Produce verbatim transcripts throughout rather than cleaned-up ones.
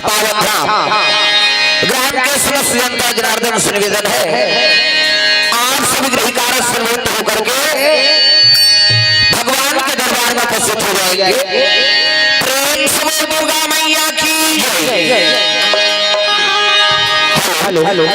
पावन धाम। ग्राम के समस्त जनता जनार्दन से निवेदन है, आप सभी ग्रही कारज से निवृत्त होकर के भगवान के दरबार में उपस्थित हो जाएंगे। प्रेम से बोल दुर्गा मैया की जय। Hello, hello.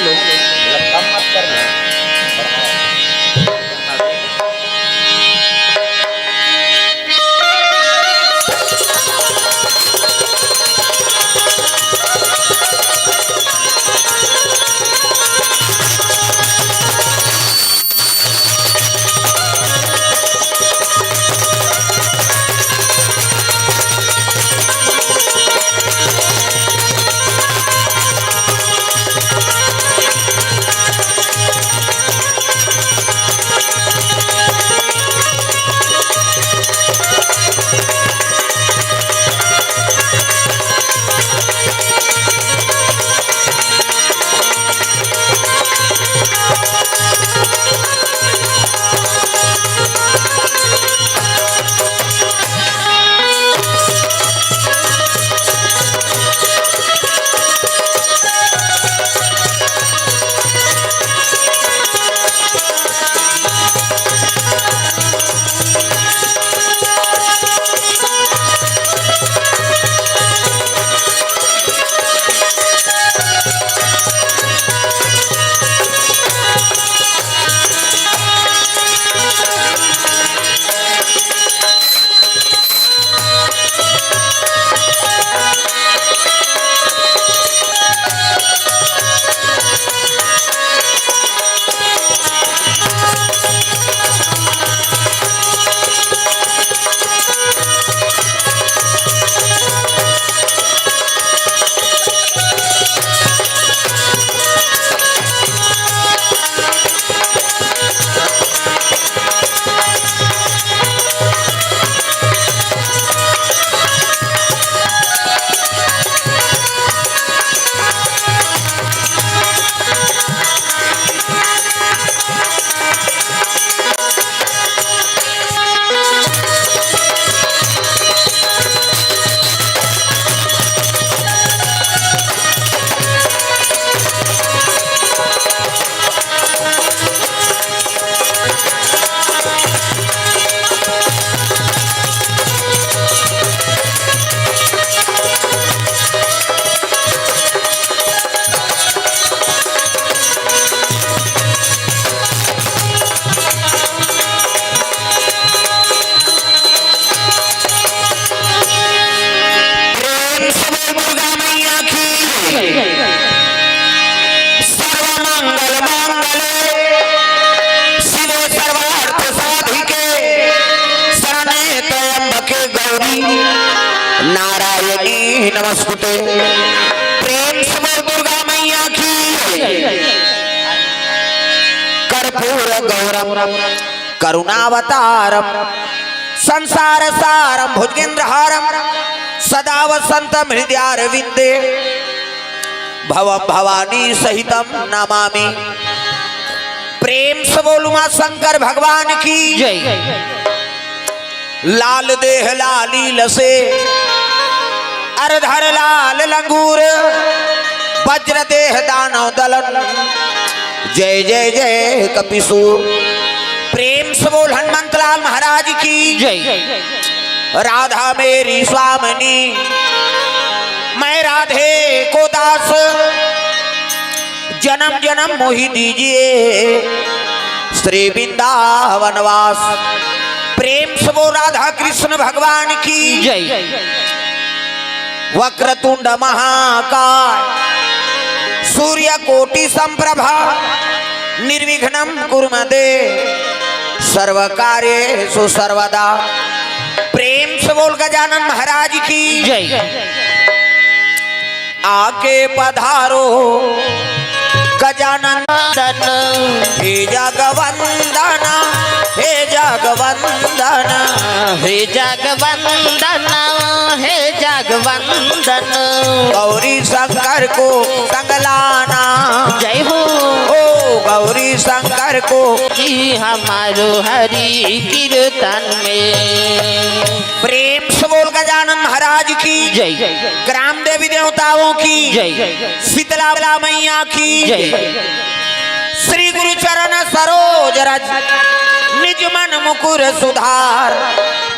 प्रेम से बोल दुर्गा मैया की। सर्व मंगल मांगल्ये शिवे सर्वार्थ साधिके शरण्ये त्र्यंबके गौरी नारायणी नमोस्तुते। प्रेम से बोल दुर्गा मैया की। कर्पूर गौरम करुणावतारम संसार सारम भुजगेंद्रहारम सदा वसंतम हृदयारविंदे भवम भवानी सहितम नमामि। प्रेम से बोल उमा शंकर भगवान की। जय। लाल देह लाली लसे अरधर लाल लंगूर वज्र देह दानव दलन। जय जय जय कपिसूर। प्रेम से बोल हनुमंत लाल महाराज की। जय। राधा मेरी स्वामिनी, मैं राधे को दास, जन्म जन्म मोहि दीजिए श्री वृंदावन वास। प्रेम से बोल राधा कृष्ण भगवान की। जय। वक्रतुंड महाकाय सूर्य कोटि संप्रभा निर्विघ्नं कुरु मे देव सर्व कार्येषु सर्वदा। प्रेम से बोल गजानन महाराज की। जय। आके पधारो गजानन। हे जगवंदन, हे जगवंदन, हे जगवंदन, हे जगवंदन। गौरी शंकर को संग लाना। जय हो। ओ गौरी शंकर को। जी हमारो हरि कीर्तन में। प्रेम से बोल गजानन महाराज की। जय। ग्राम देवी देव देवताओं की जय। शीतला मैया की जय। श्री गुरु चरण सरोज रज निज मन मुकुर सुधार।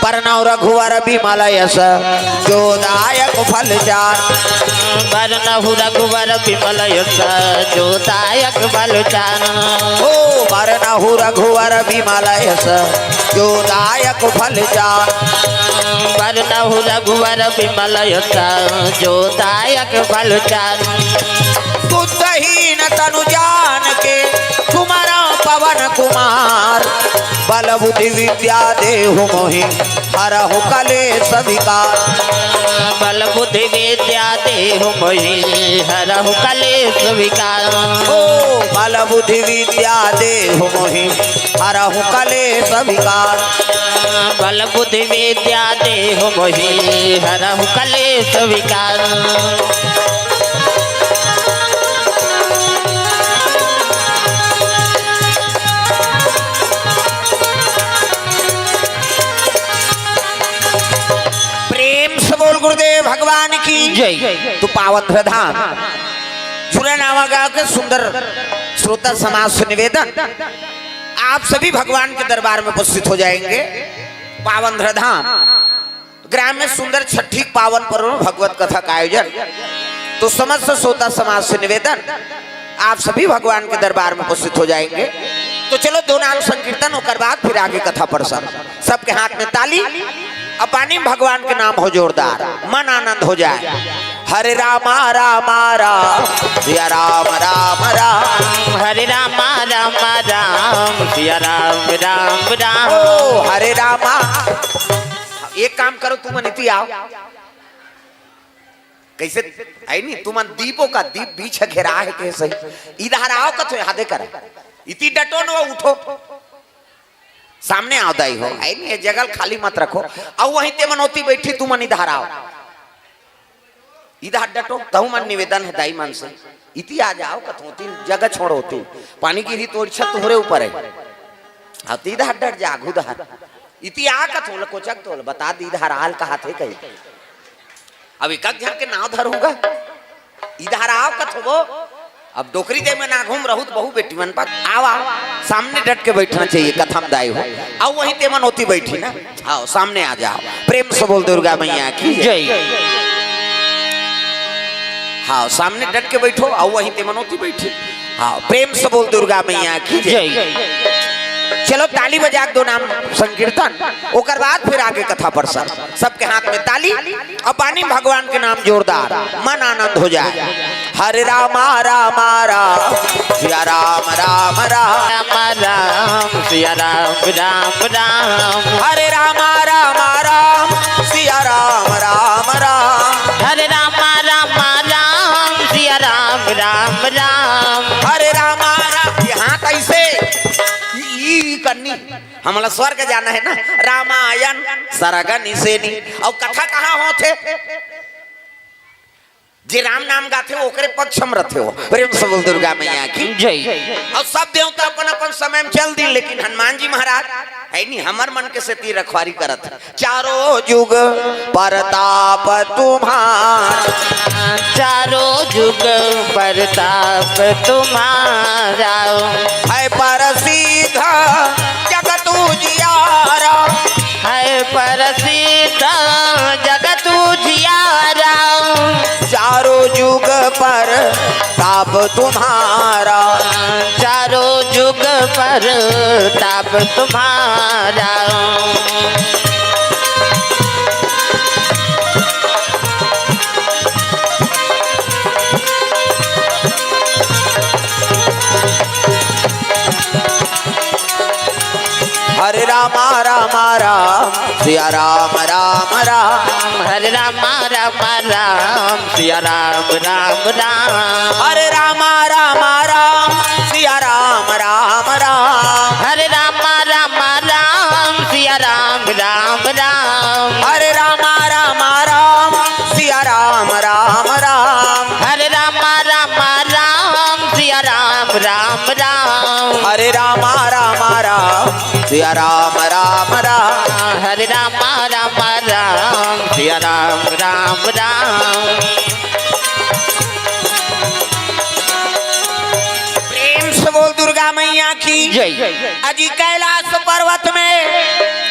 परनौ रघुवर बिमल यस जो दायक फल चार। परनौ रघुवर बिमल यस जो दायक फल चार। ओ परनौ रघुवर बिमल यस जो दायक फल चार। परनौ रघुवर बिमल यस जो दायक फल चार। बुद्धहीन तनु जान के सुमरौ पवन कुमार। बल बुद्धि विद्या देहु मोहि हरहु कलेस विकार। बल बुद्धि विद्या देहु मोहि हरहु कलेस विकार। ओ बल बुद्धि विद्या देहु मोहि हरहु कलेस विकार। बल बुद्धि विद्या देहु मोहि हरहु कलेस विकार। प्रेम से बोल गुरुदेव भगवान की जय। तो पावन धाम झूला नावा गांव के सुंदर श्रोता समाज से निवेदन, आप सभी भगवान के दरबार में उपस्थित हो जाएंगे। पावन धाम ग्राम में सुंदर छठी पावन पर्व में भगवत कथा का आयोजन। तो समस्त श्रोता समाज से निवेदन, आप सभी भगवान के दरबार में उपस्थित हो जाएंगे। तो चलो दो नाम संकीर्तन, ओकर बाद फिर आगे कथा प्रसंग। सबके हाथ में ताली, अब पानी में भगवान के नाम हो जोरदार, मन आनंद हो जाए। हरे रामा रामा राम, सिया राम राम राम। हरे रामा रामा राम, सिया राम राम राम। ओ हरे रामा। एक काम करो, तुमन इति आओ। कैसे? है नी, तुमन दीपो का दीप बीच घेरा है कैसे? इधर आओ कथो, यहाँ दे कर। इति डटो न, वो उठो। सामने आओ दाई हो, है नी, ये जगह खाली मत रखो। अउ वहीं ते मन ओती बैठी, तुमन इधर आओ। इधर डटो, तहु मन निवेदन है दाई मन से। इति आ जाओ कथो, तीन जगह छोड़ो, तीन पानी गिरी तो इच्छा तुम्हरे ऊपर है। हाँ, तो इधर डट जा, आघू दहर। इति आ कथो, ले कोचक तो, ले बता दी, इधर हाल कहा थे कही। अब एक झन के नाव धरूंगा, इधर आओ कथो वो। अब डोकरी दे में ना घूम रहू तो बहू बेटी मन पर आओ, आओ। सामने डट के बैठना चाहिए, कथम दाई हो। आओ वहीं ते मन ओती बैठी ना। आओ, सामने आ जाओ। प्रेम से बोल दुर्गा मैया की जय। हाँ, सामने डट के बैठो, आओ वहीं ते मन ओती बैठी। हाँ, प्रेम से बोल दुर्गा मैया की जय। जय। चलो ताली बजा के दो नाम संकीर्तन, ओकर बाद फिर आगे कथा प्रसंग। सबके हाथ में ताली, अब पानी भगवान के नाम जोरदार, मन आनंद हो जाए। हरे रामा रामा राम, सिया राम राम राम। राम राम, सिया राम राम राम। हरे रामा रामा राम, सिया राम राम राम। हरे रामा रामा राम, सिया राम राम राम। हरे रामा राम, यहाँ कैसे? ई, ई करनी, हमला स्वर्ग जाना है ना। रामायण सरग निसेनी। अउ कथा कहाँ होथे? जे राम नाम गाथे, ओकरे पक्ष में रथे हो। प्रेम से बोल दुर्गा मैया की जय। अउ सब देवता अपन अपन समय में चल दिन, लेकिन हनुमान जी महाराज है नी, हमर मन के सेती रखवारी करत। चारों जुग परताप तुम्हारा। चारों जुग परताप तुम्हारा। है प्रसिद्ध जगत उजियारा। है प्रसिद्ध जगत उजियारा। चारों जुग परताप तुम्हारा। चारों जुग परताप तुम्हारा। हरे रामा रामा राम, सिया राम राम राम। हरे रामा रामा राम, सिया राम राम राम। हरे रामा रामा राम, सिया राम राम राम। हरे रामा रामा राम, सिया राम राम राम। हरे रामा रामा राम, सिया राम राम राम। हरे रामा रामा राम, सिया राम राम राम। हरे रामा रामा राम, सिया राम राम राम। हरे रामा रामा राम, सिया राम राम राम। अजी कैलाश पर्वत में,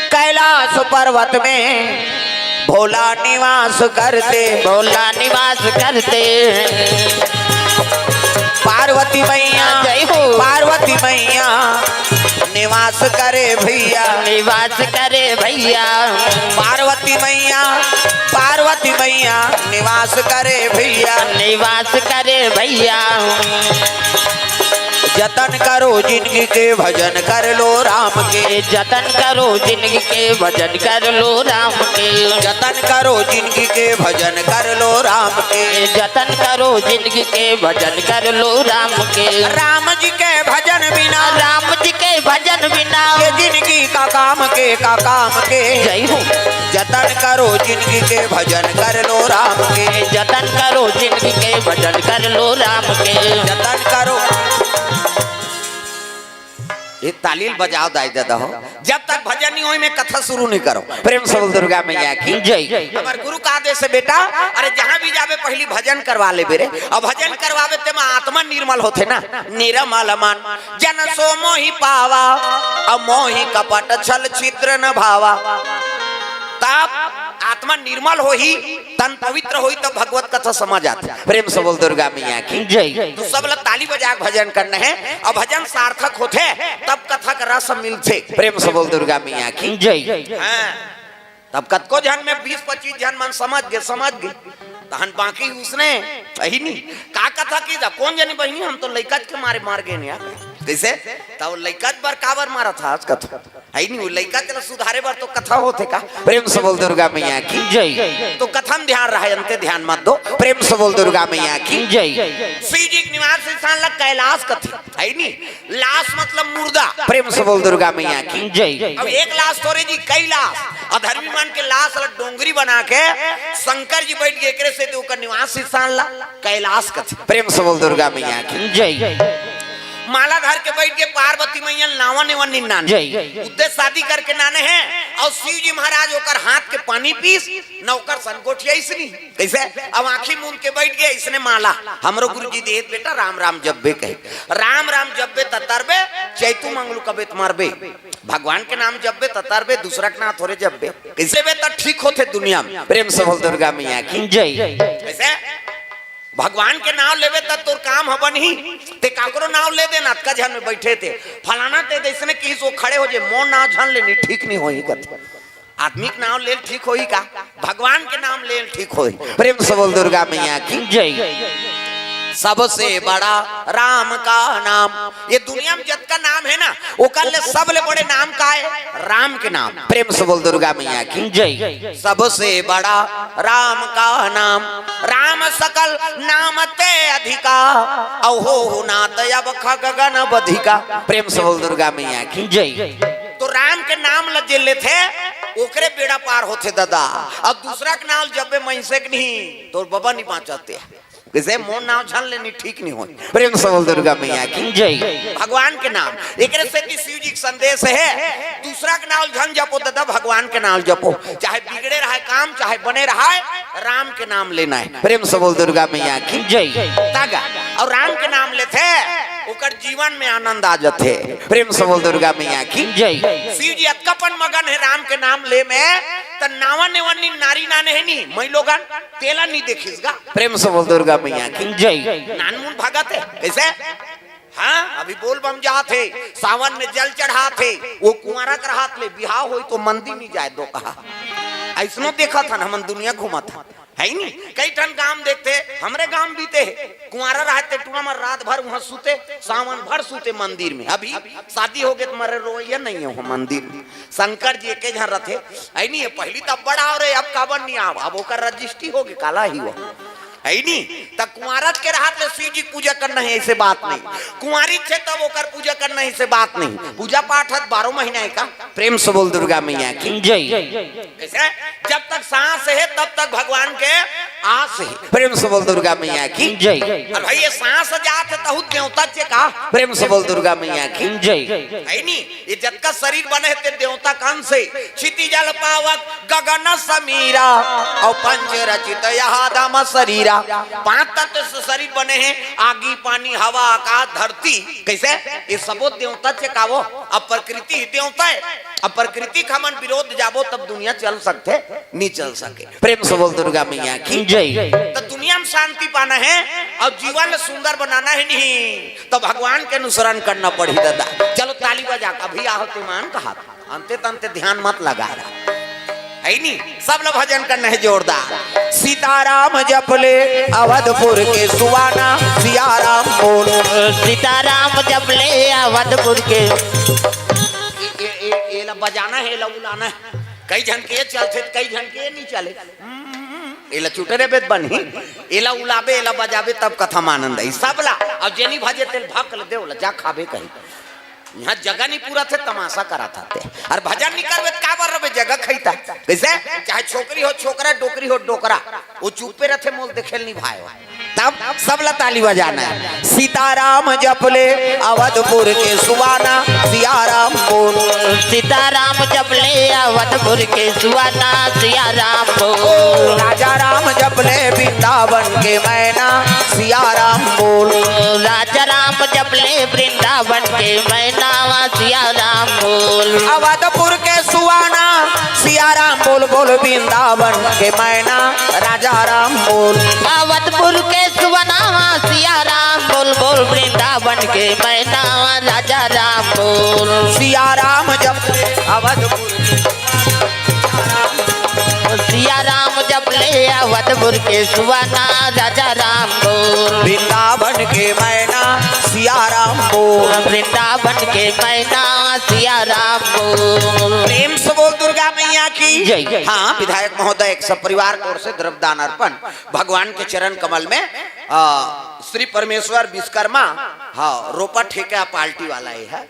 कैलाश पर्वत में भोला निवास करते। भोला निवास करते। पार्वती मैया, जय हो। पार्वती मैया निवास करे भैया। निवास करे भैया। पार्वती मैया, पार्वती मैया निवास करे भैया। निवास करे भैया। जतन करो जिंदगी के, भजन कर लो राम के। जतन करो जिंदगी के, भजन कर लो राम के। जतन करो जिंदगी के, भजन कर लो राम के। जतन करो जिंदगी के, भजन कर लो राम के। राम जी के भजन बिना, राम जी के भजन बिना ये जिंदगी का काम के, का काम के। जय हो। जतन करो जिंदगी के, भजन कर लो राम के। जतन करो जिंदगी के, भजन कर लो राम के। जतन करो। ये ताली ल बजाव दाई ददा हो। जब तक भजन नहीं होई, मैं कथा शुरू नहीं करो। प्रेम से बोल दुर्गा मैया की जय। हमर गुरु का आदेश है बेटा, अरे जहाँ भी जाबे पहली भजन करवा लेबे रे। अब भजन करवाबे ते में आत्मा निर्मल होथे ना, निर्मल मन जन सो मोहि पावा, अब मोहि कपट छल छिद्र न भावा। तब आत्मा निर्मल होही, तन पवित्र होही, तब भगवत कथा समझ आथे। प्रेम से बोल दुर्गा मैया की जय। तो सब ला ताली बजा के भजन करना है, अब भजन सार्थक होथे तब कथा का रस मिलथे। प्रेम से बोल दुर्गा मैया की जय। हाँ। तब कतको झन में बीस पच्चीस झन मन समझ गे, समझ गे, तहन बाकी उसने सही नहीं। का कथा की दा, कौन जनी बहिनी, हम तो लइका के मारे मार गे यार। कैसे? तब लइका बर काबर मारा था आज कथा? है नहीं, वो लइका तेला सुधारे बर तो कथा होथे का? प्रेम से बोल दुर्गा मैया की जय। तो कथा में ध्यान रहे, अंते ध्यान मत दो। प्रेम से बोल दुर्गा मैया की जय। शिव जी के निवास स्थान ला कैलाश कथे, है नहीं? लाश मतलब मुर्दा। प्रेम से बोल दुर्गा मैया की जय। अब एक लाश थोरे जी, कई लाश। अधर्मी मन के लाश ला डोंगरी बना के शंकर जी बैठ गए, एकरे से तो ओकर निवास स्थान ला कैलाश कथे। प्रेम से बोल दुर्गा मैया की जय। माला धर के बैठ के पार्वती मैया नावा नेवन निन्नान। जय। उद्देश्य शादी करके नाने हैं और शिव जी महाराज ओकर हाथ के पानी पीस, न ओकर सन गोठिया इसनी। कैसे? अब आंखी मूंद के बैठ गए, इसने माला। हमरो गुरु जी देत बेटा, राम राम जब्बे कहे। राम राम जब्बे ततरबे, चैतू मंगलू कबे त मरबे। भगवान के नाम जब्बे ततरबे, दूसरा के नाम थोरे जब्बे। कैसे बे त ठीक होथे दुनिया में। प्रेम से बोल दुर्गा मैया की जय। कैसे? भगवान के नाम लेबे त तोर काम ह बनही। ते काकरो नाम ले देना, अतका झन में बैठे थे, फलाना ते जैसने किस वो खड़े हो जे, मोर नाम झन लेनी, ठीक नहीं होही कथे। आदमी के नाम लेल ठीक होही का? भगवान के नाम लेल ठीक होही। प्रेम से बोल दुर्गा मैया की जय। सबसे बड़ा राम का नाम। ये दुनिया में जतका नाम है ना, ओकर ले सबले बड़े नाम का है? राम के नाम। प्रेम से बोल दुर्गा मैया की जय। सबसे बड़ा राम का नाम, राम सकल नाम ते अधिका, अहो नाथ अब खग गण बधिका। प्रेम से बोल दुर्गा मैया की जय। तो राम के नाम ल जे लेथे, ओकरे बेड़ा पार होथे दादा। अब दूसरा के नाम जब्बे मइसे के नहीं, तोर बबा नहीं बाँचते। कैसे? मोर नाम झन लेनी, ठीक नहीं होय। प्रेम से बोल दुर्गा मैया की जय। भगवान के नाम, एकरे सेती शिव जी के संदेश है, दूसरा के नाम झन जपो दादा, भगवान के नाम जपो। चाहे बिगड़े रहे काम, चाहे बने रहे, राम के नाम लेना है। प्रेम से बोल दुर्गा मैया की जय। तागा और राम के नाम लेथे, ओकर जीवन में आनंद आ जाथे। प्रेम से बोल दुर्गा मैया की जय। शिव जी अतकापन मगन है राम के नाम ले में, त नावा नेवन नी नारी नाने है नी, मई लोगन तेला नहीं देखिस गा। प्रेम से बोल दुर्गा मैया की जय। नानमुन भगत है। कैसे? हाँ, अभी बोल बम जात है, सावन में जल चढ़ात है, वो कुंवारा के रहत ले बिहाव होई तो मंदिर नहीं जाए दो कहा। ऐसनो देखत हन, हमन दुनिया घूमत हन, है नी? कई ठन गांव देखते, हमरे गांव बीते है, कुंवारा रहते टूरा में रात भर वहां सूते, सावन भर सूते मंदिर में। अभी शादी हो गए तो मरे रोइया नहीं हो मंदिर में। शंकर जी एके झन रथे, है नी? ये पहली तब बड़ा हो रहे, अब काबर नहीं आव, अब ओकर रजिस्ट्री हो गए, काला ही वो। है नी? त कुंवारत के रहत ले शिव जी पूजा करना है, ऐसे बात नहीं। कुंवारी छे तब ओकर पूजा करना है, ऐसे बात नहीं। पूजा पाठ है बारह महीना है का। प्रेम से बोल दुर्गा मैया की जय। कैसे? जब तक सांस है तब तक भगवान के आस हे। प्रेम से बोल दुर्गा मैया की जय। अरे भाई, ये सांस जात हे, तहू देवता चे का? प्रेम से बोल दुर्गा मैया की जय। हे नी, ये जतका शरीर बने हे, ते देवता के अंश हे। क्षिति जल पावक गगन समीरा, अउ पंच रचित यह अधम शरीरा। पांच तत्व से शरीर बने हे, आगी, पानी, हवा, आकाश, धरती। कइसे? ये सबो देवता चे का वो? अब प्रकृति ही देवता हे। अब प्रकृति के हमन विरोध जाबो, तब दुनिया चल सकथे? नहीं चल सके। प्रेम से बोल दुर्गा मैया की जय। त दुनिया में शांति पाना हे अउ जीवन ल सुंदर बनाना हे नहीं, त भगवान के अनुसरण करना पड़ही दादा। चलो ताली बजा, अभी आहो तेमान कहा, अंते तंते ध्यान मत लगा रहा। हे नी, सब ल भजन करना हे जोरदार। सीताराम जप ले अवधपुर के सुवाना, सियाराम बोल। सीताराम जप ले अवधपुर के। ए, ए, ए, एला बजाना हे, एला उलाना हे। कई झन के चलथे, कई झन के नहीं चले। एला चुटरे बेत बनही, एला उलाबे, एला बजाबे, तब कथा म आनंद आई। सबला, अउ जेनी भजे तेल भक ल दे, ओला जा खाबे कही। इहाँ जगह नहीं पूरा थे, तमाशा करा था ते। अउ भजन नहीं करबे, त काबर रबे जगह खैता? कइसे? चाहे छोकरी हो छोकरा, डोकरी हो डोकरा, वो चुप्पे रथे, मोल देखेल नहीं भाई। तब सबला ताली बजाना हे। सीताराम जप ले अवधपुर के सुवाना, सियाराम बोल। सीताराम जप ले अवधपुर के सुवाना, सियाराम बोल। राजा राम जप ले वृंदावन के मैना, सियाराम बोल। राजा राम जप ले वृंदावन के मैना, सियाराम बोल। अवधपुर के सुवाना, सियाराम बोल बोल, वृंदावन के मैना, राजा राम बोल। अवधपुर के सुवाना, सियाराम बोल बोल, वृंदावन के मैना, राजा राम बोल। सियाराम जप अवधपुर के सुवाना, सियाराम जप ले अवधपुर के सुवाना, राजा राम बोल। वृंदावन के मैना, सियाराम बोल। वृंदावन के मैना, सियाराम बोल। प्रेम से बोल दुर्गा मैया की जय। हाँ, विधायक महोदय, एक सब परिवार की ओर से द्रव्य दान अर्पण भगवान के चरण कमल में, आ, श्री परमेश्वर विश्वकर्मा, हाँ, रोपा ठेका पार्टी वाला ये हे।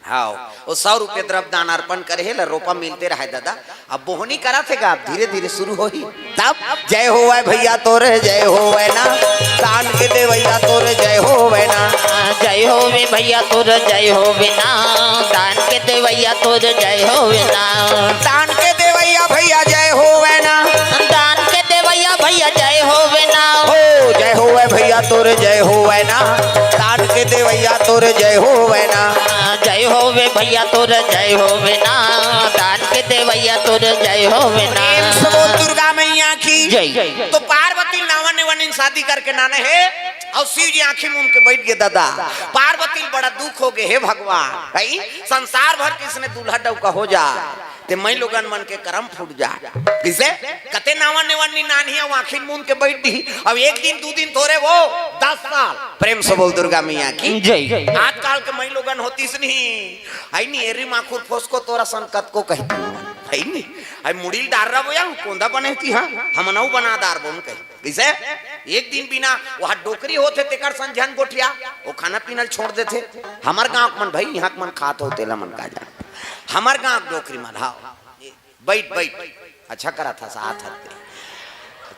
हाँ, वो सौ रुपये द्रव्य दान अर्पण करे हे, ला रोपा मिलते रहे दादा। अब बोहनी करा थे गा, अब धीरे धीरे शुरू होही। तब जय होवै भैया तोर, जय होवै ना, दान के देवैया तोर, जय होवै ना। जय होवे भैया तोर, जय होवे ना, दान के देवैया तोर, जय होवे ना। दान के देवैया भैया जय होवै ना। दान के देवैया भैया जय होवे ना। हो जय होवै भैया तोर, जय होवै ना, दान के देवैया तोर, जय होवै ना। जय होवे भैया तोर, जय होवे ना, दान के देवैया तोर, जय होवे ना। प्रेम से बोल दुर्गा मैया की जय। तो पार्वती नावा नेवनिन शादी करके नाने हे, अउ शिव जी आंखी मूंद के बैठ गे दादा। पार्वती ल बड़ा दुख हो गे, हे भगवान, भाई संसार भर के इसने दूल्हा डौका हो जा, ते मई लोगन मन के करम फूट जा। किसे? कते नावा नेवनिन नानही, अउ आंखी मूंद के बैठ दी। अब एक दिन, दू दिन थोरे वो, दस साल। प्रेम से बोल दुर्गा मैया की जय। आजकल के मई लोगन होतीस नहीं, हे नी, एरी माखुर फोसको तोरा सन कतको कहती, हे नी, हे मुड़ी ल डार रहा वो या, कोंदा बने थी, हाँ, हमन अउ बना डार बोन कही। कइसे? एक दिन बिना वहाँ डोकरी होथे, तेकर संग झन गोठिया, वो खाना पीना ल छोड़ देथे। हमर गांव के मन भाई, इहाँ के मन खात हो, तेला मन का जान। हमर गांव के डोकरी मन, हाँ। बैठ, बैठ। अच्छा करा था, साथ हते।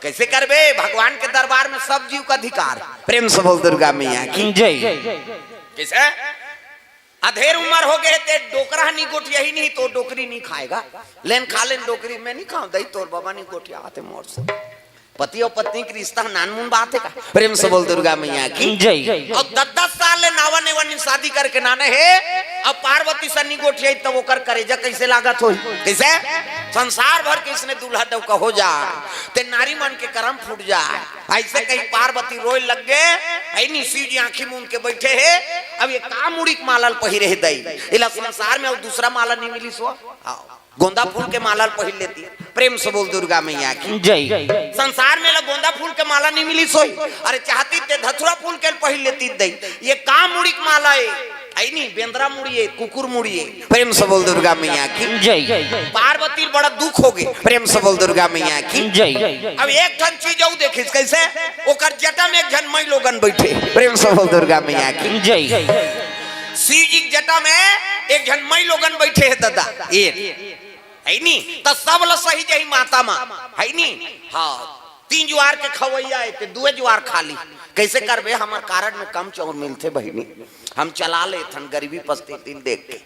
कइसे करबे? भगवान के दरबार में सब जीव का अधिकार। प्रेम से बोल दुर्गा मैया की जय। कइसे? अधेर उमर हो गे हे, ते डोकरा नहीं गोठियाही नहीं, तो डोकरी नहीं खाएगा। लेन खा लेन डोकरी, मैं नहीं खाऊं, दई तोर बाबा नहीं गोठियावत हे मोर से। पति अउ पत्नी के रिश्ता नानमुन बात हे का? प्रेम से बोल दुर्गा मैया की जय। अउ दस दस साल ले नावा नेवनिन शादी करके नाने हे, अब पार्वती से नहीं गोठियाही, तब ओकर करेजा कइसे लागत होही? कइसे? संसार भर के इसने दूल्हा डौका हो जा, ते नारी मन के करम फूट जा। अइसे कही पार्वती रोए लग गे, हे नी, शिव जी आंखी मूंद के बैठे हे। अब ये का मुड़ी के माला ल पहिरे हे दई, एला संसार में अउ दूसरा माला नहीं मिलिस हो। हाँ। गोंदा फूल के माला ल पहिर लेती। प्रेम से बोल दुर्गा मैया की जय। संसार में ला गोंदा फूल के माला नहीं मिलिस होही। अरे चाहती ते धतुरा फूल के पहिर लेती दई। ये का मुड़ी के माला हे? हे नी, बेंदरा मुड़ी हे, कुकुर मुड़ी हे। प्रेम से बोल दुर्गा मैया की जय। पार्वती ल बड़ा दुख हो गे। प्रेम से बोल दुर्गा मैया की जय। अब एक ठन चीज अउ देखिस, कइसे? ओकर जटा में एक झन मई लोगन बैठे। प्रेम से बोल दुर्गा मैया की जय। शिव जी के जटा में एक झन मई लोगन बैठे हे दादा, एक, हे नी, त सब ल सही जही माता मा, हे नी? हाँ, तीन जुआर के खवैया हे, ते दुए जुआर खा ली। कइसे करबे? हमर कारड में कम चाउर मिलथे बहिनी, हम चला लेथन गरीबी परिस्थिति ल देख के।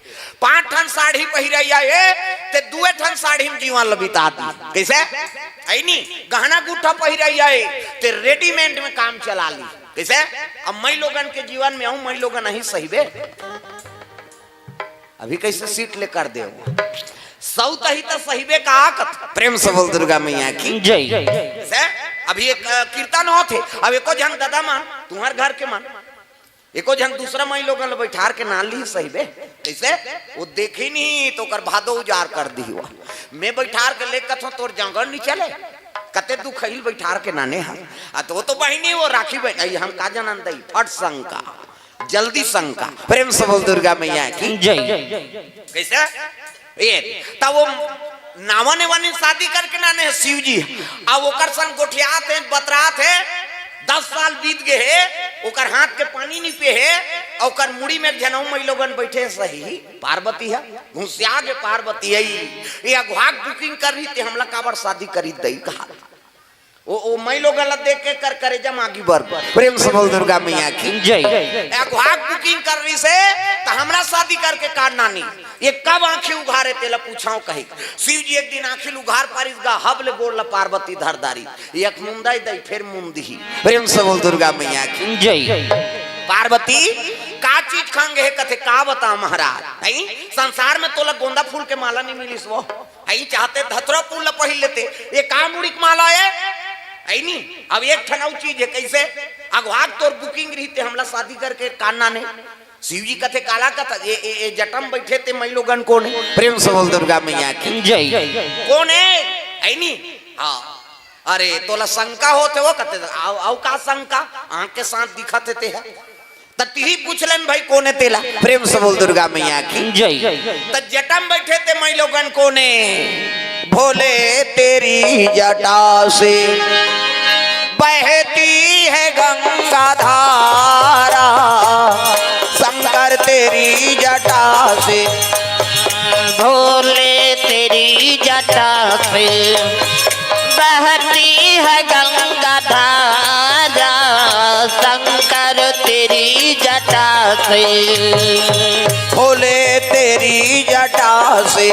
पांच ठन साड़ी पहिरइया हे, ते दुए ठन साड़ी में जीवन ल बिता दी। कइसे? अइ नी, गहना गुट्ठा पहिरइया हे, ते रेडीमेड में काम चला ली। कइसे? अब मई लोगन के जीवन में अउ मई लोगन अही सहिबे। अभी कइसे सीट ले कर दे? सउत ही त सहिबे का कत। प्रेम से बोल दुर्गा मैया की। जय। से अभी एक, अ, कीर्तन होत हे, अब एको झन ददा मन, तुम्हर घर के मन, एको झन दूसरा मई लोगन ल बैठार के ना ली सहिबे। कइसे? वो देखी नहीं तो ओकर भादो उजार कर दी हुआ। मैं बैठार के ले कथों तोर जांगर नहीं चले, कते दुखहिल बैठार के नाने हा। आ तो वो तो बहिनी वो राखी बहिन, अई हम का जनन दई, फट शंका। जल्दी शंका। प्रेम से बोल दुर्गा मैया की। जय। कइसे? ये, त वो नावा नेवानी शादी करके नाने हे शिव जी, आ ओकर संग गोठियात हे, बतरात हे, दस साल बीत गे हे, ओकर हाथ के पानी नी पे हे, आ ओकर मुड़ी में एक झन अउ मई लोगन बैठे सही, पार्वती हे, घुसिया गे पार्वती हे, ये अघवा के booking कर रही ते हमला काबर शादी करी दई कहा। ओ, ओ मई लोगन ला देख के कर करेजा म आगी बर। प्रेम से बोल दुर्गा मैया की। जय। ए अघवा के booking कर रही से, त हमरा शादी करके का नानी। ये कब आंखी उघारे तेला पूछाओ कही। शिव जी एक दिन आंखी उघार पारिस गा, हब ले गोड़ ला पार्वती धर दारी। एक मुंदा ही दई, फिर मुंदी ही। प्रेम से बोल दुर्गा मैया की। जय। पार्वती, का चीज खंग हे कथे, का बता महाराज। हई? संसार में तोला गोंदा फूल के माला नहीं मिलिस वो। अई चाहते धतुरा फूल ल पहिर लेते, ये का मुड़ी के माला हे? अई नी, अब एक ठन अउ चीज हे, कइसे? अघवा के तोर booking रहिते, हमला शादी करके का नाने। शिव जी कथे, काला कथा, ये, ये, ये जटा म बैठे ते मई लोगन कोन हे? प्रेम से बोल दुर्गा मैया की। जय। कोन हे? अई नी? हाँ। अरे, तोला शंका होत हे वो कथे, अउ, अउ का शंका? आंख के साथ दिखत हे ते हे। त तिही पूछ लेन भाई, कोन हे तेला? प्रेम से बोल दुर्गा मैया की। जय। त जटा म बैठे ते मई लोगन कोन हे? भोले तेरी जटा से बहती है गंगा धारा, शंकर तेरी जटा से। भोले तेरी जटा से बहती है गंगा धारा, शंकर तेरी जटा से। भोले तेरी जटा से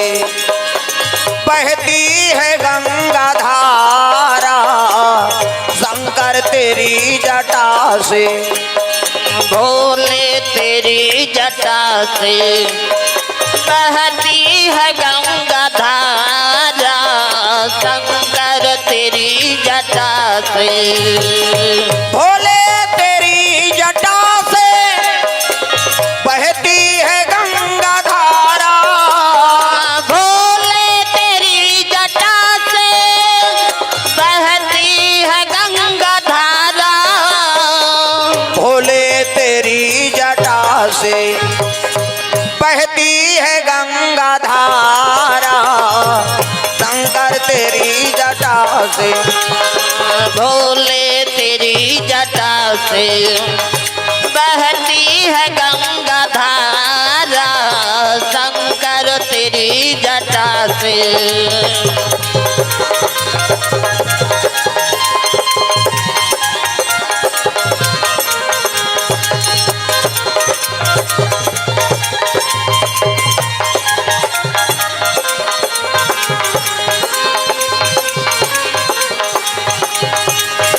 बहती है गंगा धारा, शंकर तेरी जटा से। भोले तेरी जटा से बहती है गंगा धारा, शंकर तेरी जटा से। भोले तेरी जटा से बहती है गंगा धारा। भोले तेरी जटा से बहती है गंगा धारा। भोले तेरी जटा से बहती है गंगा धारा, शंकर तेरी जटा से। भोले तेरी जटा से बहती है गंगा धारा, शंकर तेरी जटा से।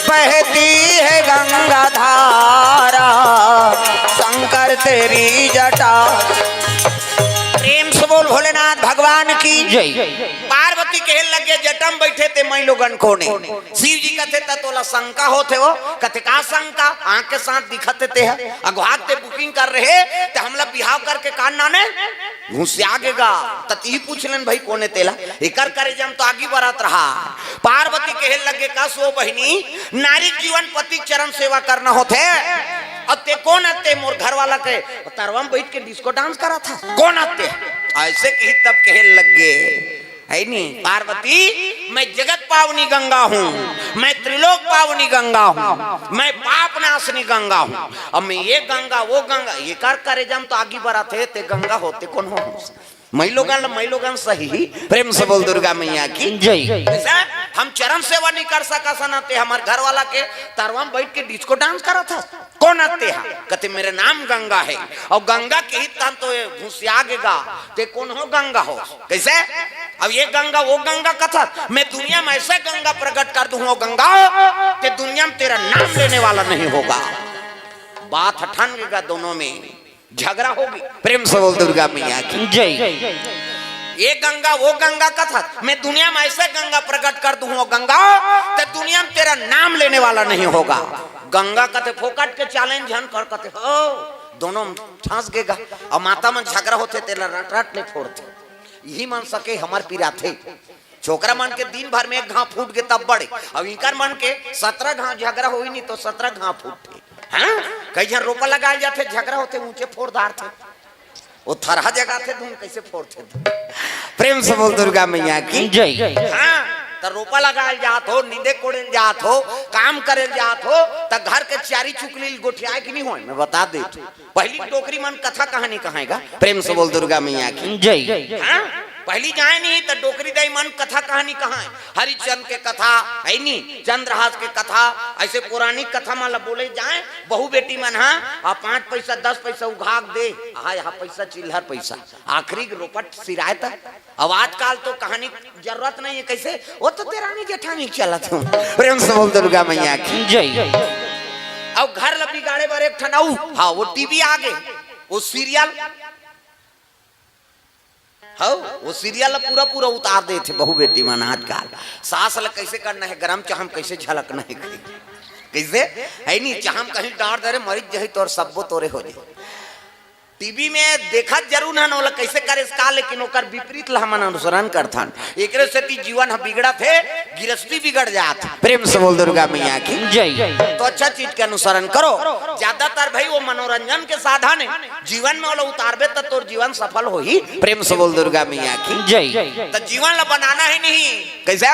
बहती है गंगा धारा, शंकर तेरी जटा। प्रेम से बोल भोलेनाथ भगवान की। जय। पार्वती कहे लगे, जटा म बैठे ते मई लोगन कोन हे? शिव जी कथे, त तोला शंका होत हे वो? कथे, का शंका? आंख के साथ दिखत हे ते ह। अघवा के ते booking कर रहे, ते हमला बिहाव करके का नाने? घुसिया गे गा। त तिही पूछ लेन भाई, कोन हे तेला? एकर करेजा म तो आगी बरत रहा। पार्वती कहे लगे, का सो बहिनी, नारी के जीवन पति के चरण सेवा करना होथे। अउ ते कोन हे ते? मोर घर वाला के तरवा म बैठ के disco dance करत हस। कोन हे ते? अइसे कही तब कहे लगे, हे नी, पार्वती, मैं जगत पावनी गंगा हूँ, मैं त्रिलोक पावनी गंगा हूँ, मैं पाप नाशनी गंगा हूँ। अब मैं ये गंगा, वो गंगा, एकर करेजा म तो आगी बरत हे, ते गंगा होते कोन हो? मई लोगन ल मई लोगन सही। प्रेम से बोल दुर्गा मैया की। जय। कइसे? हम चरण सेवा नहीं कर सका सन, ते हमर घर वाला के तरवा में बैठ के डिस्को डांस करत हस। कौन आते हा? कथे, मेरा नाम गंगा है। और गंगा के ही तन तो ये घुसिया गेगा, ते कौन हो गंगा हो? कैसे? अब ये गंगा, वो गंगा कथस, मैं दुनिया में ऐसे गंगा प्रकट कर दूं, हो गंगा, कि दुनिया में तेरा नाम लेने वाला नहीं होगा। बात हटन गेगा दोनों में, झगड़ा होगी। प्रेम से बोल दुर्गा मैया की। जय। ये गंगा, वो गंगा कथस, मैं दुनिया में ऐसे गंगा प्रकट कर दूं, हो गंगा, कि दुनिया में तेरा नाम लेने वाला नहीं होगा। गंगा कथे, फोकट के चैलेंज हन कर, कथे, हो, दोनों फंस गेगा। और माता मन झगड़ा होथे, तेला रट रट ले फोड़थे। यही मन सके हमर पिराथे। छोकरा मन के दिन भर में एक घाव फूट गे तब बड़े, अब इनकर मन के सतरा घाव झगड़ा होई नहीं तो सतरा घाव फूटथे। हाँ, कई झन रोपा लगाए जाथे, झगड़ा होथे, ऊंचे फोड़ डारथे। वो थरहा जगाथे, धुन कैसे फोड़थे। प्रेम से बोल दुर्गा मैया की। जय। हाँ, तो रोपा लगाए जात हो, नींदे कोड़े जात हो, काम करे जात हो, तो घर के चारी चुकली गोठियाए कि नहीं होय, मैं बता दे। पहली डोकरी मन कथा कहानी कहाएगा। प्रेम से बोल दुर्गा मैया की। जय। हाँ? पहली जाए नहीं तो डोकरी दाई मन कथा कहानी कहाए, हरिचंद के कथा, है नी, चंद्रहास के कथा, ऐसे पौराणिक कथा मन ला बोले जाए। बहू बेटी मन हा, आ पाँच पैसा, दस पैसा उघाग दे, हाय हा पैसा, चिल्हर पैसा, आखिरी रोपट सिराए त। अब आजकल तो कहानी जरूरत नहीं है, कैसे? वो तो देरानी जेठानी चलत हो। प्रेम से बोल दुर्गा मैया की। जय। अब घर ला बिगाड़े बर एक ठन अउ, हाँ, वो टीवी आ गे, वो सीरियल, हाँ, वो सीरियल ला पूरा पूरा उतार देथे बहू बेटी मन आजकल। सास ला कैसे करना है गरम, चाहम कैसे झलकना है, कैसे, है नहीं, चाहम कहीं डार दे रे, मरिच जही तोर सब्बो तोरे हो जाए। टीवी में देखत जरूर हन ओला कैसे करे का, लेकिन ओकर विपरीत ला हमन अनुसरण करथन। एकरे सेती जीवन ह बिगड़त हे, गिरस्ती बिगड़ जात हे। प्रेम से बोल दुर्गा मैया की। जय। तो अच्छा चीज के अनुसरण करो। ज्यादातर भाई वो मनोरंजन के साधन है, जीवन में ओला उतारबे त तोर जीवन सफल होही। प्रेम से बोल दुर्गा मैया की। जय। त जीवन ला बनाना है नहीं, कैसे?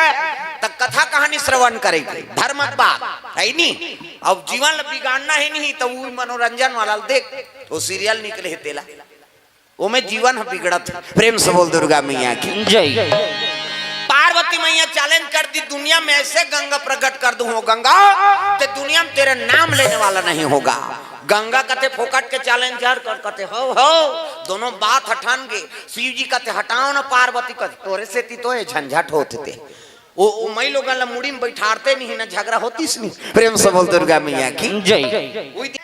त कथा कहानी श्रवण करे के, धर्म बात है नहीं। अब जीवन ला बिगाड़ना है नहीं, त वो मनोरंजन वाला देख, वो सीरियल निकले हे तेला, ओमे जीवन ह बिगड़त हे। प्रेम से बोल दुर्गा मैया की। जय। पार्वती मैया चैलेंज कर दी, दुनिया में ऐसे गंगा प्रकट कर दूं, हो गंगा, ते दुनिया में तेरा नाम लेने वाला नहीं होगा। गंगा कथे फोकट के चैलेंजर कर, कथे हो हो, दोनों बात हटन गे। शिव जी कथे हटाओ ना पार्वती, कथे तोरे सेती तो ये झंझट होत हे। वो, वो मई लोगन ला मुड़ी में बैठारते नहीं ना, झगड़ा होतीस नहीं। प्रेम से बोल दुर्गा मैया की। जय। उही दिन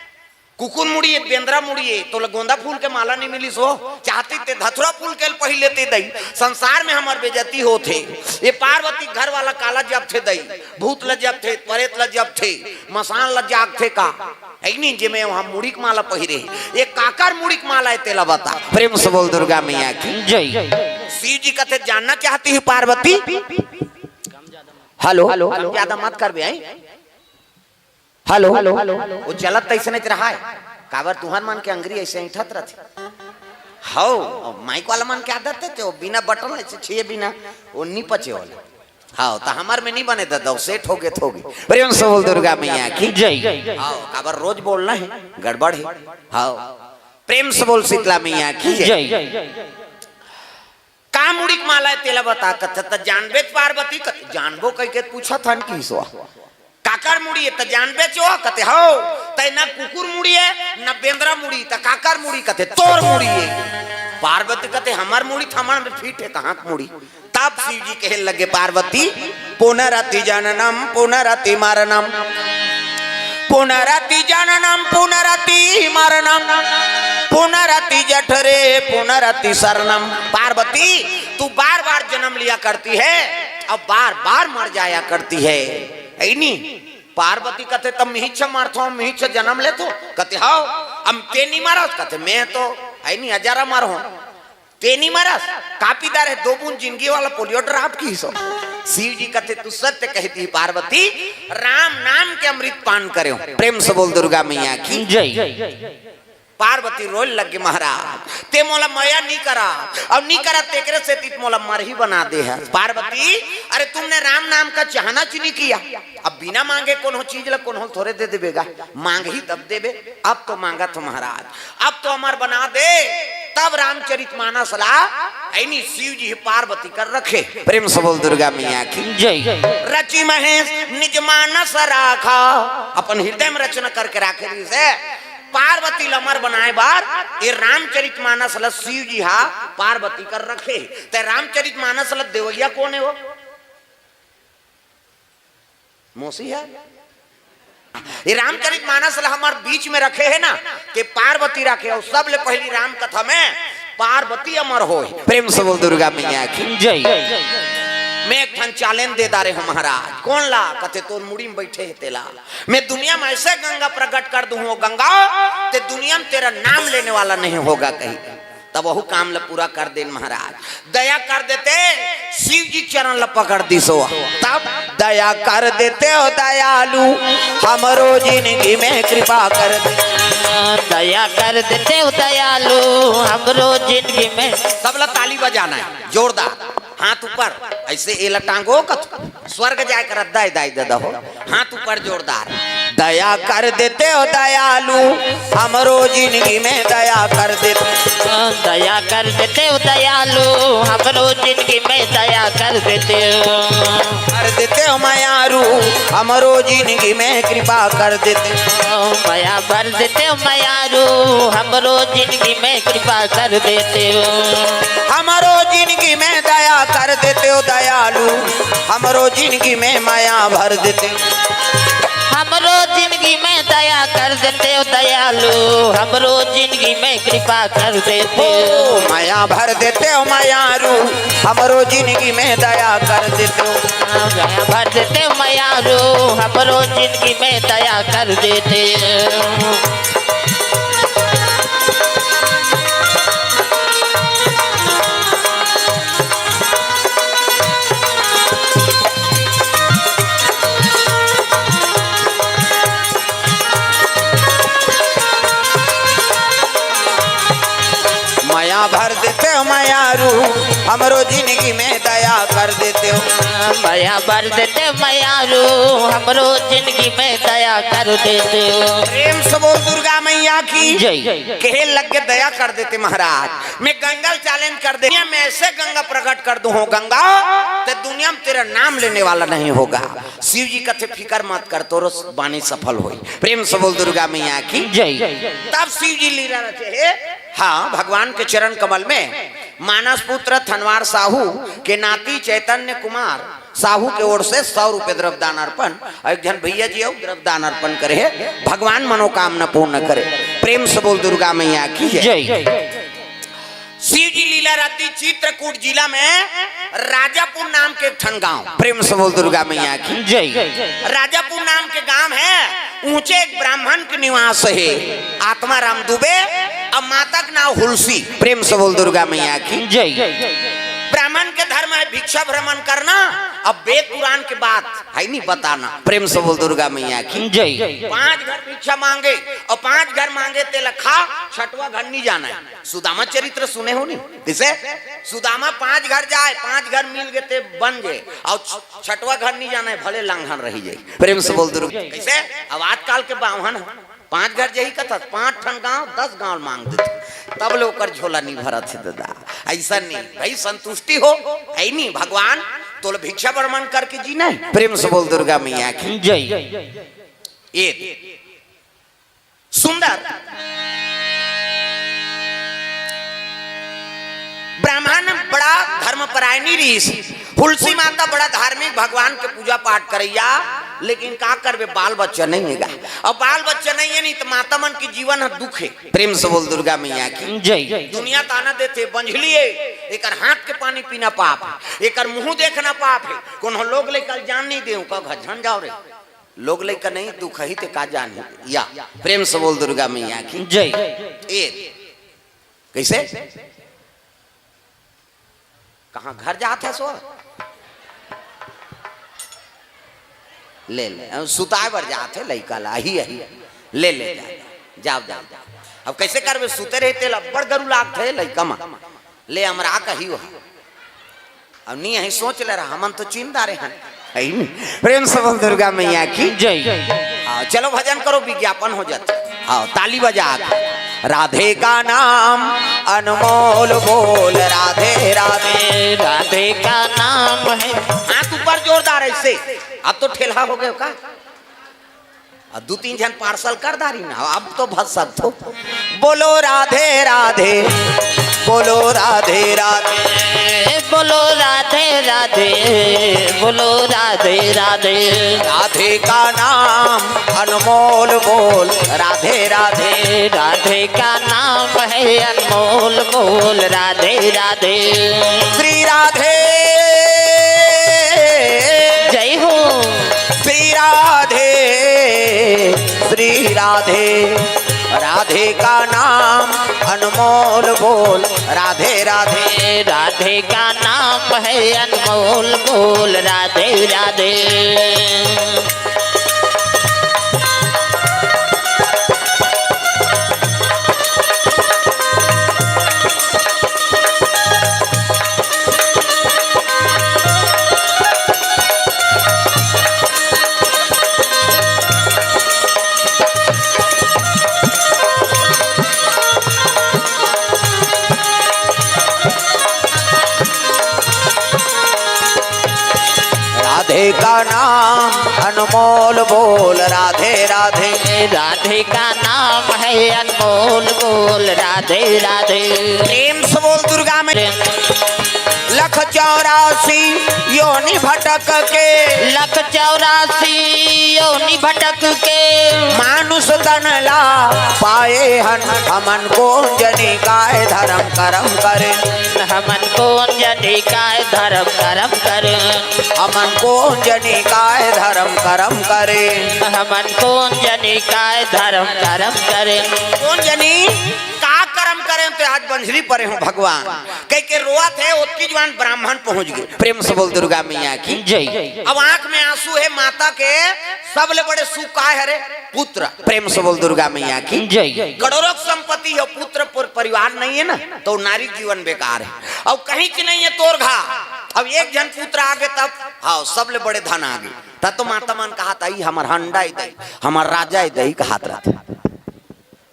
कुकुर मुड़िए, बेंदरा मुड़िए, तोला गोंदा फूल के माला नहीं मिलिस हो, चाहती ते धतुरा फूल के पहले ते दई। संसार में हमर बेइज्जती होत हे। ये पार्वती घर वाला काला जपथे दई, भूत ल जपथे, परेत ल जपथे, मसान ल जागथे का? है नहीं, जे में वहाँ मुड़ी के माला पहिरे हे। ये काकर मुड़ी के माला है, तेला बता। प्रेम से बोल दुर्गा मैया की। जय। शिव जी कथे जानना चाहती हूँ पार्वती। हेलो, हेलो, ज्यादा मत करबे, आई। हेलो, वो चलत तैसने रहा है। काबर तुहर मन के अंगरी ऐसे ऐंठत रथे। हौ, माइक वाला मन के आदत हे, ते वो बिना बटन ऐसे छुए बिना वो नी पचे वाला। हौ, त हमर में नी बने दादा, सेट हो गे, हो गे। प्रेम से बोल दुर्गा मैया की। जय। हौ, काबर रोज बोलना है, गड़बड़ है। हौ, प्रेम से बोल शीतला मैया की। जय। का मुड़ी के माला है तेला बता, कथे त जानबे पार्वती, कथे जानबो कह के पूछत हन कि ईश्वर। काकर मुड़ी है त जानबे चो, कथे हो, तै न कुकुर मुड़ी है, न बेंदरा मुड़ी, त काकर मुड़ी, कथे तोर मुड़ी है। पार्वती कथे हमर मुड़ी थमन में फिट है, कहाँ के मुड़ी? तब शिव जी कहे लगे पार्वती, पुनरति जननम पुनरति मरणम, पुनरति जननम पुनरति मरणम, पुनरति जठरे पुनरति शरणम। पार्वती, तू बार बार जन्म लिया करती है और बार बार मर जाया करती है, है नी? पार्वती कथे, "तब मिहिच मरथो, मिहिच जन्म लेथो?" कथे, "हौ।" "अब ते नी मरस?" कथे, "मैं तो, है नी, हजारा मरहूं।" "ते नी मरस? कापी दार है दो बूंद जिंदगी वाला पोलियो ड्राप की सो।" शिव जी कथे, "तू सत्य कहती पार्वती, राम नाम के अमृत पान करे।" प्रेम से बोल दुर्गा मैया की। जय। पार्वती रोए लगे, "महाराज, ते मोला मया नी करा, अब नी करा, तेकरे सेती मोला मरही बना दे है।" पार्वती, "अरे, तुमने राम नाम का चाहना च नी किया।" अब बिना मांगे कोनो चीज ला कोनो थोरे दे देबे गा, मांगही तब देबे। अब तो मांगत हो महाराज, अब तो अमर बना दे, अब रामचरित मानस ला ऐनी शिव जी पार्वती कर रखे। प्रेम से बोल दुर्गा मैया की। जय। रचि महेश निज मानस राखा, अपन हृदय में रचना करके राखे। जैसे पार्वती ल अमर बनाए बर ये रामचरित मानस ला शिव जी हा पार्वती कर रखे। ते रामचरित मानस ला देवैया कोन हे वो? मौसी हे। ये रामचरित मानस ला हमर बीच में रखे हे ना, के पार्वती रखे। अउ सबले पहली राम कथा में पार्वती अमर होय। प्रेम से बोल दुर्गा मैया की। जय। मैं एक ठन challenge दे डारे हूँ महाराज। कोन ला? कथे तोर मुड़ी में बैठे हे तेला। मैं दुनिया में ऐसे गंगा प्रकट कर दूं, ओ गंगा, ते दुनिया में तेरा नाम लेने वाला नहीं होगा कही। तब वहू काम ला पूरा कर देन महाराज। दया कर देते, शिव जी चरण ला पकड़ दिसो। तब दया कर देते हो दयालु, हमरो जिंदगी में कृपा कर दे। दया कर देते हो दयालु, हमरो जिंदगी में। सब ला ताली बजाना है, जोरदार, हाथ ऊपर, ऐसे एला टांगो कत स्वर्ग जाए कर अद्दा दाई ददा हो। हाथ ऊपर जोरदार। दया कर देते हो दयालु, हमरो जिंदगी में दया कर देते। दया कर देते हो दयालु, हमरो जिंदगी में दया कर देते हो। कर देते हो मयारू, हमरो जिंदगी में कृपा कर देते। मया भर देते हो मयारू, हमरो जिंदगी में कृपा कर देते हो। हमरो जिंदगी में दया कर देते हो दयालु, हमरो जिंदगी में मया भर देते हो। हमरो जिंदगी में दया कर देते हो दयालु, हमरो जिंदगी में कृपा कर देते हो। मया भर देते हो मयारू, हमरो जिंदगी में दया कर देते हो। मया भर देते हो मयारू, हमरो जिंदगी में दया कर देते हो। मया भर देते हो मयारू, हमरो जिंदगी में दया कर देते हो। मया भर देते हो मयारू, हमरो जिंदगी में दया कर देते हो। प्रेम से बोल दुर्गा मैया की। जय। कहे लग के दया कर देते महाराज। मैं गंगा ल challenge कर दे, दुनिया में ऐसे गंगा प्रकट कर दूं हो गंगा, ते दुनिया में तेरा नाम लेने वाला नहीं होगा। शिव जी कथे फिकर मत कर, तोरो बानी सफल होई। प्रेम से बोल दुर्गा मैया की। जय। तब शिव जी लीला रचे हे। हाँ, भगवान के चरण कमल में मानस पुत्र थनवार साहू के नाती चैतन्य कुमार साहू के ओर से सौ रुपए द्रव्य दान अर्पण, और एक झन भैया जी अउ द्रव्य दान अर्पण करे हे। भगवान मनोकामना पूर्ण करे। प्रेम से बोल दुर्गा मैया की जय। जय। शिव जी लीला रहती चित्रकूट जिला में राजापुर नाम के एक ठन गांव। प्रेम से बोल दुर्गा मैया की। जय। राजापुर नाम के गांव है, ऊंचे एक ब्राह्मण के निवास है, आत्मा राम दुबे, और माता के नाम हुलसी। प्रेम से बोल दुर्गा मैया की। जय। ब्राह्मण के धर्म है भिक्षा भ्रमण करना, अब वेद पुराण के बात है नहीं बताना। प्रेम से बोल दुर्गा मैया की। जय। पांच घर भिक्षा मांगे और पांच घर मांगे तेला खा, छठवा घर नहीं जाना है। सुदामा चरित्र सुने हो नहीं? किसे? सुदामा पांच घर जाए, पांच घर मिल गए ते बन गए, और छ-, छठवा घर नहीं जाना है, भले लांघन रही जाए। प्रेम से बोल दुर्गा। कैसे? अब आजकल के बावन पांच घर जही कथस, पांच ठन गांव, दस गांव मांग देथे, तब ले ओकर झोला नहीं भरत हे दादा। ऐसा नहीं भाई, संतुष्टि हो, है नहीं भगवान, तोला भिक्षा भ्रमण करके जीना है। प्रेम से बोल दुर्गा मैया की। जय। ये सुंदर ब्राह्मण बड़ा धर्मपरायणी रहिस, हुलसी माता बड़ा धार्मिक, भगवान के पूजा पाठ करैया, लेकिन का करबे, बाल बच्चा नहीं हेगा। अब बाल बच्चा नहीं है, नहीं तो माता मन के जीवन ह दुख है। प्रेम से बोल दुर्गा मैया की। जय। दुनिया ताना देथे, बंझली है, एकर हाथ के पानी पीना पाप है, एकर मुंह देखना पाप है। कोनो लोग लइका ल जान नहीं दे, का घर झन जाओ रे, लोग लइका नहीं दुख ही ते का जान है या। प्रेम से बोल दुर्गा मैया की। जय। ए कैसे? कहाँ घर जात है सो? ले ले, अब सुताए बर जात है लइका ला, अही, अही। ले ले, जा, जाओ, जाओ, जाओ। अब कैसे करबे, सुते रहे तेल अब्बड़ गरु लागत है लइका मा। ले हमरा कही हो। अब नहीं अही सोच ले रहा, हमन तो चिंता रहे हैं। है ही नहीं। प्रेम से बोल दुर्गा मैया की। जय। हाँ, चलो भजन करो, विज्ञापन हो जाता। हाँ, ताली बजा के। राधे का नाम अनमोल बोल, राधे राधे। राधे का नाम है। हाथ ऊपर जोरदार ऐसे। अब तो ठेलहा हो गए का? अब दू तीन झन पार्सल कर दारी ना, अब तो भस सकथो। बोलो राधे राधे, बोलो राधे राधे। बोलो राधे राधे, बोलो राधे राधे। राधे का नाम अनमोल बोल, राधे राधे। राधे का नाम है अनमोल बोल, राधे राधे। श्री राधे। जय हो। श्री राधे, श्री राधे। राधे का नाम अनमोल बोल, राधे राधे। राधे का नाम है अनमोल बोल, राधे राधे। राधे का नाम अनमोल बोल, राधे राधे। राधे का नाम है अनमोल बोल, राधे राधे। प्रेम से बोल दुर्गा मैया। लख चौरासी योनि भटक के। लख चौरासी योनि भटक के। मानुष तन ला पाए हन, हमन कोन जनी काय धर्म करम करे। हमन कोन जनी काय धर्म करम करे। हमन कोन जनी काय धर्म करम करे। हमन कोन जनी काय धर्म करम करे। कोन जनी का करम करे, ते आज बंझरी परे हों भगवान। कह के रोवत हे, ओतकी जुवार ब्राह्मण पहुंच गे। प्रेम से बोल दुर्गा मैया की। जय। अब आंख में आंसू हे, माता के सबले बड़े सुख काय हरे? पुत्र। प्रेम से बोल दुर्गा मैया की। जय। करोड़ों संपत्ति हे, पुत्र पर परिवार नहीं हे ना, त नारी जीवन बेकार हे। अब कहीं की नहीं हे तोर घर, अब एक झन पुत्र आगे तब, हाँ, सबले बड़े धन आगे। तब तो माता मन कहत हे, "हमर हंडा ही दई, हमर राजा ही दई," कहत रहत हे।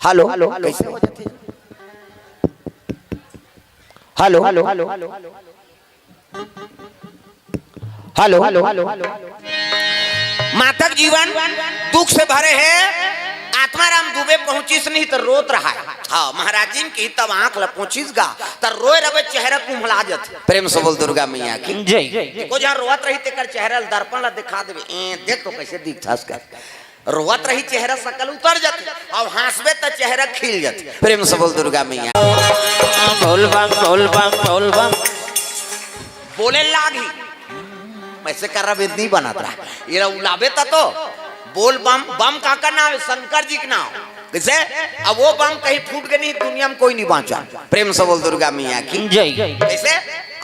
हेलो, कैसे हो जाथे? Hello, hello, hello. माता के जीवन दुख से भरे हे। आत्माराम दुबे पहुंचिस नहीं त रोत रहा हे। हाँ, महाराज जी के तब आंख ला पहुंचिस गा, त रोए रबे, चेहरा कुम्हला जाथे। प्रेम से बोल दुर्गा मैया की। जय। एको झन रोवत रही, तेकर चेहरा ला, दर्पण ला दिखा देबे, ए, देख तो कैसे दिखथस कर। रोवत रही, चेहरा सकल उतर जाथे, अउ हांसबे त चेहरा खिल जाथे। प्रेम से बोल दुर्गा मैया। बोल बम, बोल बम, बोल बम। बोले लागही, वैसे कर रहा, नहीं बनत रहा, ये उलाबे त तो। बोल बम, बम काकर नाम हे? शंकर जी के नाम। कैसे? अब वो बम कहीं फूट के नहीं, दुनिया में कोई नहीं बांचा। प्रेम से बोल दुर्गा मैया की। जय। कैसे?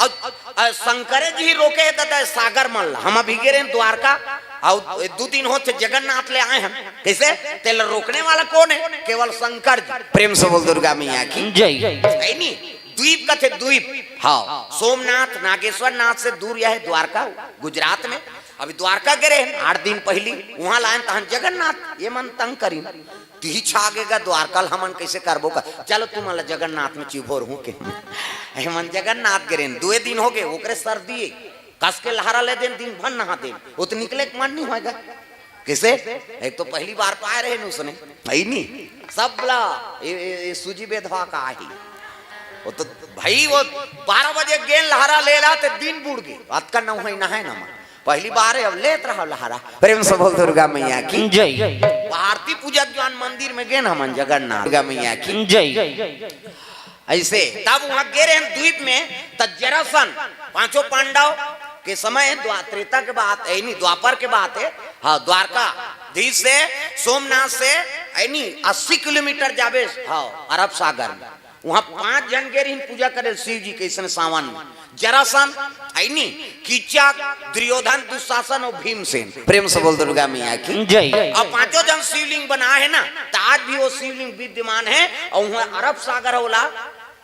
अब अ, शंकरे जी ही रोके हे दादा, सागर मन ला। हम अभी गे रहेन द्वारका, अउ दू दिन होत हे जगन्नाथ ले आए हन। कैसे? तेला रोकने वाला कोन हे? केवल शंकर जी। प्रेम से बोल दुर्गा मैया की। जय। हे नी? द्वीप कथे, द्वीप। हाँ, सोमनाथ, नागेश्वर नाथ से दूर यह हे द्वारका, गुजरात में। अभी द्वारका गे रहेन आठ दिन पहिली, उहां लाएन तहन जगन्नाथ, ये मन तंग करिन। तिही छा गे गा द्वारका ल, हमन कैसे करबो का? चलो तुमन ला जगन्नाथ में चिभोर हूं के। हमन जगन्नाथ गे रहेन, दुए दिन हो गे, ओकरे सर्दी हे, कस के लहरा ले देन, दिन भर नहा देन, वो तो निकले के मन नहीं होएगा। कैसे? एक तो पहली बार पाए रहेन उसने, हे नी? सब ला, ये, ये, ये सूजी बेधवा का आही। वो तो भाई, वो बारह बजे गेन लहरा ले ला, ते दिन बुड़ गे, अतका नहाए ना मन। पहली बार हे, अब लेत रहा लहरा। प्रेम से बोल दुर्गा मैया की। जय। आरती पूजा के जुवार मंदिर में गेन हमन जगन्नाथ दुर्गा मैया की। जय। ऐसे तब उहां गे रहेन द्वीप में, त जरासंध, पांचों पांडव के समय द्वा-, त्रेता के बात हे, नहीं, द्वापर के बात हे। हाँ, द्वारकाधीश से, सोमनाथ से, हे नहीं, अस्सी किलोमीटर जाबे, हाँ, अरब सागर में। उहां पांच झन गे रहिन पूजा करे शिव जी के, अइसने सावन में। जरासंध, हे नी, कीचक, दुर्योधन, दुशासन अउ भीमसेन। प्रेम से बोल दुर्गा मैया की। जय। अब पांचों झन शिवलिंग बनाए हे ना, त आज भी वो शिवलिंग विद्यमान हे। अउ उहां अरब सागर हे ओला,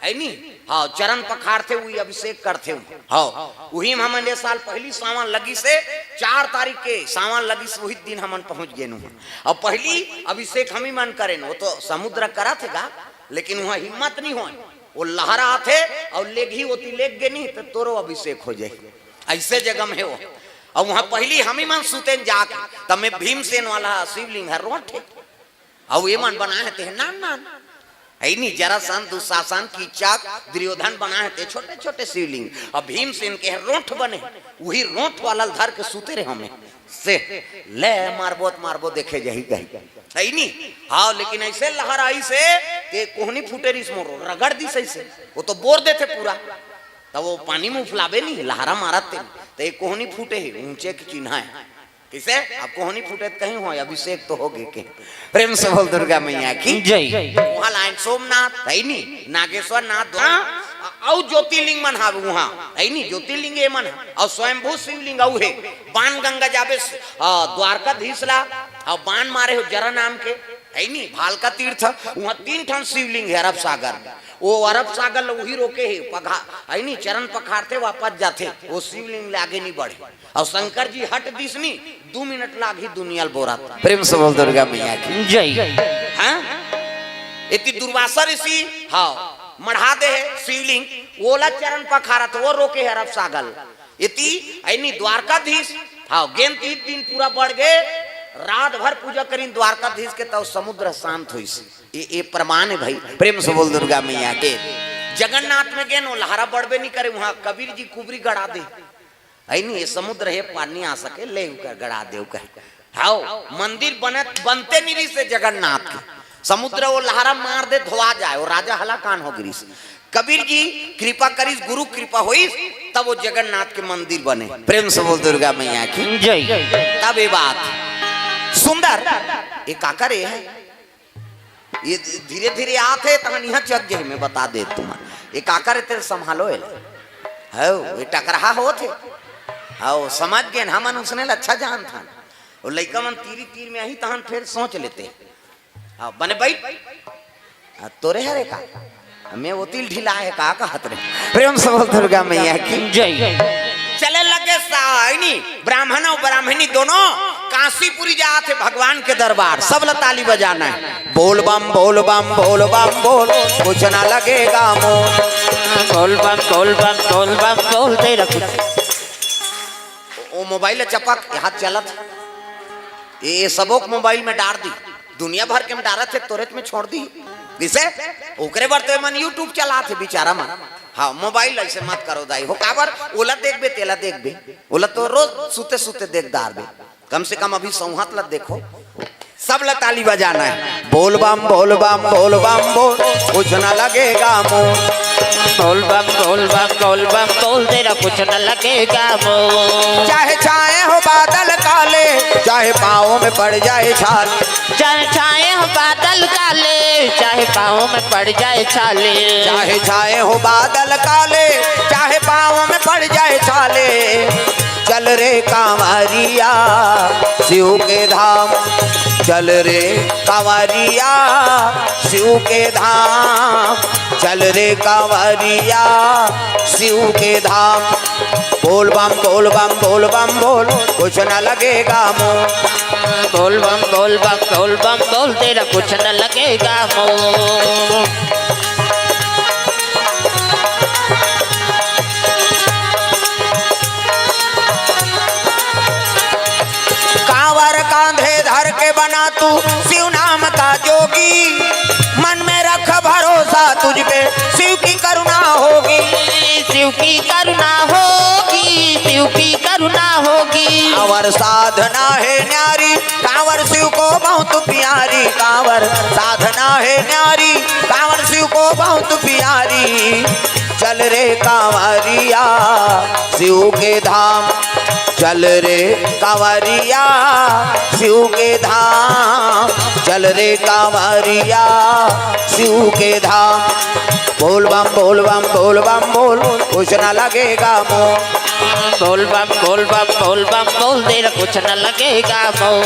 हे नी, हाँ, चरण पखारथे, उही अभिषेक करथे। हाँ, उही में हमन ए साल पहली सावन लगिस हे, चार तारीख के सावन लगिस, उही दिन हमन पहुंच गेन उहां। अब पहली अभिषेक हमी मन करेन, वो तो समुद्र करथे गा, लेकिन वहाँ हिम्मत नहीं होय। वो लहरा आथे अउ लेगही ओती लेग गे नहीं, त तोरो अभिषेक हो जाही। अइसे जगह में हे वो। अउ वहाँ पहिली हमी मन सुतेन जाके, तब में भीमसेन वाला शिवलिंग हे रोंठ हे। अउ ये मन बनाए हे ते नान नान। हे नहीं, जरासंध, दुशासन, कीचक, दुर्योधन बनाए हे ते छोटे छोटे शिवलिंग। अउ भीमसेन के रोंठ बने, वही रोंठ वाला ल धर के सुते रहे हमी। से ले मारबो त मारबो, देखे जाही कही। हे नहीं? हाँ, लेकिन अइसे लहराइस ते कोहनी फूटे रिहिस मोरो, रगड़ दिस अइसे। वो तो बोर देथे पूरा। तब वो पानी में उफलाबे नहीं, लहरा मारत ते। ते कोहनी फूटे हे, ऊंचे के चिन्हा हे। कइसे? अब कोहनी फूटे त कहीं हो, अभिषेक तो हो गे के। प्रेम से बोल दुर्गा मैया की। जय। वहाँ लाइन सोमनाथ, हे नहीं? नागेश्वर नाथ, द्वार-, अउ ज्योतिर्लिंग मन हावे वहाँ, हे नहीं? ज्योतिर्लिंग ये मन हे। अउ स्वयंभू शिवलिंग अउ हे। बाण गंगा जाबे स-, आ, द्वारकाधीश ला, अउ बाण मारे हो जरा नाम के, हे नहीं? भालका तीर्थ, वहाँ तीन ठन शिवलिंग हे अरब सागर में। वो अरब सागर ल वही रोके हे, पघा-, हे नहीं? चरण पखारथे, वापस जाथे, वो शिवलिंग ले आगे नहीं बढ़े। अउ शंकर जी हट दिस नहीं, दू मिनट लागही दुनिया ल बोरत। प्रेम से बोल दुर्गा मैया की। जय। हाँ? एती दुर्वासा ऋषि, हाँ, मढ़ा दे हे शिवलिंग, ओला चरण पखारत, वो रोके हे अरब सागर। एती, हे नहीं, द्वारकाधीश, हाँ, गेंद तीन दिन पूरा बढ़ गे, रात भर पूजा करिन द्वारकाधीश के, तब समुद्र शांत होइस। ये, ये प्रमाण हे भाई, प्रेम से बोल दुर्गा मैया के। जगन्नाथ में गेन, वो लहरा बढ़बे नहीं करे, वहाँ कबीर जी कुबरी गड़ा दे। हे नहीं, ये समुद्र हे, पार नहीं आ सके, ले उकर गड़ा दे उकर। हाव, मंदिर बनत, बनते नहीं रिहिस जगन्नाथ के। समुद्र वो लहरा मार दे, धोआ जाए, वो राजा हलाकान हो गे रिहिस। कबीर जी कृपा करिस, गुरु कृपा होइस, तब वो जगन्नाथ के मंदिर बने। प्रेम से बोल दुर्गा मैया की। जय। तब ये बात सुंदर, ये काकर ये हे? ये धीरे-धीरे आत हे, तहन इहाँ चघ जाही, मैं बता देत तुमन। ये काकर हे, तेला संभालो एला। हव, ये टकरहा होत हे। हव, समझ गेन, हमन उसने ल अच्छा जानथन। वो लइका मन तीरी तीर में आही, तहन फेर सोच लेते। हाँ, बने बइठ। आ, तोरे हरे का? मैं ओती ल ढिला हे का कहत रहे। प्रेम से बोल दुर्गा मैया की। जय। चले लगे सा-, हे नहीं, ब्राह्मण अउ ब्राह्मणी दोनों काशीपुरी जात हे भगवान के दरबार, सब ल ताली बजाना हे। बोल बम, बोल बम, बोल बम, बोल, कुछ ना लगेगा मोल। बोल बम, बोल बम, बोल बम, बोल, तेरा कुछ। ओ, ओ मोबाइल ल चपक, ये हाथ चलत। ये सबो के मोबाइल में डार दी, दुनिया भर के में डारत हे, तोरेच में छोड़ दी। कइसे? ओकरे बर तो ये मन YouTube चलात हे बिचारा मन। हाँ, मोबाइल अइसे मत करो दाई हो, काबर? ओला देखबे, तेला देखबे, ओला तो रोज सुते सुते देख डारबे। कम से कम अभी सौंहत ला देखो। सब ला ताली बजाना हे। बोल बम, बोल बम, बोल बम, बोल, कुछ ना लगेगा मोल। बोल बम, बोल बम, बोल बम, बोल, तेरा कुछ ना लगेगा मोल। चाहे छाए हो बादल काले, चाहे पाँव में पड़ जाए छाले। चाहे छाए हो बादल काले, चाहे पाँव में पड़ जाए छाले। चाहे छाए हो बादल काले, चाहे पाँव में पड़ जाए छाले। चल रे कांवरिया शिव के धाम, चल रे कांवरिया शिव के धाम, चल रे कांवरिया शिव के धाम। बोल बम, बोल बम, बोल बम, बोल, कुछ ना लगेगा मोल। बोल बम, बोल बम, बोल बम, बोल, तेरा कुछ ना लगेगा मोल। कांवर कांधे धर के बना तू शिव नाम का जोगी, मन में रख भरोसा तुझ पे, शिव की करुणा होगी। शिव की करुणा होगी, शिव की करुणा होगी। कांवर साधना हे न्यारी, कांवर शिव को बहुत प्यारी, कांवर साधना हे न्यारी, कांवर शिव को बहुत प्यारी। चल रे कांवरिया शिव के धाम, चल रे कांवरिया शिव के धाम, चल रे कांवरिया शिव के धाम। बोल बम, बोल बम, बोल बम, बोल, कुछ ना लगेगा मोल। बोल बम, बोल बम, बोल बम, बोल, तेरा कुछ ना लगेगा मोल।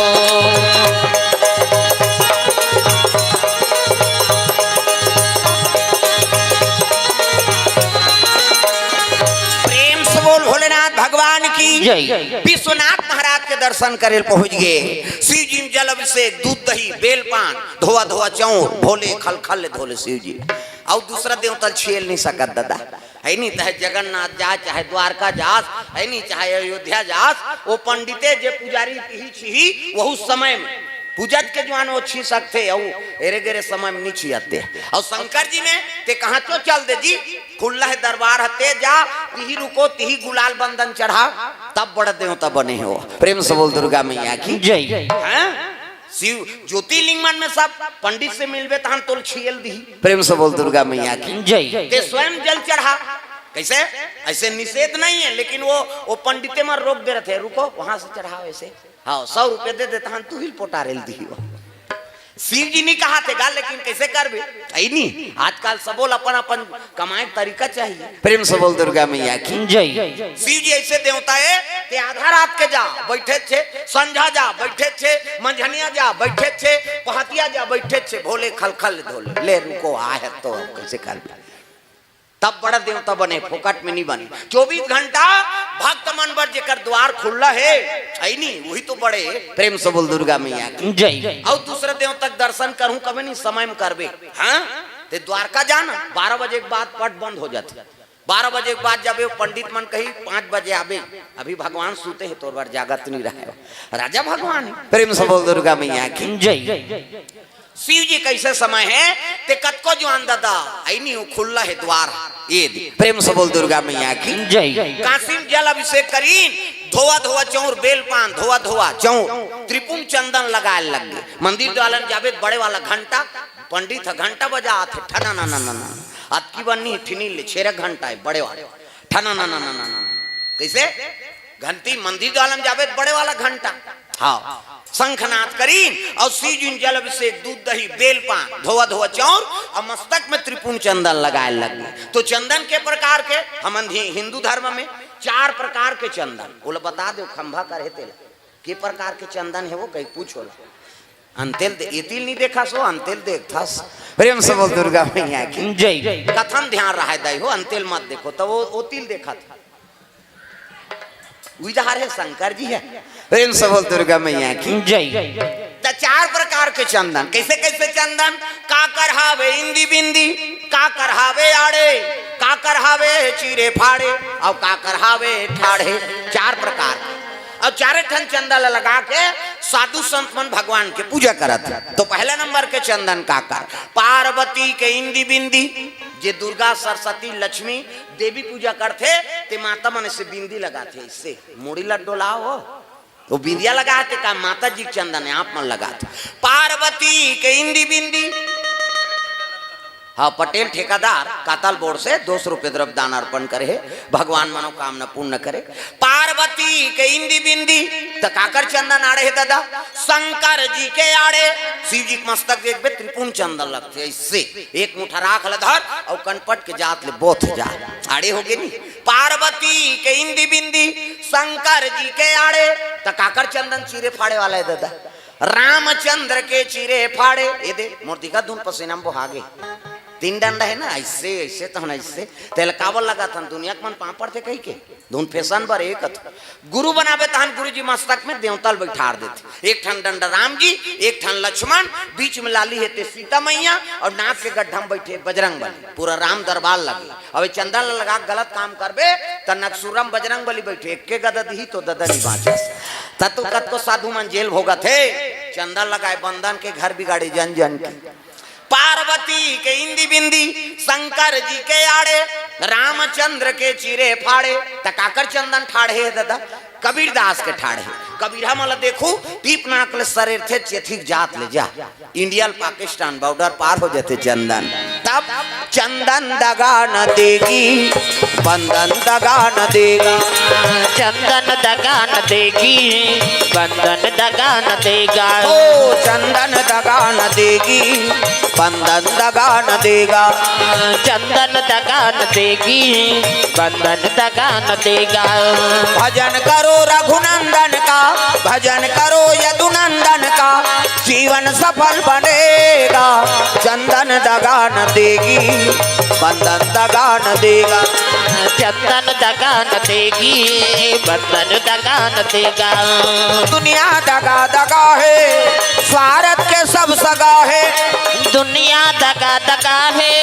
प्रेम से बोल भोलेनाथ भगवान की जय। विश्वनाथ महाराज के दर्शन करे ल पहुंच गे। शिव जी म जल अभिषेक, दूध दही, बेल पान, धोवा धोवा चौर, भोले खलखल ले धोले शिव जी। अउ दूसरा देवता ल छेल नहीं सकत दादा, है नहीं? चाहे जगन्नाथ जा, चाहे द्वारका जास, है नहीं? चाहे अयोध्या जास, वो पंडिते जे पुजारी तिही छिही, वहू समय में पूजत के जुआन वो छी सकथे, अउ एरे गेरे समय में नहीं छियते। अउ शंकर जी में ते कहाँ चो चल दे जी, खुल्ला हे दरबार ह, ते जा, तिही रुको, तिही गुलाल बंदन चढ़ा, तब बड़ देवता बने हो। प्रेम से बोल दुर्गा मैया की। जय। हैं? शिव ज्योतिर्लिंग मन में सब पंडित से मिलबे तहन तोल छियल दिही। प्रेम से बोल दुर्गा मैया की। जय। ते स्वयं जल चढ़ा। कैसे? ऐसे निषेध नहीं है, लेकिन वो वो पंडिते मन रोक दे रहे थे, रुको, वहां से चढ़ाओ ऐसे। हाँ, सौ रुपये दे दे तहन तू ही पोटारेल दिही वो। शिव जी नहीं कहा थे गा, लेकिन कैसे करबे? ऐ नहीं, आजकल सबोल अपन अपन कमाए के तरीका चाहिए। प्रेम से बोल दुर्गा मैया की। जय। शिव जी ऐसे देवता है कि आधा रात के जा बैठे छे, संझा जा बैठे छे, मंझनिया जा बैठे छे, पहतिया जा बैठे छे, भोले खलखल धोले। ले रुको, आ है तो अब कैसे करबे? तब बड़ा देवता बने, फोकट में नहीं बने। चौबीस घंटा भक्त मन बर जेकर द्वार खुल्ला है, है नहीं, वही तो बड़े। प्रेम से बोल दुर्गा मैया की। जय। अउ दूसरा देवता के दर्शन करूं कभी नहीं, समय में करबे। हाँ, ते द्वारका जाना, बारह बजे के बाद पट बंद हो जाथे। बारह बजे के बाद जब ये पंडित मन कही पाँच बजे आबे, अभी भगवान सूते हैं, तोर बर जागत नहीं रहे। राजा भगवान है। प्रेम से बोल दुर्गा मैया की। जय। शिव जी कैसे समय है, ते कतको जुआन दादा, ऐ नहीं हो, खुल्ला है द्वार। ये दे। प्रेम से बोल दुर्गा मैया की। जय। काशी में जल अभिषेक करीन, धोवा धोवा चौर, बेल पान, धोवा धोवा चौर, त्रिपुंड चंदन लगाए लग गए। मंदिर द्वालन जाबे, बड़े वाला घंटा, पंडित ह घंटा बजा आथे, ठना ना ना ना ना। अतकी बन्नी ठिनी ले, छेरा घंटा है बड़े वाला, ठना ना ना ना ना ना। कैसे? घंटी मंदिर द्वालन जाबे, बड़े वाला घंटा। हाँ, शंखनाद करीन अउ शिव जी जल अभिषेक, दूध दही, बेल पान, धोवा धोवा चौर अउ मस्तक में त्रिपुंड चंदन लगाए लग गए। तो चंदन के प्रकार के, हमन हि-, हिंदू धर्म में चार प्रकार के चंदन, ओला बता दो, खंभा कर हे तेला, के प्रकार के चंदन है वो, कहीं पूछो ला। अंतेल दे-, एतिल नहीं देखा सो, अंतेल देखथस। प्रेम से बोल दुर्गा मैया की। जय। कथन ध्यान रहे दाई हो, अंतेल मत देखो, तो वो ओतिल देखा था। उधार है, शंकर जी है। प्रेम से बोल दुर्गा मैया की। जय। त चार प्रकार के चंदन। कैसे कैसे चंदन? काकर हावे इंदी बिंदी, काकर हावे आड़े, काकर हावे चीरे फाड़े, अउ काकर हावे ठाढ़े। चार प्रकार। अउ चारे ठन चंदन ल लगा के साधु संत मन भगवान के पूजा करत हे। तो पहला नंबर के चंदन काकर? पार्वती के इंदी बिंदी, जे दुर्गा, सरस्वती, लक्ष्मी, देवी पूजा करथे, ते माता मन से बिंदी लगाथे, इससे मुड़ी ल डोलाओ। वो बिंदिया लगाथे का? माता जी के चंदन है, आप मन लगाथे। पार्वती के इंदी बिंदी। हाँ, पटेल ठेकेदार कातल बोर्ड से दो सौ रुपये द्रव्य दान अर्पण करे हे, भगवान मनोकामना पूर्ण करे। पार्वती के इंदी बिंदी, त काकर चंदन आड़े हे दादा? शंकर जी के आड़े। शिव जी के मस्तक देखबे, त्रिपुंड चंदन लगथे, ऐसे एक मुठा राख ल धर अउ कनपट के जात ले बोथ जा, आड़े हो गे नी। पार्वती के इंदी बिंदी, शंकर जी के आड़े, त काकर चंदन चीरे फाड़े वाला है दादा? रामचंद्र के चीरे फाड़े। ये दे, मोर दिखा दून पसीना में बोहा गे। तीन डंडा है ना, ऐसे, ऐसे तो ना, ऐसे। तेल काबर लगा था, दुनिया के मन पापड़ थे कही के? धुन फैशन बर एक अथ। गुरु बनाबे तहन गुरु जी मस्तक में देवता ल बैठार देथे। एक ठन डंडा राम जी, एक ठन लक्ष्मण, बीच में लाली हे ते सीता मैया अउ नाक के गड्ढा में बैठे बजरंग बली। पूरा राम दरबार लगे। अब ये चंदन ल लगा के गलत काम करबे त नकसुरम बजरंग बली बैठे, एक के गदा दिही तो ददा नहीं बाँचस। त तो कतको साधु मन जेल भोगत हे, चंदन लगाए बंदन के घर बिगाड़े जन जन के। पार्वती के इंदी बिंदी, शंकर जी के आड़े, रामचंद्र के चीरे फाड़े, त काकर चंदन ठाढ़े हे दादा? कबीरदास के ठाढ़े। कबीरा मन ल देखू, पीप नाक ले सरेर थे चेथिक जात ले जा। इंडिया ल पाकिस्तान बॉर्डर पार हो जाते चंदन। तब चंदन दगा न देगी, बंदन दगा न देगा। चंदन दगा न देगी, बंदन दगा न देगा। ओ चंदन दगा न देगी, बंदन दगा न देगा। चंदन दगा न देगी, बंदन दगा न देगा। भजन करो रघुनंदन का, भजन करो यदुनंदन का। जीवन सफल बनेगा, चंदन दगा न देगी, बंधन दगा न देगा। चंदन दगा न देगी, बंधन दगा न देगा। दुनिया दगा दगा है, स्वार्थ के सब सगा है। दुनिया दगा दगा है,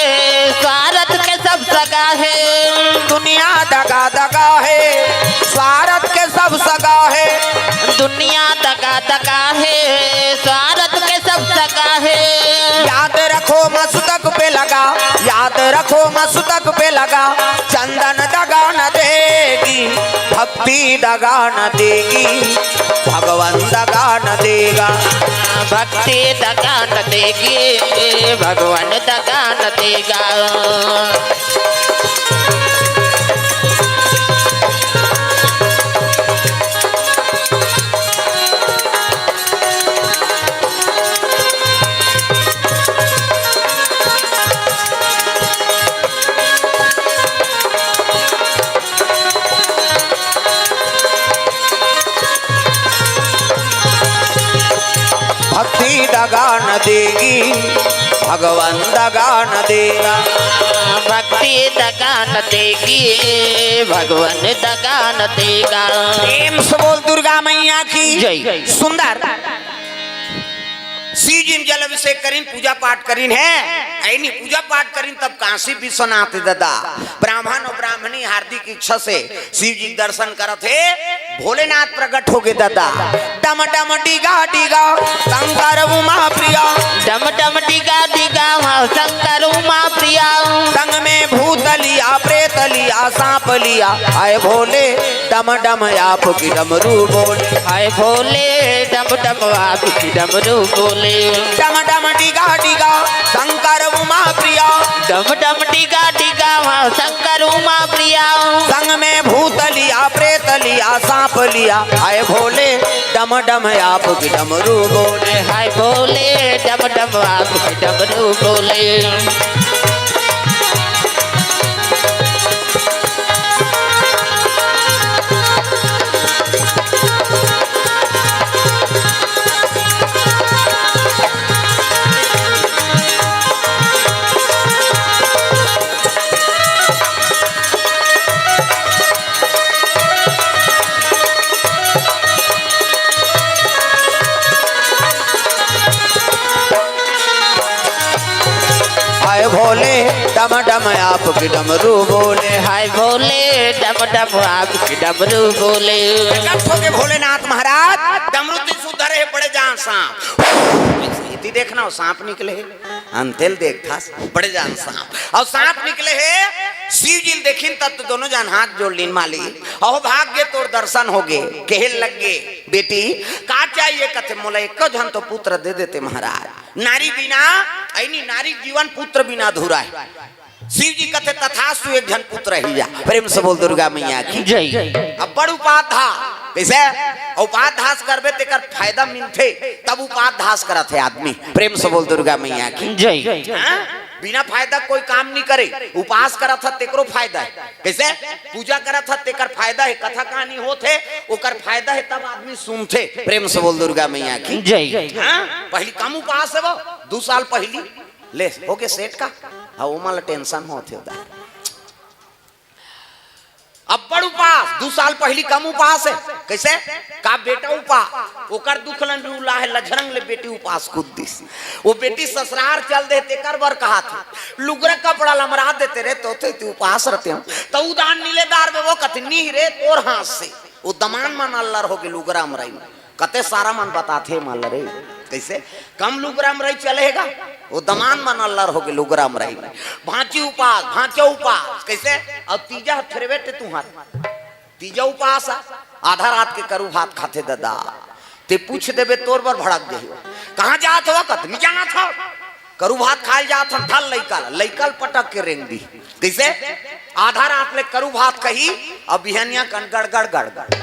स्वार्थ के सब सगा है। दुनिया दगा दगा है, स्वार्थ के सब सगा है। दुनिया दगा दगा है, स्वार्थ के सब सगा है। याद रखो मस्तक पे लगा, याद रखो मस्तक पे लगा, चंदन दगा न देगी, भक्ति दगा न देगी, भगवान दगा न देगा। भक्ति दगा न देगी, भगवान दगा न देगा। भक्ति दगा न देगी, भगवान दगा न देगा। भक्ति दगा न देगी, भगवान दगा न देगा। प्रेम से बोल दुर्गा मैया की जय। सुंदर। शिव जी में जल अभिषेक करिन, पूजा पाठ करिन है, ऐनी पूजा पाठ करिन, तब काशी विश्वनाथ दादा ब्राह्मण और ब्राह्मणी हार्दिक इच्छा से शिव जी के दर्शन करत हे, भोलेनाथ प्रकट हो गे दादा। डम डम डिगा डिगा शंकर उमा प्रिया। डम डम डिगा डिगा हाँ शंकर उमा प्रिया। संग में भूत लिया, प्रेत लिया, सांप लिया, आए भोले डम डम आपकी डमरू बोले। हाय भोले डम डम आपकी डमरू बोले। डम डम डिगा डिगा शंकर उमा प्रिया। डम डम डिगा डिगा हाँ शंकर उमा प्रिया। संग में भूत लिया, प्रेत लिया, सांप लिया, हाय भोले डम डम आपकी डमरू बोले। हाय भोले डम डम आपकी डमरू बोले। हाय भोले डम डम आपकी डमरू बोले। हाय भोले डम डम आपकी डमरू बोले। प्रकट होके भोलेनाथ महाराज डमरू त्रिशूल धरे हे, पड़े जान सांप। इति देखना हो, सांप निकले हे। अंतेल देख था, पड़े जान सांप। और सांप निकले हे, शिव जी ल देखिन तब तो दोनों जान हाथ जोड़ लीन, माली, अहो भाग गे तोर दर्शन हो गे, कहे लग गे, बेटी का चाहिए? कथे मोला एको झन तो पुत्र दे देते महाराज। नारी बिना, ऐनी नारी जीवन पुत्र बिना अधूरा हे। शिव जी कथे तथास्तु, एक झन पुत्र ही जा। प्रेम से बोल दुर्गा मैया की जय। अब्बड़ उपाध्यास, कइसे? उपाध्यास करबे तेकर फायदा मिलथे, तब उपाध्यास करत हे आदमी। प्रेम से बोल दुर्गा मैया की जय। हाँ? बिना फायदा कोई काम नहीं करे, उपास करत ह तेकरो फायदा हे। कइसे? पूजा करत ह तेकर फायदा हे, कथा कहानी होत हे ओकर फायदा हे, तब आदमी सुनथे। प्रेम से बोल दुर्गा मैया की जय। हाँ? पहली कम उपास हे वो, दू साल पहली ले, हो गे सेठ का? हाँ, ओमा ला टेंशन होत हे उधर। अब्बड़ उपास, दू साल पहली कम उपास हे। कइसे? का बेटा उपास, ओकर दुख लन रुला हे, लझरंग ले बेटी उपास कूद दिस। वो बेटी ससुरार चल दे, तेकर बर कहाथे, लुगरा कपड़ा लमरा देते रे, तो ते तू उपास रहते हो। तो उदान नीलेदार में वो कथे, नी रे, तोर हाथ से। वो दमान मन अल्लर हो गे लुगरा मरई में। कते सारा मन बताथे मल रे। कइसे? कम लुगरा मरई चलेगा? वो दमान मन अल्लर हो गे लुगरा मरई में। भांची उपास, भांचा उपास। कइसे? अब तीजा ह फेरवेट तुंहर। तीजा उपास आ, आधा रात के करू भात खाथे ददा। ते पूछ देबे तोर बर भड़क जही। कहाँ जात हो? कत नहीं जाना था। करू भात खाए जात हन, धर लइका ल, लइका ल पटक के रेंग दी। कइसे? आधा रात ले करू भात खही, अब बिहनिया कन गड़गड़ गड़गड़।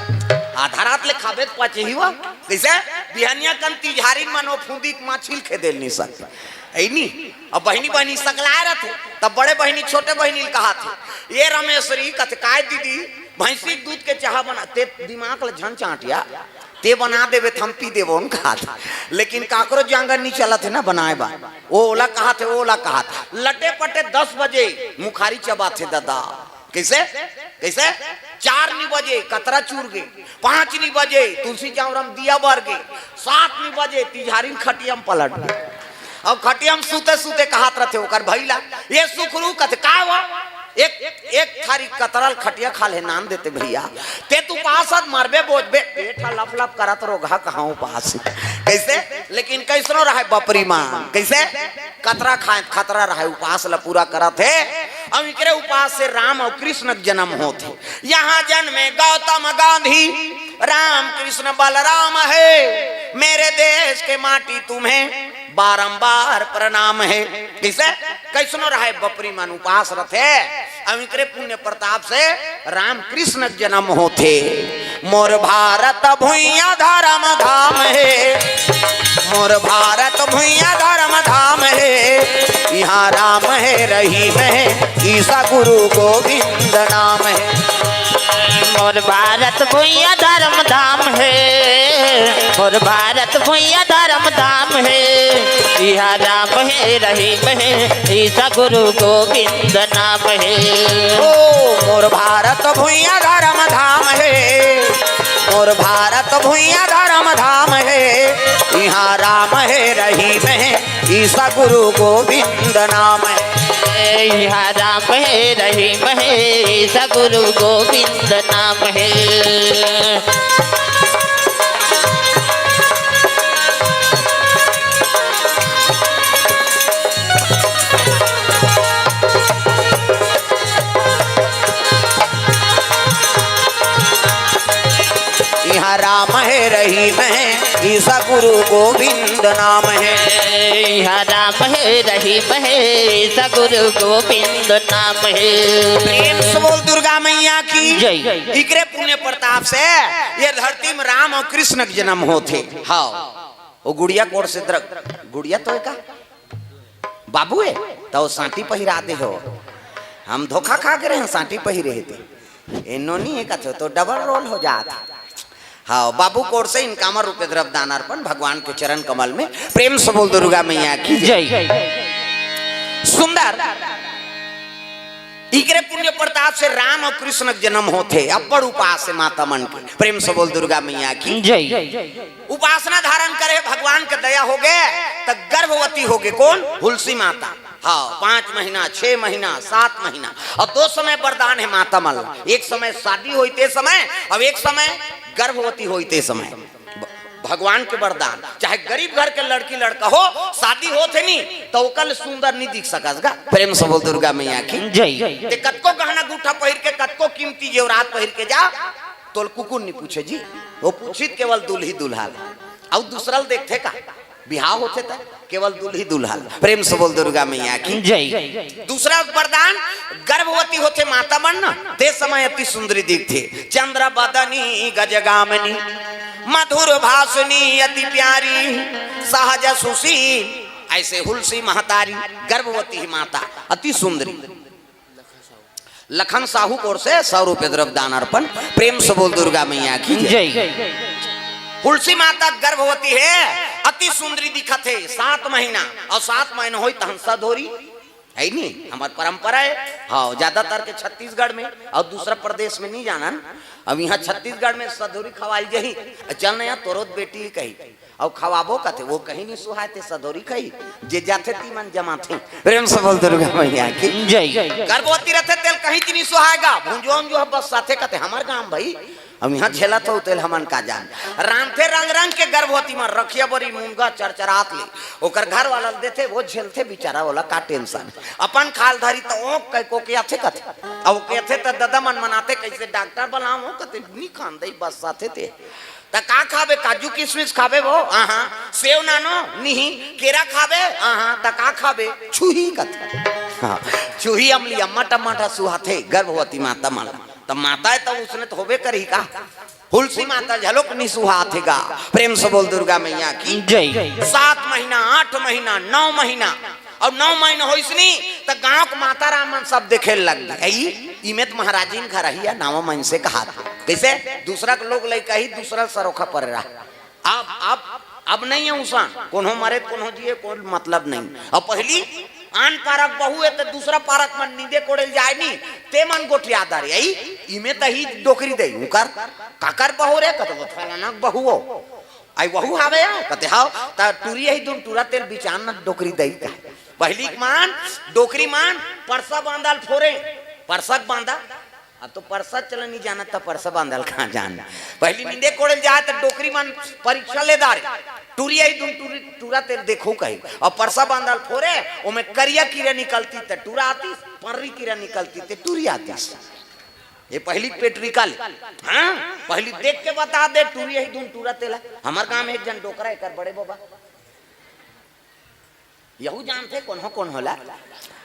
आधा रात ले खाबे त पचही वा। कइसे? बिहनिया कन तिझारी मन ओ फूंदी के माछी ल खेदे ल नी सकय। अइनी? अब बहिनी बहिनी सकलाए रथे, तब बड़े बहिनी छोटे बहिनी ल कहाथे, "ए रमेश्वरी," कथे, "काय दीदी?" "भैंसी के दूध के चाहा बना, ते दिमाग ल झन चांटिया।" ते बना देबे त हम पी देबो न कहत। लेकिन काकरो जांगर नी चलत हे ना बनाए बर। ओ ओला कहत हे, ओ ओला कहत। लटे पटे दस बजे मुखारी चबात हे ददा। कइसे? कइसे? चार नी बजे कतरा चूर गे, पाँच नी बजे तुलसी चौरा म दिया बर गे, सात नी बजे तिजहारी म खटिया म पलट गे। अब खटिया म सुते सुते कहत रथे ओकर भई ला, "ए सुखरू," कथे, "का हुआ?" एक, एक थारी कतरा ल खटिया खा ले नान देते भैया। ते त उपास हस मरबे बोजबे, पेट ह लप लप करत रोगहा कहाँ उपास। कइसे? लेकिन कइसनो रहय बपरी मान। कइसे? कतरा खाए त खतरा रहय, उपास ल पूरा करत हे। अउ इकरे उपास से राम अउ कृष्ण के जनम होत हे। यहाँ जन्मे गौतम गांधी, राम कृष्ण बलराम हे। मेरे देश के माटी तुम्हें बारंबार प्रणाम हे। कइसे? कइसनो रहय बपरी मन उपास रथे, अउ इकरे पुण्य प्रताप से राम कृष्ण के जनम होथे। मोर भारत भुइयां धर्म धाम हे, मोर भारत भुइयां धर्म धाम हे, इहाँ राम हे रहीम हे, ईसा गुरु गोविंद नाम हे। मोर भारत भुइयां धर्म धाम हे, मोर भारत भुइयां धर्म धाम हे, इहाँ राम हे रहीम हे, ईसा गुरु गोविंद नाम हे। ओ मोर भारत भुइयां धर्म धाम हे, मोर भारत भुइयां धर्म धाम हे, इहाँ राम हे रहीम हे, ईसा गुरु गोविंद नाम हे। इहाँ राम हे रहीम हे, ईसा गुरु गोविंद नाम हे। इहाँ राम हे रहीम हे, ईसा गुरु गोविंद नाम हे। इहाँ राम हे रहीम हे, ईसा गुरु गोविंद नाम हे। प्रेम से बोल दुर्गा मैया की जय। इकरे पुण्य प्रताप से ये धरती में राम अउ कृष्ण के जनम होथे। हाँ, ओ गुड़िया कोर से द्र-, गुड़िया तो हे का? बाबू हे, त ओ सांटी पहिरा दे हो। हम धोखा खा गे रहेन, सांटी पहिरे हे ते। ए नोनी हे कथे, तो डबल रोल हो जात। हाँ, बाबू कोर से इनकामर रूपे द्रव्य दान अर्पण भगवान के चरण कमल में। प्रेम से बोल दुर्गा मैया की जय। जय। सुंदर। इकरे पुण्य प्रताप से राम अउ कृष्ण के जनम होथे। अब्बड़ उपास हे माता मन के। प्रेम से बोल दुर्गा मैया की जय। उपासना धारण करे, भगवान के दया होगे, त गर्भवती होगे। कोन? हुलसी माता। हाँ, पाँच महीना, छह महीना, सात महीना। अउ दो समय वरदान हे माता मन ला। एक समय शादी होई ते समय, अउ एक समय गर्भवती होई ते समय। भ-, भगवान के वरदान। चाहे गरीब घर के लड़की लड़का हो, शादी होत हे नी, त ओकर ले सुंदर नी दिख सकस गा। प्रेम से बोल दुर्गा मैया की जय। ते कतको गहना गूठा पहिर के, कतको कीमती जेवरात पहिर के जा, तोल कुकुर नी पूछे जी। ओ पूछही त केवल दूल्ही दूल्हा ल। अउ दूसरा ल देखथे का? बिहाव होथे त केवल दूल्ही दूल्हा ल। प्रेम से बोल दुर्गा मैया की जय। दूसरा वरदान, गर्भवती होथे माता मन न, ते समय अति सुंदरी दिखथे। चंद्र बदनी गजगामिनी, मधुर भाषिणी अति प्यारी, सहज सुशील। अइसे हुलसी महतारी, गर्भवती ही माता, अति सुंदरी। लखन साहू कोर से सौ रुपये द्रव्य दान अर्पण। प्रेम से बोल दुर्गा मैया की जय। जय। हुलसी माता गर्भवती हे, अति सुंदरी दिखत हे, सात महीना, अउ सात महीना होई तहन सधोरी, हे नी, हमर परंपरा हे। हाँ, ज्यादातर के छत्तीसगढ़ में अउ दूसरा प्रदेश में नी जानन। अब इहाँ छत्तीसगढ़ में सधोरी खवाई जाही, चल न यार, तोरो बेटी कही, अउ खवाबो कथे, ओ कहीं नी सुहाय ते सधोरी खई, जे जाथे ती मन जमाथे। प्रेम से बोल दुर्गा मैया की जय। गर्भवती रथे तेल कहीं ती नी सुहाय गा, भुंजो उंजो ह बस साथे कथे, हमर गांव भई, हम इहाँ झेलत हो तेल हमन का जान। रांधथे रंग रंग के गर्भवती मन, रखिया बरी मुनगा चरचरात ले, ओकर घर वाला ल देथे, ओ झेलथे बिचारा, ओला का tension। अपन खाल धारी त ओक कह कोकियाथे कथे, अउ कोकियाथे त ददा मन मनाथे, कइसे डॉक्टर बलावं कथे, नी खान दई बस साथे ते। त का खाबे? काजू किशमिश खाबे वो? आहा। सेव नानो? निही। केरा खाबे? आहा। त का खाबे? छुही कथे। हाँ, छुही अमली अम्मा टमाटर सुहाथे गर्भवती माता मन ला। त माता हे त उसने त होबे करही का? हुलसी माता झलोक नी सुहाथे गा। प्रेम से बोल दुर्गा मैया की जय। सात महीना, आठ महीना, नौ महीना अउ नौ महीना होइस नी, त गांव के माता राम मन सब देखे लग गे। "अई, इमे त महाराजिन घर ही है, नवा महीना से कहा था।" कइसे? दूसरा के लोग लइका ही दूसरा सरोखा पर रहा। अब, अब, अब नहीं है उसान, कोनो मरे, कोनो जिए, कोई मतलब नहीं। अउ पहिली आन पारक बहू है, त दूसरा पारक मन नींदे कोड़े ल जाए नी, ते मन गोठिया दारे, "अई, इमे त ही डोकरी दई, उकर काकर बहू रे?" कते, "वो फलाना के बहू हो।" "अई, वहू हावे या?" कते, "हाव।" त टूरी अही दुन टूरा तेल बिचान न डोकरी दई का। पहिली के मान, डोकरी मान, परसा बांधा ल फोरे, परसा के बांधा। अब तो परसा चलन नहीं जानत, त परसा बांधा ल कहाँ जान। पहिली नींदे कोड़े ल जाए, त डोकरी मन परीक्षा ले दारे। टूरी अही दुन टूरी, टूरा तेल देखो कही। अउ परसा बांधा ल फोरे, ओमे करिया कीरा निकलती, त टूरा आतिस, पर्री कीरा निकलती, त टूरी आतिस। ये पहिली पेटरिका ले। हाँ, पहिली देख के बता दे, टूरी अही दुन टूरा तेला। हमर गांव में एक जन डोकरा, एकर बड़े बबा। यहू जानथे कोनो कोन होला।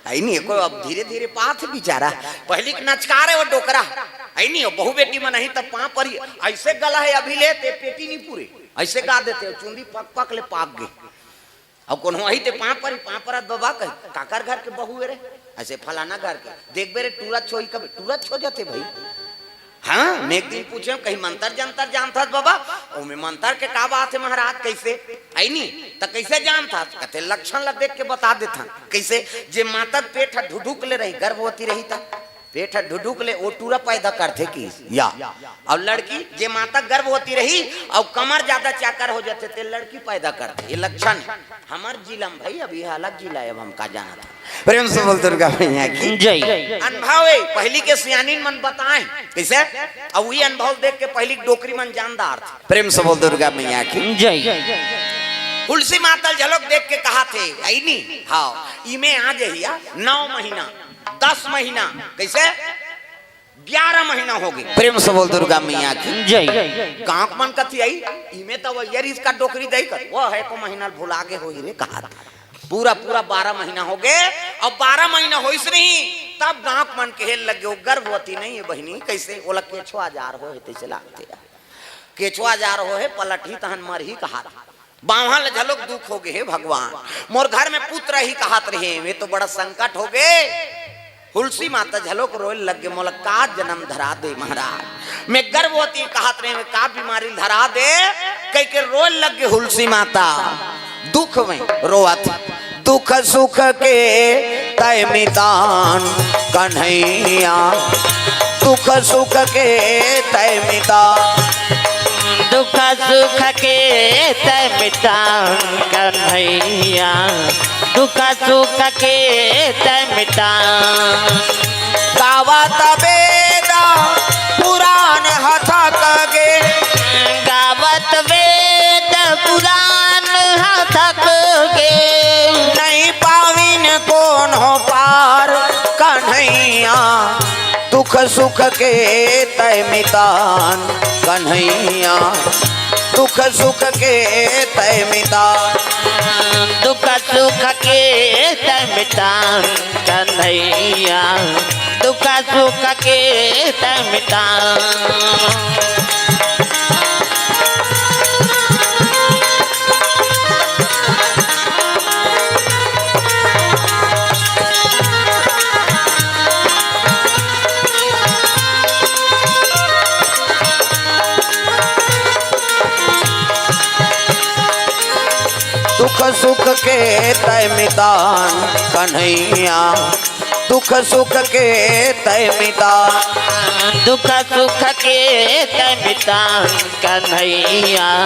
अई नी, एको अब धीरे-धीरे पाथे बिचारा। पहिली के नचकार हे वो डोकरा। अई नी, वो बहू बेटी मन अही त पांव परी। अइसे गला हे अभी ले, ते पेटी नी पूरे। अइसे गा देथे, चुंदी पक-पक ले पाक गे। अउ कोनो अही ते पांव परी, पांव परत बबा कही, "काकर घर के बहू हे रे?" "अइसे फलाना घर के।" "देखबे रे, टूरा छोही कब, टूरा छो जाथे भई।" हाँ, मैं एक दिन पूछे, "कहीं मंतर जंतर जानथस बबा?" "ओमे मंतर के का बात हे महाराज, कइसे?" "अई नी, त कइसे जानथस?" कथे, "लक्षण ल देख के बता देथन।" "कइसे?" "जे माता के पेट ह ढुढुक ले रही, गर्भवती रही त पेट ह ढुढुक ले, वो टूरा पैदा करथे कि या।" अउ लड़की जे माता गर्भवती रही अउ कमर ज्यादा चाकर हो जाथे, ते लड़की पैदा करथे। ये लक्षण हे। हमर जिला में भई, अब ये अलग जिला हे, अब हम का जानत हन। प्रेम से बोल दुर्गा मैया की। जय। अनुभव हे, पहिली के सियानिन मन बताए, कइसे? अउ वही अनुभव देख के पहिली डोकरी मन जानदार थे। प्रेम से बोल दुर्गा मैया की। जय। तुलसी माता ल झलक देख के कहाथे, "अई नी, हाव, इमे आ जहिया, नौ महीना, दस महीना, कइसे? ग्यारह महीना हो गे।" प्रेम से बोल दुर्गा मैया की। जय। गांव के मन कथे, "अई, इमे त वइया रिहिस का डोकरी दई कर, वो हे एको महीना ल भुला गे होही रे," कहाथे। पूरा, पूरा बारह महीना हो गे, अउ बारह महीना होइस नहीं, तब गांव के मन कहे लग गे, "वो गर्भवती नहीं हे बहिनी, कइसे ओला केछुआ जार होहे तइसे लागथे। केछुआ जार होहे, पलटही तहन मरही," कहाथे। बाम्हन ल झलोक दुख हो गे, "हे भगवान, मोर घर में पुत्र ही," कहात रहे, "ये तो बड़ा संकट हो गे।" तुलसी माता झलोक रोए लग गे, "मोला का जन्म धरा दे महाराज, मैं गर्भवती," कहात रहे, "मैं का बीमारी धरा दे?" कहि के रोए लग गे तुलसी माता, दुख में रोवत, "दुख सुख के तय मितान कन्हैया, दुख सुख के तय मितान।" दुख सुख के तय मितान कन्हैया, दुख सुख के तय मितान। गावत वेद पुराण हथक गे। गावत वेद पुराण हथक गे। नहीं पाविन कोनो पार कन्हैया, दुख सुख के तय मितान कन्हैया, दुख सुख के तय मितान। दुख सुख के तय मितान कन्हैया, दुख सुख के तय मितान। दुख सुख के तय मितान कन्हैया, दुख सुख के तय मितान। दुख सुख के तय मितान कन्हैया,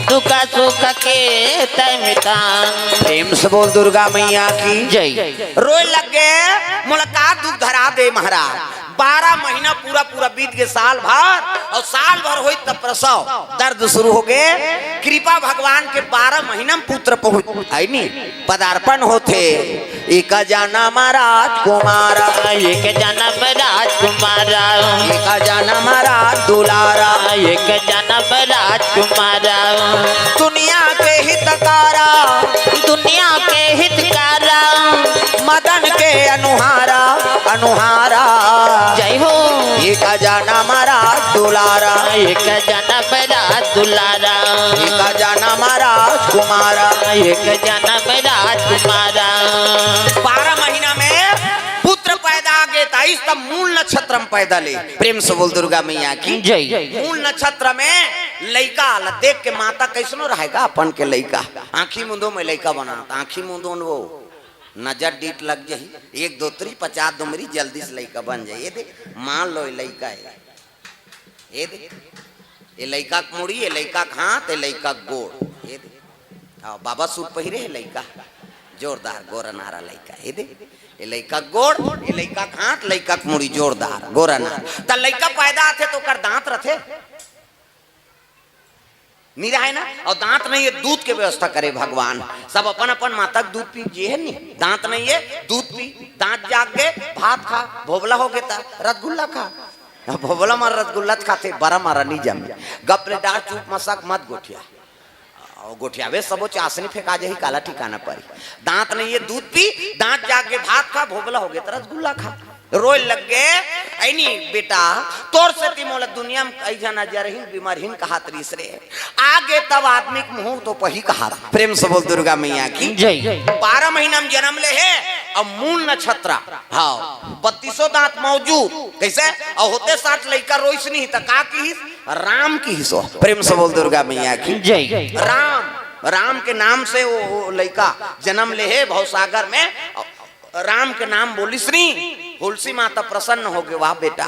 दुख सुख के तय मितान। प्रेम से बोल दुर्गा मैया की जय। रोए लग गे, "मोला का दुख धरा दे महाराज।" बारह महीना पूरा पूरा बीत गे, साल भर, अउ साल भर होई त प्रसव, दर्द शुरू हो गे। कृपा भगवान के, बारह महीना में पुत्र पहुंच, अई नी, पदार्पण होथे। एक जनम राजकुमार, एक जनम राजकुमार, एक जनम राज दुलारा, एक जनम राजकुमार। दुनिया के हितकारा, दुनिया के हितकारा, मदन के अनुहारा, अनुहारा। जय हो। एक जनम राज दुलारा, एक जनम राज दुलारा, एक जनम राजकुमारा। एक जनम राजकुमारा। बारह महीना में पुत्र पैदा आ गे, त आइस त मूल नक्षत्र में पैदा ले। प्रेम से बोल दुर्गा मैया की जय। मूल नक्षत्र में लइका ला देख के माता कैसनो रहेगा, अपन के लइका आँखी मुंदो में लइका बनात, आँखी मुंदो में वो नजर डीठ लग जाही, एक दो तरी पचास दुमरी जल्दी से लइका बन जाही। ये देख, मान लो ये लइका है, ये देख, ये लइका के मुड़ी, ये लइका के हाथ, ये लइका के गोड़, ये देख। हाँ, बाबा सूट पहिरे है लइका, जोरदार गोरा नारा लइका, ये देख, ये लइका के गोड़, ये लइका के हाथ, लइका के मुड़ी, जोरदार गोरा नारा। त लइका पैदा आथे त ओकर दांत रथे? नहीं रहे ना। और दांत नहीं है, दूध के व्यवस्था करे भगवान। सब अपन अपन माता के दूध पी, जे है नहीं, दांत नहीं है, दूध पी, दांत जाग गए, भात खा, भोबला हो गया, रसगुल्ला खा। अब भोबला मार रसगुल्ला खाथे, बरा मारा नहीं जमे। गप ले डार, चुप मसक मत गोठिया। और गोठियावे सबो चासनी फेंका जाही, काला ठिकाना परी। दांत नहीं है, दूध पी, दांत जाग गए, भात खा, भोबला हो गया, रसगुल्ला खा। रोए लग गए, "ऐनी बेटा, तोर सेती मोला दुनिया में कई झन अजरहीन, बीमारहीन कहात रहिस रे। आगे तब आदमी के मुंह तो पही कहात।" प्रेम से बोल दुर्गा मैया की जय। बारह महीना में जन्म ले है, अब मूल नक्षत्र, हाँ, बत्तीसों दांत मौजूद, कैसे? और होते साठ लइका रोइस नहीं, त का किहिस? राम किहिस हो। प्रेम से बोल दुर्गा मैया की जय। राम, राम के नाम से वो, वो लइका जन्म ले है भवसागर में। राम के नाम बोलिस नी, हुलसी माता प्रसन्न हो गए, "वाह बेटा।"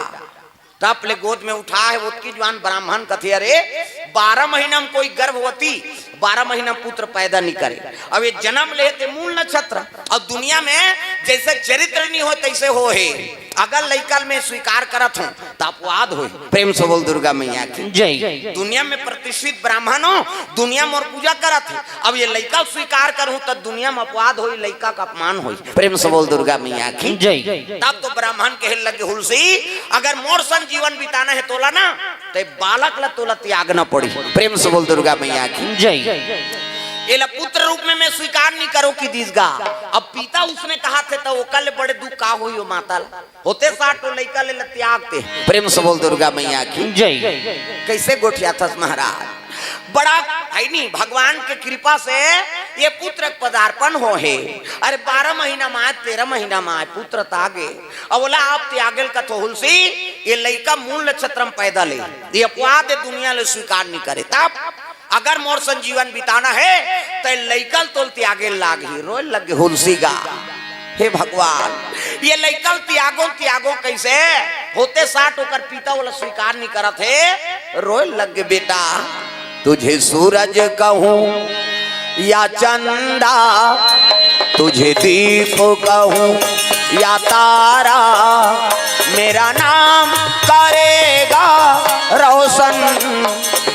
टप ले गोद में उठा है, ओतकी जुवान ब्राह्मण कथे, "अरे, बारह महीना में कोई गर्भवती बारह महीना में पुत्र पैदा नहीं करे। अब ये जन्म ले ते मूल नक्षत्र, अब दुनिया में जैसे चरित्र नहीं हो तैसे हो है। अगर लइका ल मैं स्वीकार करत हूँ त अपवाद होई।" प्रेम से बोल दुर्गा मैया की जय। दुनिया में प्रतिष्ठित ब्राह्मण हो, दुनिया मोर पूजा करत है, अब ये लइका स्वीकार करूँ त दुनिया में अपवाद होई, लइका का अपमान होई। प्रेम से बोल दुर्गा मैया की जय। तब तो ब्राह्मण कहे लगे, "हुलसी, अगर मोर संग जीवन बिताना है तोला ना, ते बालक ला तोला त्यागना पड़ी।" प्रेम से बोल दुर्गा मैया की जय। एला पुत्र रूप में मैं स्वीकार नहीं करो कि दिस गा। अब पिता उसने कहा थे तो ओकर ले बड़े दुख का होई हो माता ला। होते साठ तो लइका ले ला त्याग ते। प्रेम से बोल दुर्गा मैया की जय। कैसे गोठिया थस महाराज? बड़ा है नी, भगवान के कृपा से ये पुत्र के पदार्पण हो है। अरे बारह महीना में आए, तेरह महीना में आए, पुत्र त आगे। अब बोला आप त्यागेल कथो हुलसी, ये लइका मूल नक्षत्र में पैदा ले, ये अपवाद है, दुनिया ले स्वीकार नहीं करे। तब अगर मोर संग जीवन बिताना है त लइका ल तोल त्यागेल लागही। रोए लगे हुलसी गा, "हे भगवान, ये लइका ल त्यागो, त्यागो कैसे? होते साठ ओकर पिता ओला स्वीकार नहीं करत है।" रोए लगे बेटा, तुझे सूरज कहूँ या चंदा, तुझे दीप कहूँ या तारा, मेरा नाम करेगा रोशन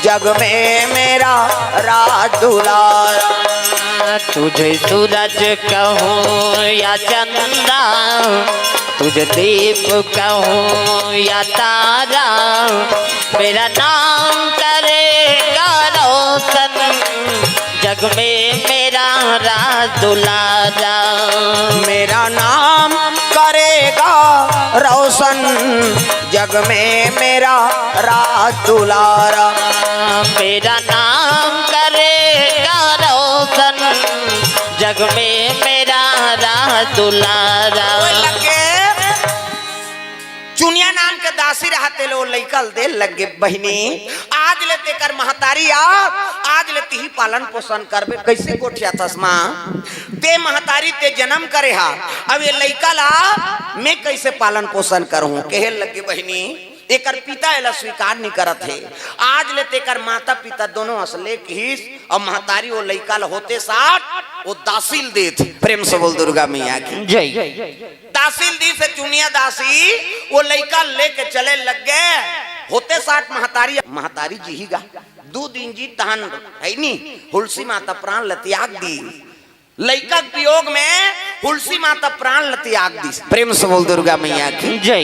जग में मेरा राज दुलारा। तुझे सूरज कहूँ या चंदा, तुझे दीप कहूँ या तारा, मेरा नाम करेगा रोशन जग में मेरा राज दुलारा। मेरा नाम करेगा रोशन जग में मेरा राज दुलारा। मेरा नाम करेगा रोशन जग में मेरा राज दुलारा। ओए लगे, चुनिया नाम के दासी रहते लो, लइका ल दे लगे बहिनी। आज ले तेकर महतारी आ, आज ले तिही पालन पोषण करबे। कैसे गोठिया थस माँ? ते महतारी ते जन्म करे हा, अब ये लइका ला मैं कैसे पालन पोषण करूँ? कहे लगे बहिनी, एकर पिता एला स्वीकार नहीं करत हे। आज ले तेकर माता पिता दोनों अस ले किहिस, और महतारी वो लइका ल होते साठ वो दासी ल देत। प्रेम से बोल दुर्गा मैया की जय। दासी ल दीस हे चुनिया दासी, वो लइका लेके चले लग गए। होते साठ महतारी, महतारी जी ही गा, दू दिन जी तहन है नी, हुलसी माता प्राण ल त्याग दी। लइका के वियोग में हुलसी माता प्राण ल त्याग दीस। प्रेम से बोल दुर्गा मैया की जय।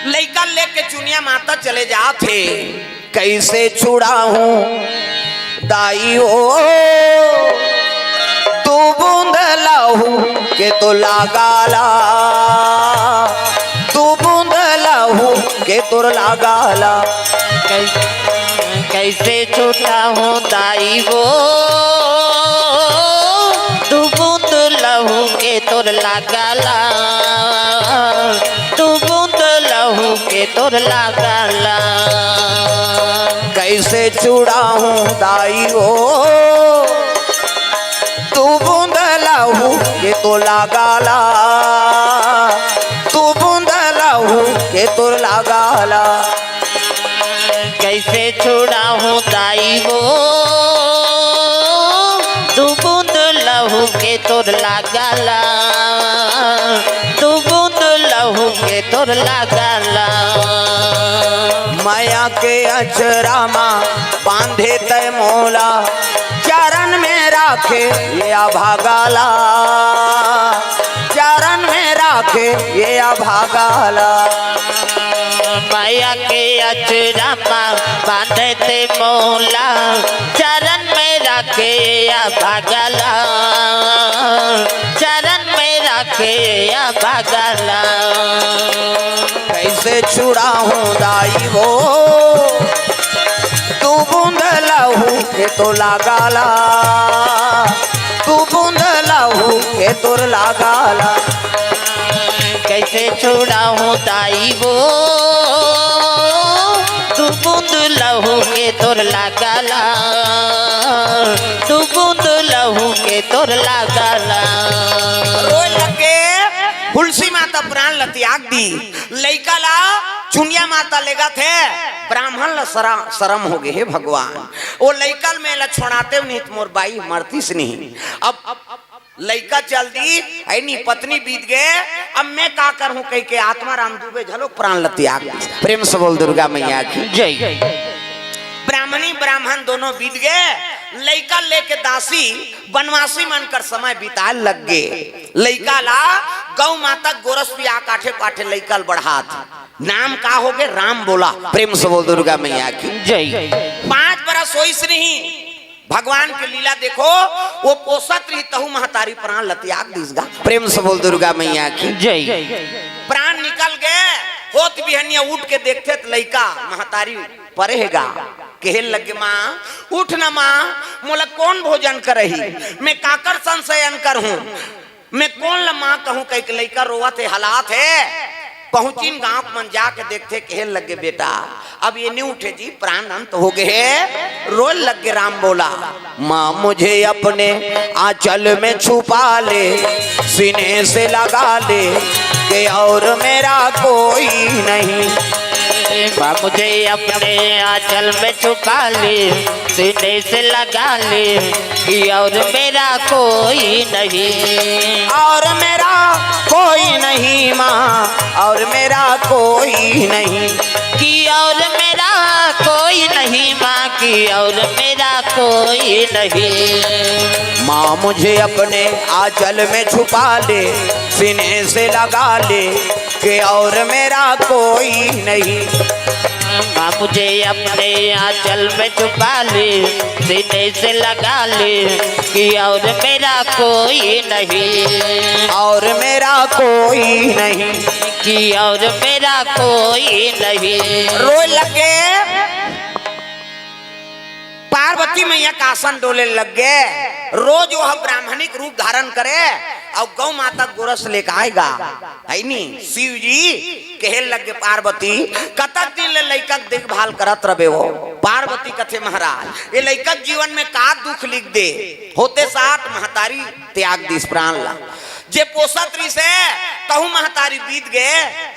लइका लेके चुनिया माता चले जात हे। कैसे छुड़ाहूँ दाई ओ, दू बूंद लहू के तो लागाला, दू बूंद के तोर लागाला। कैसे छुड़ाहूँ दाई वो, दू बूंद लहू के तोर लागाला, दू बूंद लहू के तोर लागाला। कैसे छुड़ाहूँ दाई वो, दू बूंद लहू के तोर लागाला, दू बूंद लहू के तोर लागाला। कैसे छुड़ाहूँ दाई वो, दू बूंद लहू के तोर लागाला, दू बूंद लहू के तोर लागाला। मया के अचरा मा बांधे तै मोला, चरण में राखे ये अभागाला, चरण में राखे ये अभागाला। मया के अचरा मा बांधे तै मोला, चरण में राखे ये अभागाला, चरण में राखे ये अभागाला। कैसे छुड़ाहूँ दाई वो, दू बूंद लहू के तोर लागाला, दू बूंद लहू के तोर लागाला। कैसे छुड़ाहूँ दाई वो, दू बूंद लहू के तोर लागाला, दू बूंद लहू के तोर लागाला। रोए लगे, हुलसी माता प्राण ल त्याग दी। लइका ला चुनिया माता लेगथे, ब्राह्मण ला सरा-, शरम होगे, हे भगवान, ओ लइका ल मैं ला छोड़ातेंव नहीं त मोर बाई मरतिस नहीं। अब लइका चल दी, ऐनी पत्नी बीत गे, अब मैं का करहूँ कहिके आत्माराम दुबे घलो प्राण ल त्याग दी। प्रेम से बोल दुर्गा मैया की। जय। ब्राह्मणी ब्राह्मण दोनों बीत गे, लइका लेके दासी बनवासी मन कर समय बिताए लग गे। लइका ला गौ माता गोरस पिया काठे पाठे लइका ल बढ़ात। नाम का होगे? राम बोला। प्रेम से बोल दुर्गा मैया की। जय। पांच बरस होइस नहीं, भगवान के लीला देखो, वो पोसत रही तहू महतारी प्राण ल त्याग दिस गा। प्रेम से बोल दुर्गा मैया की। जय। प्राण निकल गे, होत बिहनिया उठ के देखथे त लइका महतारी परे हे गा। कहे लगे, माँ उठ न माँ, मोला कोन भोजन करही, मैं काकर संग सयन करहूँ, मैं कोन ल माँ कहूँ कहिके लइका रोवत हे, हलात हे। पहुँचिन गाँव मन जाके देखथे, कहे लगे, बेटा अब ये नहीं उठे जी, प्राण अंत हो गए हे। रोए लग गे राम बोला, माँ मुझे अपने आंचल में छुपा ले, सीने से लगा ले, कि और मेरा कोई नहीं। माँ मुझे अपने आंचल में छुपा ले, सीने से लगा ले, कि और मेरा कोई नहीं। और मेरा कोई नहीं माँ, और मेरा कोई नहीं। कि और मेरा कोई नहीं माँ, कि और मेरा कोई नहीं। माँ मुझे अपने आंचल में छुपा ले, सीने से लगा ले, कि और मेरा कोई नहीं। माँ मुझे अपने आंचल में छुपा ले, सीने से लगा ले, कि और मेरा कोई नहीं। और मेरा कोई नहीं। कि और मेरा कोई नहीं। रोए लगे। पार्वती मैया का आसन डोले लग गे। रोज वो ब्राह्मणिक रूप धारण करे और गौ माता गोरस लेके आएगा, है नी? शिव जी कहे लग गे, पार्वती कतक दिन ले लइका के देखभाल करत रबे हो? पार्वती कथे, महाराज ये लइका के जीवन में का दुख लिख दे? होते साठ महतारी त्याग दिस प्राण ला। जे पोसत रिसे तहू महतारी बीत गे,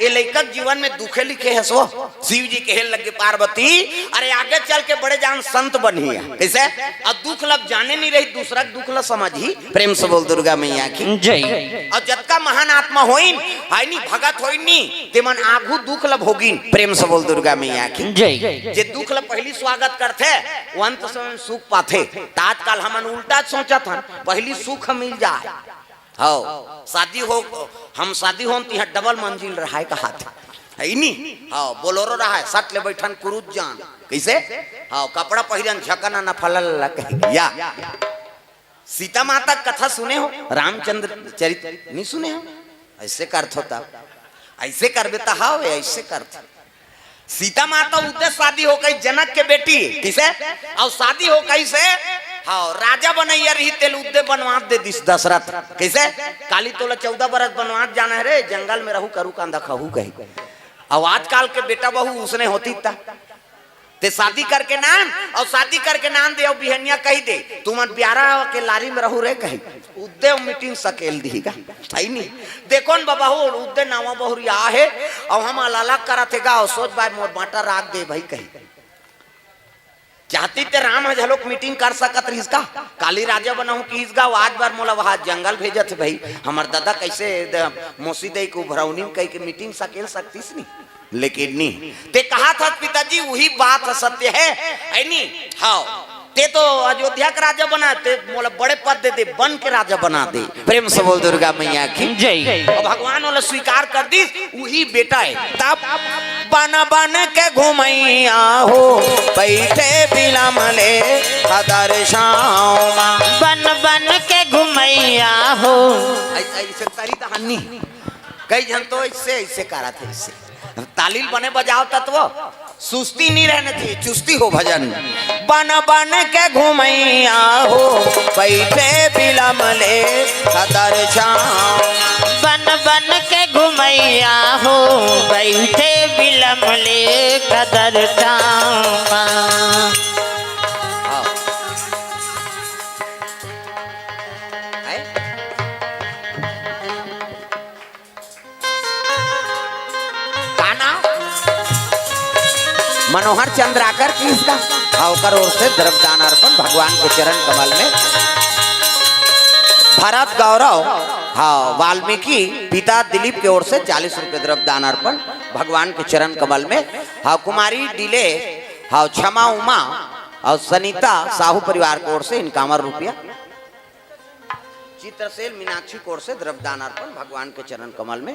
ये लइका के जीवन में दुखे लिखे हस वो। शिव जी कहे लग गे, पार्वती अरे आगे चल के बड़े जान संत बनही है। कैसे? अब दुख लब जाने नहीं रही, दूसरा के दुख लब समझही। प्रेम से बोल दुर्गा मैया की। जय। और जतका महान आत्मा होइन, है नी, भगत होइन नी, तेमन आगू दुख लब भोगिन। प्रेम से बोल दुर्गा मैया की। जय। जे दुख लब पहली स्वागत करथे, वो अंत समय में सुख पाथे। त आजकल हमन उल्टा सोचत हन, पहली सुख मिल जाए। हव, शादी हो, हम शादी होन तिहा डबल मंजिल रहाय कहाथे, है नी? हव, बोलोरो रहाय, सट ले बैठन कुरुत जान। कैसे? हव, कपड़ा पहिरन झकन न फलल कहे। या सीता माता के कथा सुने हो? रामचंद्र चरित नहीं सुने हो? ऐसे का अर्थ होता? ऐसे करबे त हाव, ऐसे करथे। सीता माता उद्दे शादी हो गई जनक के बेटी, किसे? अउ शादी हो गई से, हाँ, राजा बनैया रही तेल उद्दे बनवास दे दिस दशरथ। किसे? काली तोला चौदह बरस बनवास जाना है रे, जंगल में रहू करू कांदा खहू कही। अउ आजकल के बेटा बहू उसने होती ता। ते शादी करके नान, अउ शादी करके नान दे, अउ बिहनिया कही दे, तुमन ब्यारा के लारी में रहू रे कही। उद्दे मीटिंग सकेल दीगा। है नी? देखो न बाबा हो, उद्दे नावा बहुरिया हे, अउ हम अलाला करत हे गा, अउ सोच बाय मोर बांटा राख दे भाई कही। चाहती ते राम ह घलोक मीटिंग कर सकत रहिस का? काली राजा बनाहूं किहिस गा, आज बार मोला वहां जंगल भेजत हे भाई। हमर दादा कैसे द-, मोसी दई को भरौनी कह के मीटिंग सकेल सकतीस नी? लेकिन नी। ते कहा था पिताजी, वही बात सत्य है, है नी? हाँ। ते तो अयोध्या के राजा बना, ते मोला बड़े पद दे दे, बन के राजा बना दे। प्रेम से बोल दुर्गा मैया की जय। अउ भगवान ओला स्वीकार कर दिस, उही बेटा हे। तब बन बन के घुमैया हो, बैठे बिलम ले हदर छाँव मा। बन बन के घुमैया हो। ऐ-, ऐसे तरी दहनी। कई झन तो ऐसे, ऐसे करत हे, ऐसे। ताली ल बने बजाव तत्व। सुस्ती नहीं रहना चाहिए, चुस्ती हो भजन। बन बन के घुमैया हो, बैठे बिलम ले हदर छाँव। बन बन के घुमैया हो, बैठे बिलम ले हदर छाँव। हाँ। है? का नाम? मनोहर चंद्राकर किहिस का। हाँ, ओकर ओर से द्रव्य दान अर्पण भगवान के चरण कमल में। भरत गौरव, हाँ, वाल्मीकि पिता दिलीप के ओर से चालीस रुपये द्रव्य दान अर्पण भगवान के चरण कमल में। हाँ, कुमारी डिले, हाँ, क्षमा उमा अउ सनिता साहू परिवार के ओर से इनकावन रुपया। चित्रसेन मीनाक्षी के ओर से द्रव्य दान अर्पण भगवान के चरण कमल में।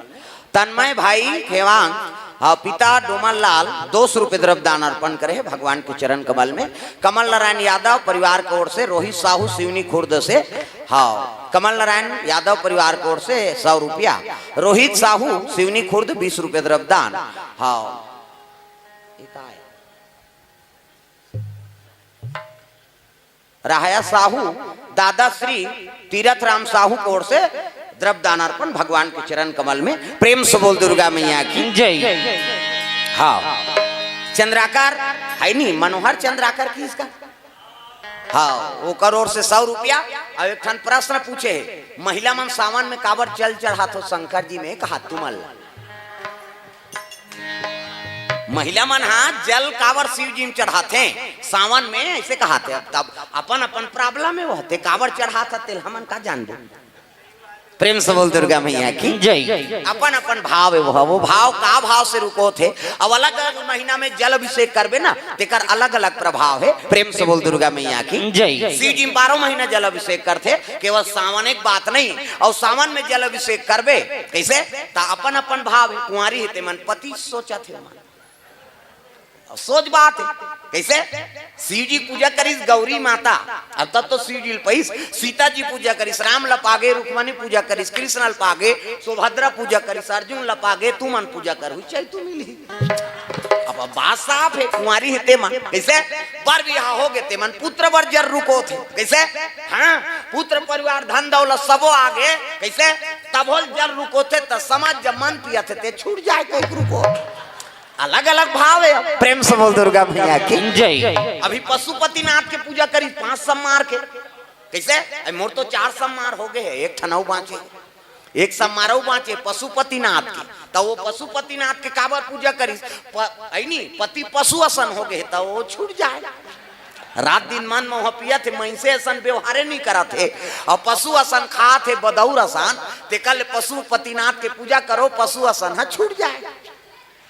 तन्मय भाई खेवांग अउ पिता डोमन लाल दो सौ रुपये द्रव्य दान अर्पण करे हे भगवान के चरण कमल में। कमल नारायण यादव परिवार के ओर से रोहित साहू सिवनी खुर्द से, हाँ, कमल नारायण यादव परिवार के ओर से सौ रुपया। रोहित साहू सिवनी खुर्द बीस रुपये द्रव्य दान। हाँ, ये का है? राहया साहू, दादा श्री तीरथ राम साहू के ओर से द्रव्य दान अर्पण भगवान के चरण कमल में। प्रेम से बोल दुर्गा मैया की जय। हाँ, चंद्राकर है नी, मनोहर चंद्राकर किहिस का। हाँ, ओकर ओर से सौ रुपया। अउ एक ठन प्रश्न पूछे हे, महिला मन सावन में काबर जल चढ़ाथो शंकर जी में, कहा तुमन ला? महिला मन हा जल काबर शिव जी में चढ़ाथे सावन में, ऐसे कहाथे। अब तब अपन अपन प्रॉब्लम हे, वो ते काबर चढ़ाथे तेल हमन का जानबो। प्रेम से बोल दुर्गा मैया की जय। अपन अपन भाव हे, वो वो भाव का भाव से रुकोथे। अब अलग अलग महीना में जल अभिषेक करबे ना, तेकर अलग अलग प्रभाव हे। प्रेम से बोल दुर्गा मैया की जय। शिव जी बारह महीना जल अभिषेक करथे, केवल सावन एक बात नहीं। अउ सावन में जल अभिषेक करबे कैसे? त अपन अपन भाव हे, कुंवारी हे ते मन पति सोचत हे मन। अउ सोच बात हे, कैसे? शिव जी पूजा करिस गौरी माता, अब तब तो शिव जी ल पइस, सीता जी पूजा करिस, राम ल पागे, रुक्मणी पूजा करिस, कृष्ण ल पागे, सुभद्रा पूजा करिस, अर्जुन ल पागे, तुमन पूजा करहू, चैतू मिलही। अब, अब बात साफ हे, कुंवारी हे ते मन, कैसे? बर बिहाव होगे ते मन पुत्र बर जर रुकोथे, कैसे? हाँ, पुत्र परिवार धन दौलत सबो आगे, कैसे? तभो ल जर रुकोथे त समझ जब मन पियाथे ते छूट जाय कोई रुको। अलग अलग भाव हे। प्रेम से बोल दुर्गा मैया की जय। अभी पशुपतिनाथ के पूजा करिस पांच सम्मार के, कैसे? अरे मोर तो चार सम्मार होगे हे, एक ठन अउ बांचे, एक सम्मार अउ बांचे पशुपतिनाथ के। त वो पशुपतिनाथ के काबर पूजा करिस? प-, है नी, पति पशु असन होगे हे, त वो छूट जाय। रात दिन मन मोह पियत हे, मइनसे असन व्यवहारे नहीं करत हे, अउ पशु असन खात हे, बदौर असन। तेकर ले पशुपतिनाथ के पूजा करो, पशु असन ह छूट जाय।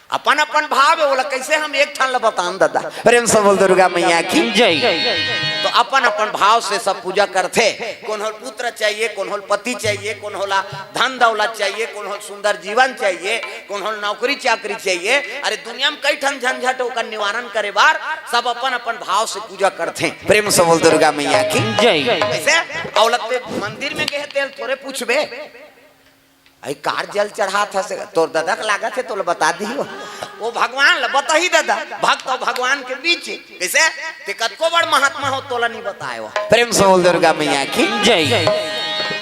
अपन अपन भाव हे, ओला कैसे हम एक ठन ल बतान दादा। प्रेम से बोल दुर्गा मैया की जय। तो अपन अपन भाव से सब पूजा करथे। कोन होल पुत्र चाहिए, कोन होल पति चाहिए, कोन होला धन दौलत चाहिए, कोन होल सुंदर जीवन चाहिए, कोन होल नौकरी चाकरी चाहिए। अरे दुनिया में कई ठन झंझट, ओकर निवारण करे बर सब अपन अपन भाव से पूजा करथे। प्रेम से बोल दुर्गा मैया की जय। कैसे? औलत मंदिर में गए तेल थोड़े पूछबे, अई कार जल चढ़ात हस, तोर ददा के लागत हे, तोला बता दिही। वो भगवान ला बताही ददा, भक्त अउ भगवान के बीच। कइसे? ते कतको बड़ महात्मा हो, तोला नहीं बताय वो। प्रेम से बोल दुर्गा मैया की जय।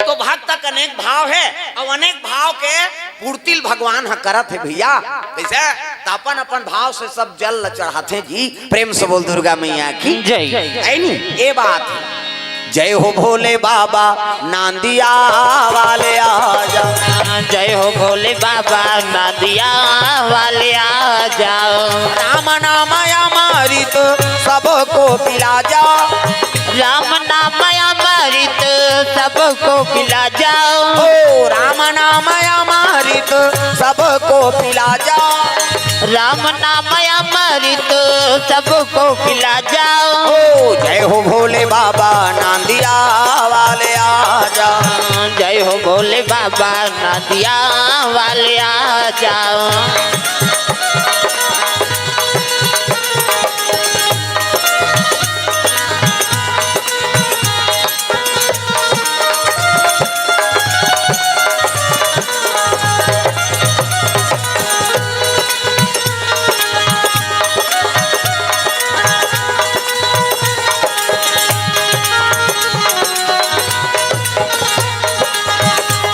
तो भक्त के अनेक भाव हे, अउ अनेक भाव के पूर्ति ल भगवान ह करत हे भैया। कइसे? त अपन अपन भाव से सब जल ल चढ़ाथे जी। प्रेम से बोल दुर्गा मैया की जय। है नी? ए बात हे। जय हो भोले बाबा, नांदिया वाले आजा। जय हो भोले बाबा, नांदिया वाले आजा। राम नाम अमृत सबको पिला जा। राम नाम अमृत सबको पिला जा। ओ राम नाम अमृत सबको पिला जा। राम नाम अमृत सबको पिला जा। ओ जय हो भोले बाबा, नांदिया वाले आजा। जय हो भोले बाबा, नांदिया वाले आजा।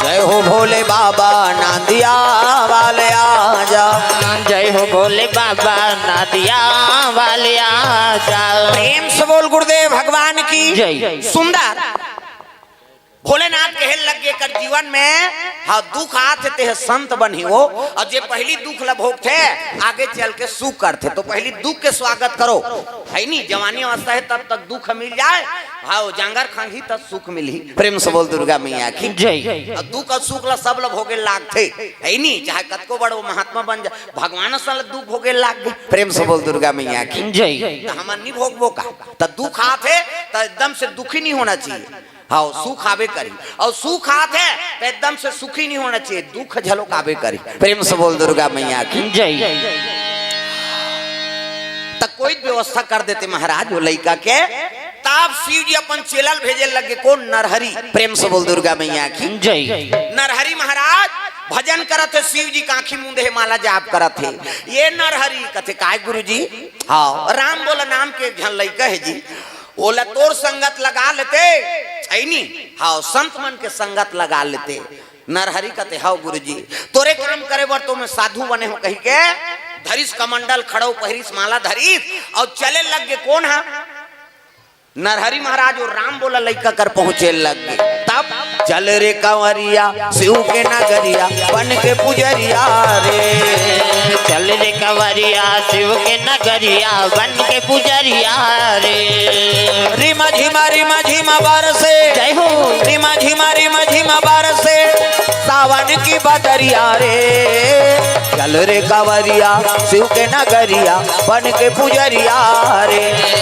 जय हो भोले बाबा, नांदिया वाले आजा। जय हो भोले बाबा, नांदिया वाले आजा। प्रेम से बोल गुरुदेव भगवान की जय। सुंदर। भोलेनाथ कहे लग गे, कर जीवन में, हाँ, दुख आथे ते संत बनही वो, अउ जे पहली दुख ला भोगथे, आगे चल के सुख करथे। तो पहली दुख के स्वागत करो, है नी? जवानी अवस्था हे तब तक दुख मिल जाय, हाँ, जांगर खंगही तब सुख मिलही। प्रेम से बोल दुर्गा मैया की जय। अउ दुख अउ सुख ला सब ला भोगे लागथे, है नी? चाहे कतको बड़ वो महात्मा बन जाय, भगवान असन ला दुख भोगे लाग गे। प्रेम से बोल दुर्गा मैया की जय। त हमन नहीं भोगबो का? त दुख आथे त एकदम से दुखी नहीं होना चाहिए। हाँ, सुख आबे करी, अउ सुख आथे त एकदम से सुखी नहीं होना चाहिए, दुख झलोक आबे करी। प्रेम से बोल दुर्गा मैया की जय। त कोई व्यवस्था कर देते महाराज वो लइका के। तब शिव जी अपन चेला ल भेजे लग गे, कोन? नरहरि। प्रेम से बोल दुर्गा मैया की जय। नरहरि महाराज भजन करत हे, शिव जी के आँखी मूंदे हे, माला जाप करत हे। ये नरहरि कथे, "काय गुरु जी?" हाँ, राम बोला नाम के एक झन लइका हे जी, ओला तोर संगत लगा लेते, है नी? हाँ, संत मन के संगत लगा लेते। नरहरि कथे, "हव गुरुजी, तोरे काम करे बर तो मैं साधु बने हों," कहिके धरिस कमंडल, खड़ऊ पहिरिस, माला धरिस अउ चले लग गे। कोन हा? नरहरि महाराज। वो राम बोला लइका कर पहुंचे लग गे। तब, "चल रे कंवरिया शिव के नगरिया बन के पुजरिया रे।" चल रे कंवरिया शिव के नगरिया बन के पुजरिया रे। रिमा झिमा रिमा झिमा बरसे, जय हो। रिमा झिमा रिमा झिमा बरसे सावन की बदरिया रे। चल रे कंवरिया शिव के नगरिया बन के पुजरिया रे।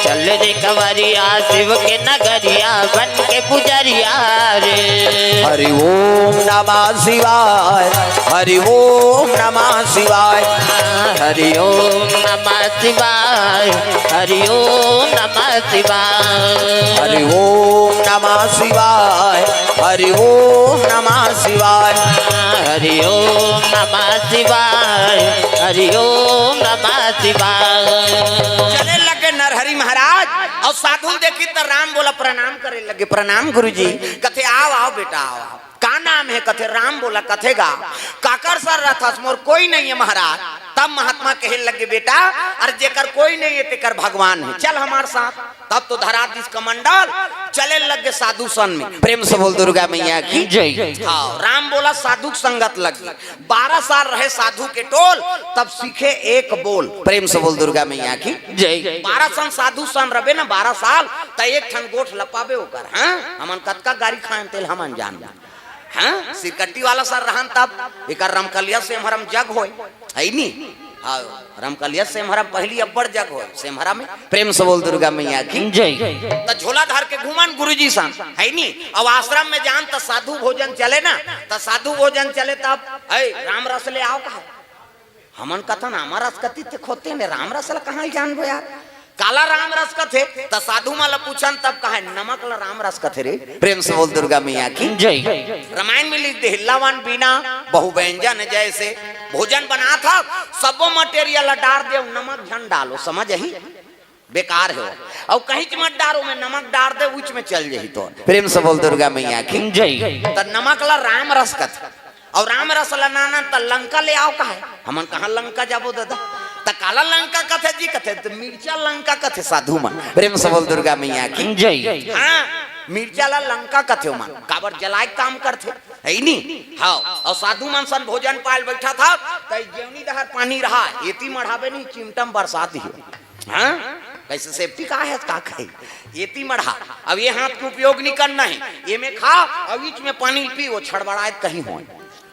चल रे कंवरिया शिव के नगरिया बन के पुजरिया रे। हरि ओम नमः शिवाय, हरि ओम नमः शिवाय। हरि ओम नमः शिवाय, हरि ओम नमः शिवाय। हरि ओम नमः शिवाय, हरि ओम नमः शिवाय। हरि ओम नमः शिवाय, हरि ओम नमः शिवाय। चले लगे नरहरि महाराज अउ साधु ल देखिस त राम बोला प्रणाम करे लगे, "प्रणाम गुरुजी।" कथे, "आव, आव बेटा, आव, आव।" "का नाम हे?" कथे, "राम बोला।" कथे, "गा, काकर सन रथस?" "मोर कोई नहीं हे महाराज।" तब महात्मा कहे लगे, "बेटा, अरे जेकर कोई नहीं हे, तेकर भगवान हे, चल हमार साथ।" तब तो धरा दिस कमंडल, चले लग गे साधु सन में। प्रेम से बोल दुर्गा मैया की जय। हाँ, राम बोला साधु के संगत लग गे। बारह साल रहे साधु के टोल, तब सीखे एक बोल। प्रेम से बोल दुर्गा मैया की जय। बारह साल साधु सन रबे ना, बारह साल, त एक ठन गोठ लपाबे ओकर, हाँ? हमन कतका गारी खाएन तेल हमन जान। हाँ, सिरकट्टी वाला सन रहन तब एकर रमकलिया सेमहरा म जग होय, है नी? हाँ, रमकलिया सेमहरा म पहली अब्बड़ जग होय, सेमहरा में। प्रेम से बोल दुर्गा मैया की जय। त झोला धर के घूमन गुरुजी सन, है नी? अब आश्रम में जान त साधु भोजन चले ना, त साधु भोजन चले तब, "ऐ, राम रस ले आव," कहा। हमन कथन, "हमर रस कति ते खोते ने, राम रस ल कहाँ ले जानबो यार?" काला राम रस कथे, त साधु मन ल पूछन तब कहे, "नमक ल राम रस कथे रे।" प्रेम से बोल दुर्गा मैया की। जय। रामायण में लिख दे, "हिल्लावन बिना बहु व्यंजन जैसे।" भोजन बनात हव, सबो material ल डार दे, नमक झन डालो, समझ ही? बेकार हे वो। अउ कहीं च मत डारो, में नमक डार दे, उच में चल जही तो। प्रेम से बोल दुर्गा मैया की। जय। त नमक ल राम रस कथे। अउ राम रस ल नाना त लंका ले आव कहे। हमन कहाँ लंका जाबो दादा? त काला लंका कथे जी, कथे त मिर्चा लंका कथे साधु मन। प्रेम से बोल दुर्गा मैया की। जय। हाँ, मिर्चा ल लंका कथे ओमन। काबर जलाए के काम करथे, हे नी? हाँ, अउ साधु मन सन भोजन पाए ल बइठा था, त जेवनी डहर पानी रहा, एती मढ़ाबे नहीं, चिमटा म बरसा दियो। हाँ? कइसे safety का हे, का कही? एती मढ़ा। अब ये हाथ के उपयोग नहीं करना हे। ये में खा, अउ इच में पानी पी, वो छड़बड़ाए त कहीं होय।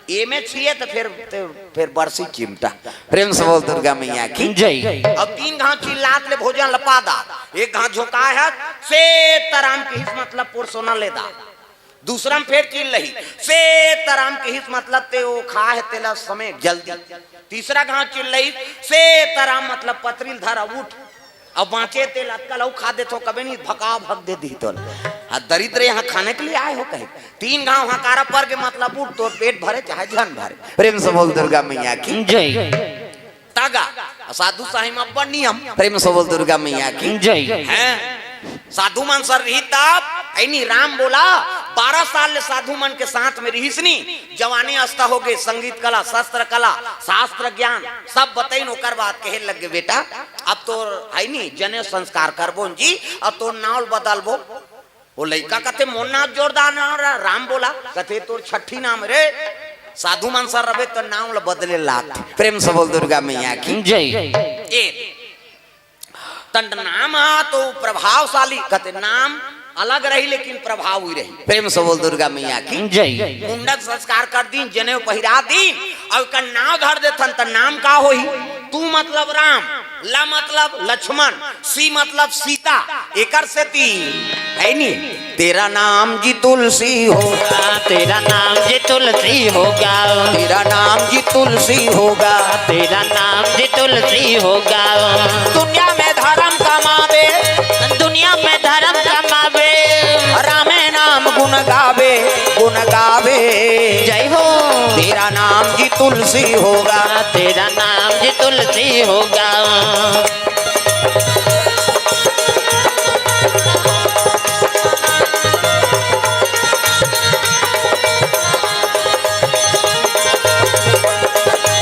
ये में छिए त फेर, त फेर बरसी चिमटा। प्रेम से बोल दुर्गा मैया की। जय। अब तीन घाव चिल्लात ले भोजन ल पा दा। एक घाव झोंकाए हे, "सीताराम किहिस मतलब पोर सोना ले दा।" दूसरा म फेर चिल्लही, "सीताराम किहिस मतलब ते वो खाए हे तेला समेट जल्दी।" तीसरा घाव चिल्लही, "सीताराम मतलब पतरी ल धर अउ उठ।" अब बाँचे तेल अतका ल अउ खा देथो, कबे नहीं भका भक दे दिही तोला। हाँ, दरिद्र यहाँ खाने के लिए आए हो कहे। तीन घाव हकारा पर के मतलब उठ, तोर पेट भरे चाहे झन भरे। प्रेम से बोल दुर्गा मैया की। जय। तागा, साधु साही म अब्बड़ नियम। प्रेम से बोल दुर्गा मैया की। जय। हैं? साधु मन सन रिही तब, ऐनी राम बोला, बारह साल ले साधु मन के साथ में रिहिस नी, जवानी अवस्था हो गई, संगीत कला, शस्त्र कला, शास्त्र ज्ञान, सब बतईन, ओकर बाद कहे लग गे, "बेटा, अब तोर है नी, जनेऊ संस्कार करबो जी, अब तोर नाव ल बदलबो।" वो लइका कथे, "मोर नाव जोरदार नाव रा-, राम बोला।" कथे, "तोर छठी नाम रे, साधु मन सन रबे त नाव ल बदले लाग।" प्रेम से बोल दुर्गा मैया की। जय। ए, त नाम ह तो प्रभावशाली, कथे नाम अलग रही लेकिन प्रभाव ही रही। प्रेम से बोल दुर्गा मैया की। जय। मुंडन संस्कार कर दीन, जनेऊ पहिरा दीन, अउ एकर नाव धर देथन त नाम का होही? तू मतलब राम, ल मतलब लक्ष्मण, सी मतलब सीता, एकर सेती है नी। तेरा नाम जी तुलसी होगा। तेरा नाम जी तुलसी होगा। तेरा नाम जी तुलसी होगा। तेरा नाम जी तुलसी होगा। दुनिया में धर्म कमावे। दुनिया में धर्म कमावे। रामे नाम गुण गावे, गुण गावे। जय हो। तेरा नाम जी तुलसी होगा। तेरा नाम जी तुलसी होगा।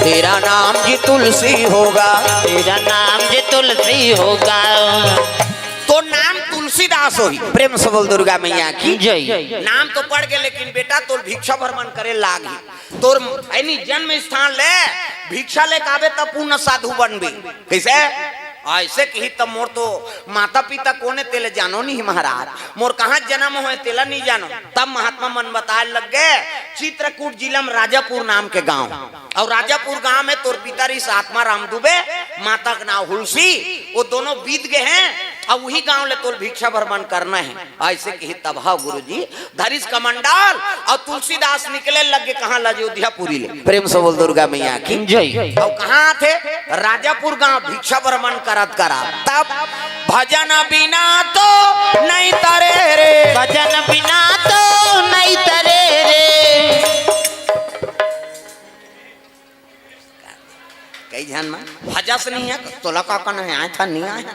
तेरा नाम जी तुलसी होगा। तेरा नाम जी तुलसी होगा। तोर नाम तुलसीदास होही। प्रेम से बोल दुर्गा मैया की। जय। नाम तो पड़ गे, लेकिन बेटा तोर भिक्षा भर मन करे लाग ही। तोर ऐनी जन्म स्थान ले भिक्षा ले काबे तब पूर्ण साधु बनबे। कइसे? अइसे किही तब मोर तो माता पिता कोने तेला जानो नहीं महाराज। मोर कहाँ जन्म होय तेला नहीं जानो। तब महात्मा मन बताए लग गे, चित्रकूट जिला में राजापुर नाम के गांव। अउ राजापुर गांव में तोर पिता रिहिस आत्माराम दुबे, माता के नाव हुलसी, वो दोनों बीत गे हैं। अउ उही गांव ले तोर भिक्षा भर मन करना हे। अइसे किही तब हव गुरुजी, धरिस कमंडल अउ तुलसीदास निकले लग गे कहाँ ल अयोध्यापुरी ले। प्रेम से बोल दुर्गा मैया की। जय। अउ कहाँ थे? राजापुर गांव भिक्षा भर मन करत करत। तब भजन बिना तो नहीं तरे रे। भजन बिना तो नहीं तरे रे। कई झन मन भजस नहीं हे, तोला का करना हे, आए था नहीं आए,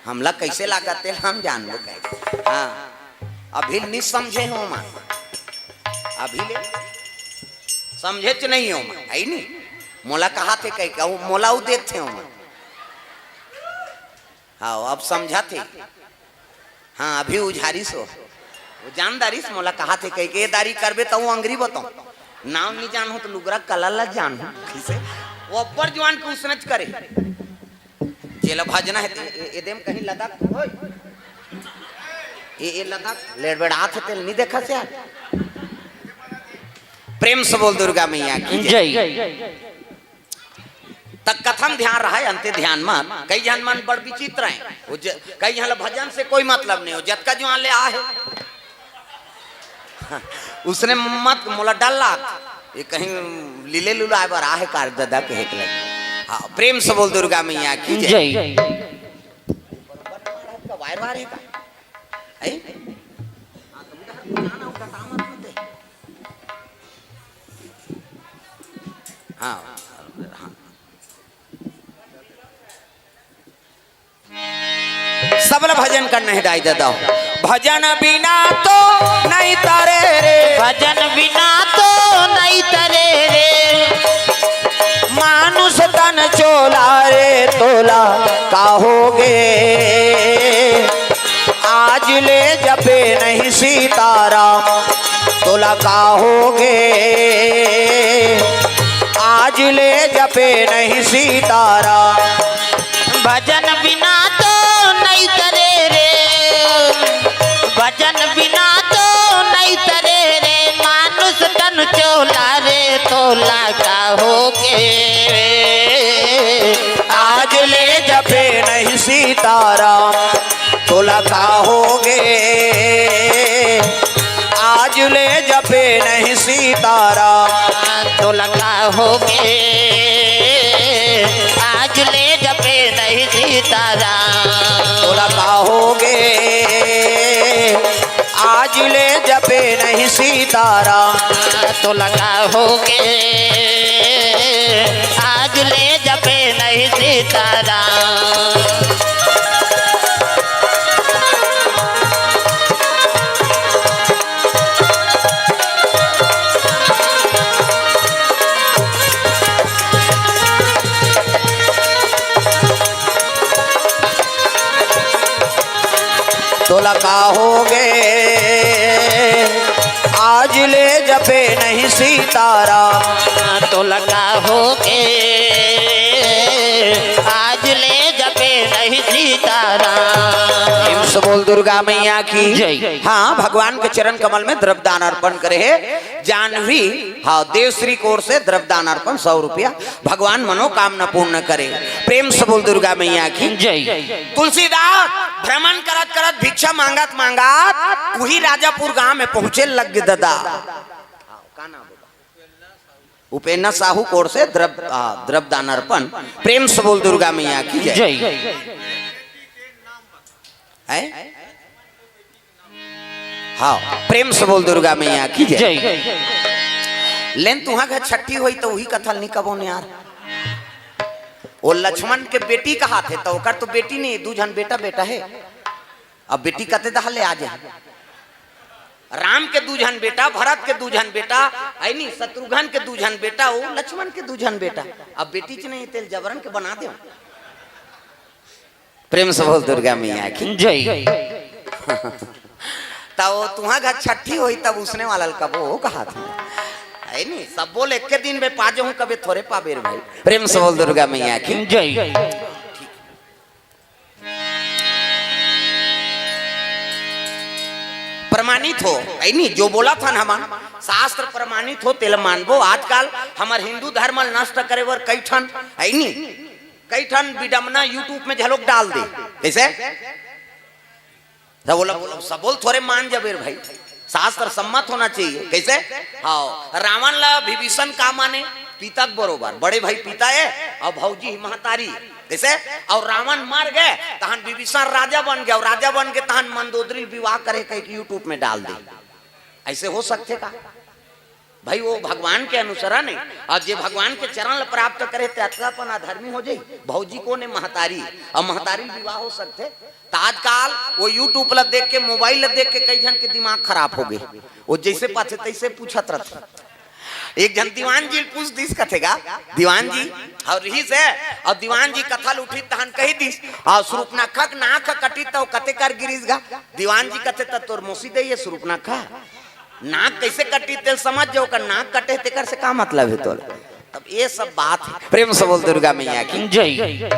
हमला कइसे लागत तेला हम जानबो कइसे। हाँ, अभी नहीं समझे हो मन, अभी ले समझेच नहीं हो मन, है नी? मोला कहाथे कई, कहूँ मोला उ देखथे हो मन। हाँ, अब समझाथे। हाँ, अभी उझारिस हो। वो जान डारिस, मोला कहाथे कहिके, "ए दारी करबे त वो अंगरी बताऊं। नाम नहीं जानहूं त लुगरा कला ला जानहूं।" कइसे? वो अब्बड़ जुआन के उसनच करे। जेला भजना हे त ए-, ए-, एदेम कहीं लदक होय। ए, ए लदक, लेड़बेड़ात हे तेल नहीं देखस यार। प्रेम से बोल दुर्गा मैया की जय। जय। त कथम ध्यान रहय, अंते ध्यान मन। कई झन मन बड़ विचित्र हे। वो ज-, कई झन ल भजन से कोई मतलब नहीं हो, जतका जुआन ले आहे। उसने मत मोला डर लाग, ये कहीं लीले लुलाए बर आहे कार ददा कहे के लगे। हाँ, प्रेम से बोल दुर्गा मैया की जय। जय। आयरवार है का? है? हाँ, तो उधर जाना, उधर काम मत दे। हाँ, हाँ। सबला भजन करना है दाई ददा। भजन बिना तो नहीं तरे रे। भजन बिना तो नहीं तरे रे। मानुष तन चोला रे तोला का होगे। आज ले जपे नहीं सीताराम तोला का होगे। आज ले जपे नहीं सीताराम। भजन बिना तो नहीं तरे रे। भजन बिना तो नहीं तरे रे। मानुष तन चोला रे तोला का होगे। आज ले जपे नहीं सीताराम तोला का होगे। आज ले जपे नहीं सीताराम तोला का होगे। आज ले जपे नहीं सीताराम तोला का होगे। आज ले जपे नहीं सीताराम तोला का होगे। आज ले जपे नहीं सीताराम। तोला का होगे। आज ले जपे नहीं सीताराम तोला का होगे। आज ले जपे नहीं सीताराम। प्रेम से बोल दुर्गा मैया की जय। हाँ, भगवान के चरण कमल में द्रव्य दान अर्पण करे है जाह्नवी। हाँ, देवश्री कोर से द्रव्य दान अर्पण सौ रुपया। भगवान मनोकामना पूर्ण करे। प्रेम से बोल दुर्गा मैया की जय। तुलसीदास भ्रमण करत करत भिक्षा मांगत मांगत उही राजापुर गांव में पहुंचे लग गे ददा। का नाम बोला? उपेंद्र साहू कोर से द्रव्य, आ, द्रव्य दान अर्पण। प्रेम से बोल दुर्गा मैया की जय। जय। है? हाँ, प्रेम से बोल दुर्गा मैया की जय। जय। लेन तुहा घर छठी होई तो उही कथा नहीं कबो ने यार। वो लक्ष्मण के बेटी कहाथे तो ओकर तो बेटी नहीं, दू झन बेटा बेटा है। अब बेटी कते दहा ले आ जाए। राम के दू झन बेटा, भरत के दू झन बेटा, है नी, शत्रुघ्न के दू झन बेटा, वो लक्ष्मण के दू झन बेटा। अब बेटी च नहीं तेल जबरन के बना दे। प्रेम से बोल दुर्गा मैया की जय। तब तुहा घर छठी होई तब उसने वाला कबो वो कहाथे। है नी, सब बोल एक के दिन में पा जाऊं कबे थोरे पाबे रे भाई। प्रेम से बोल दुर्गा मैया की जय। प्रमाणित हो, है नी, जो बोला था ना हमन, शास्त्र प्रमाणित हो तेला मानबो। आजकल हमर हिंदू धर्म ल नष्ट करे बर कई ठन, है नी, कई ठन विडम्बना YouTube में झलोक डाल दे। कैसे? सब बोला, बोला, सब बोल थोरे मान जाबे रे भाई, शास्त्र सम्मत होना चाहिए। कैसे? हाँ, रावण ला विभीषण का माने? पिता के बरोबर, बड़े भाई पिता है और भौजी ही महतारी। कैसे? और रावण मर गए, तहन विभीषण राजा बन गए, और राजा बन के तहन मंदोदरी विवाह करे कह के YouTube में डाल दे। ऐसे हो सकथे का? भाई, वो भगवान के अनुसरण है, और जे भगवान के चरण ल प्राप्त करे, ते अतका अपन अधर्मी हो जाई। भौजी कोन है? महतारी, और महतारी ल विवाह हो सकथे? त आजकल वो YouTube ला देख के, mobile ला देख के कई झन के दिमाग खराब हो गए। वो जैसे पाथे तैसे पूछत रहथे। एक झन दीवान जी ल पूछ दिस, कथे गा, "दीवान जी, और रहिस है?" और दीवान जी कथा ल उठिस तहन कहि दिस, "और सुरुपनखा के नाक कटिस त कते कर गिरिस गा?" दीवान जी कथे, "त तोर मौसी दे ये सुरुपनखा?" नाक कैसे कटी तेल समझ जाओ, का नाक कटे तेकर से का मतलब है तोला? तब ये सब बात है। प्रेम से बोल दुर्गा मैया की जय।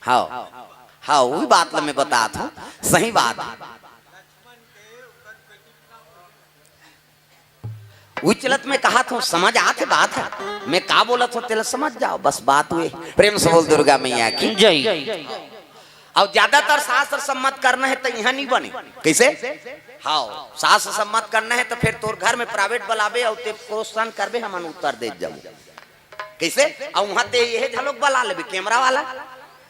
हाँ, हाँ, वही बात ला मैं बतात हूँ, सही बात है। उचलत में कहा था, समझ आथे बात है, मैं का बोलत हूँ तेला समझ जाओ, बस बात हुए। प्रेम से बोल दुर्गा मैया की जय। अब ज्यादातर शास्त्र सम्मत करना है तो यहाँ नहीं बने। कैसे? हाँ, शास्त्र सम्मत करना है तो फिर तोर घर में प्राइवेट बुलाबे और ते क्वेश्चन करबे, हमन उत्तर दे जाऊ। कैसे? और वहां ते यह झलोक बुला लेबे कैमरा वाला।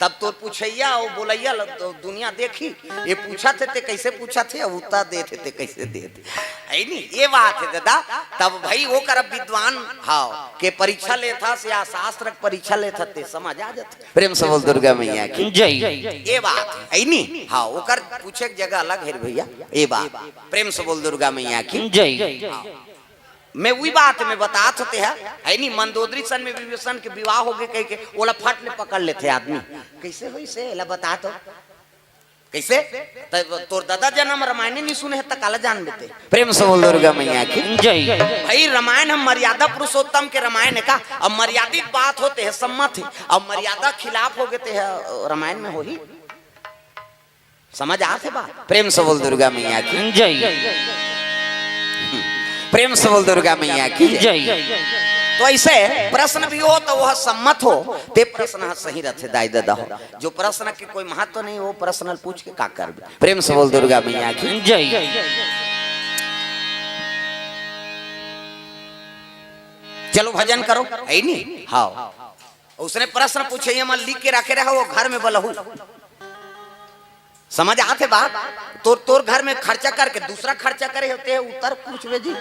तब तोर पूछइया अउ बोलइया ल तो दुनिया देखही, ये पूछत हे ते कइसे पूछत हे, अउ उत्तर देत हे ते कइसे देत हे। है नी? ये बात हे दादा। तब भाई वो कर विद्वान, हाँ, के परीक्षा लेथस या शास्त्र के परीक्षा लेथस ते समझ आ जाथे। प्रेम से बोल दुर्गा मैया की। जय। ये बात हे, है नी? हाँ, ओकर पूछे के जगह अलग हे रे भैया। ये बात, प्रेम से बोल दुर्गा मैया की। जय। हाँ। मैं वही बात मैं बतात हों ते ह, है नी, मंदोदरी सन में विभीषण के विवाह होगे कहिके, ओला फट ले पकड़ लेथे आदमी। कइसे होइस हे, एला बता तो। कइसे? त तोर ददा जनम रमायने नी सुने हे, त काला जानबे ते? प्रेम से बोल दुर्गा मैया की। जय। भाई, रमायन ह मर्यादा पुरुषोत्तम के रमायन हे का? अब मर्यादित बात होथे, सम्मत हे, अब मर्यादा खिलाफ होगे ते ह, रमायन में होही? समझ आथे बात? प्रेम से बोल दुर्गा मैया की। जय। प्रेम से बोल दुर्गा मैया की। जय। तो अइसे प्रश्न भी हो त वो सम्मत हो, ते प्रश्न ह सही रथे दाई ददा हो। जो प्रश्न के कोई महत्व नहीं, वो प्रश्न पूछ के का करबे? प्रेम से बोल दुर्गा मैया की। जय। चलो भजन करो, है नी? हाँ। उसने प्रश्न पूछे, ये मन लिख के रखे रहो, वो घर में बलहू। समझ आथे बात? तोर, तोर घर में खर्चा करके दूसरा खर्चा करे होते हैं, उत्तर पूछबे जी।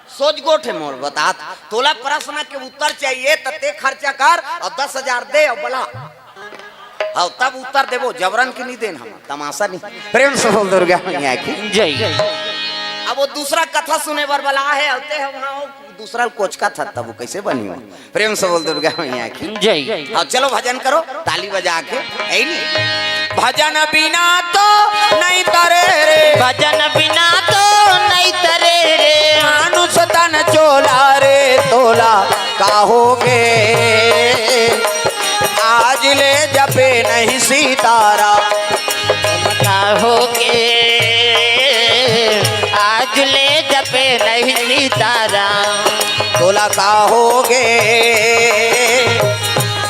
सोच गोठ हे मोर बतात, तोला प्रश्न के उत्तर चाहिए त ते खर्चा कर अउ दस हजार दे अउ बला। हाँ, तब उत्तर देबो, जबरन के नी देन हम, तमाशा नी। प्रेम से बोल दुर्गा मैया की। जय। अब वो दूसरा कथा सुने बर बला हे, अउ ते ह वहाँ दूसरा ल कोचकत हस, तब वो कइसे बनही? प्रेम से बोल दुर्गा मैया की। जय। हाँ, चलो भजन करो, ताली बजा के। है नी? भजन बिना तो नहीं तरे रे। भजन बिना तो नहीं तरे रे। मानुष तन चोला रे तोला कहोगे। आज ले जपे नहीं सीताराम। कहोगे। आज ले जपे नहीं सीताराम। तोला कहोगे।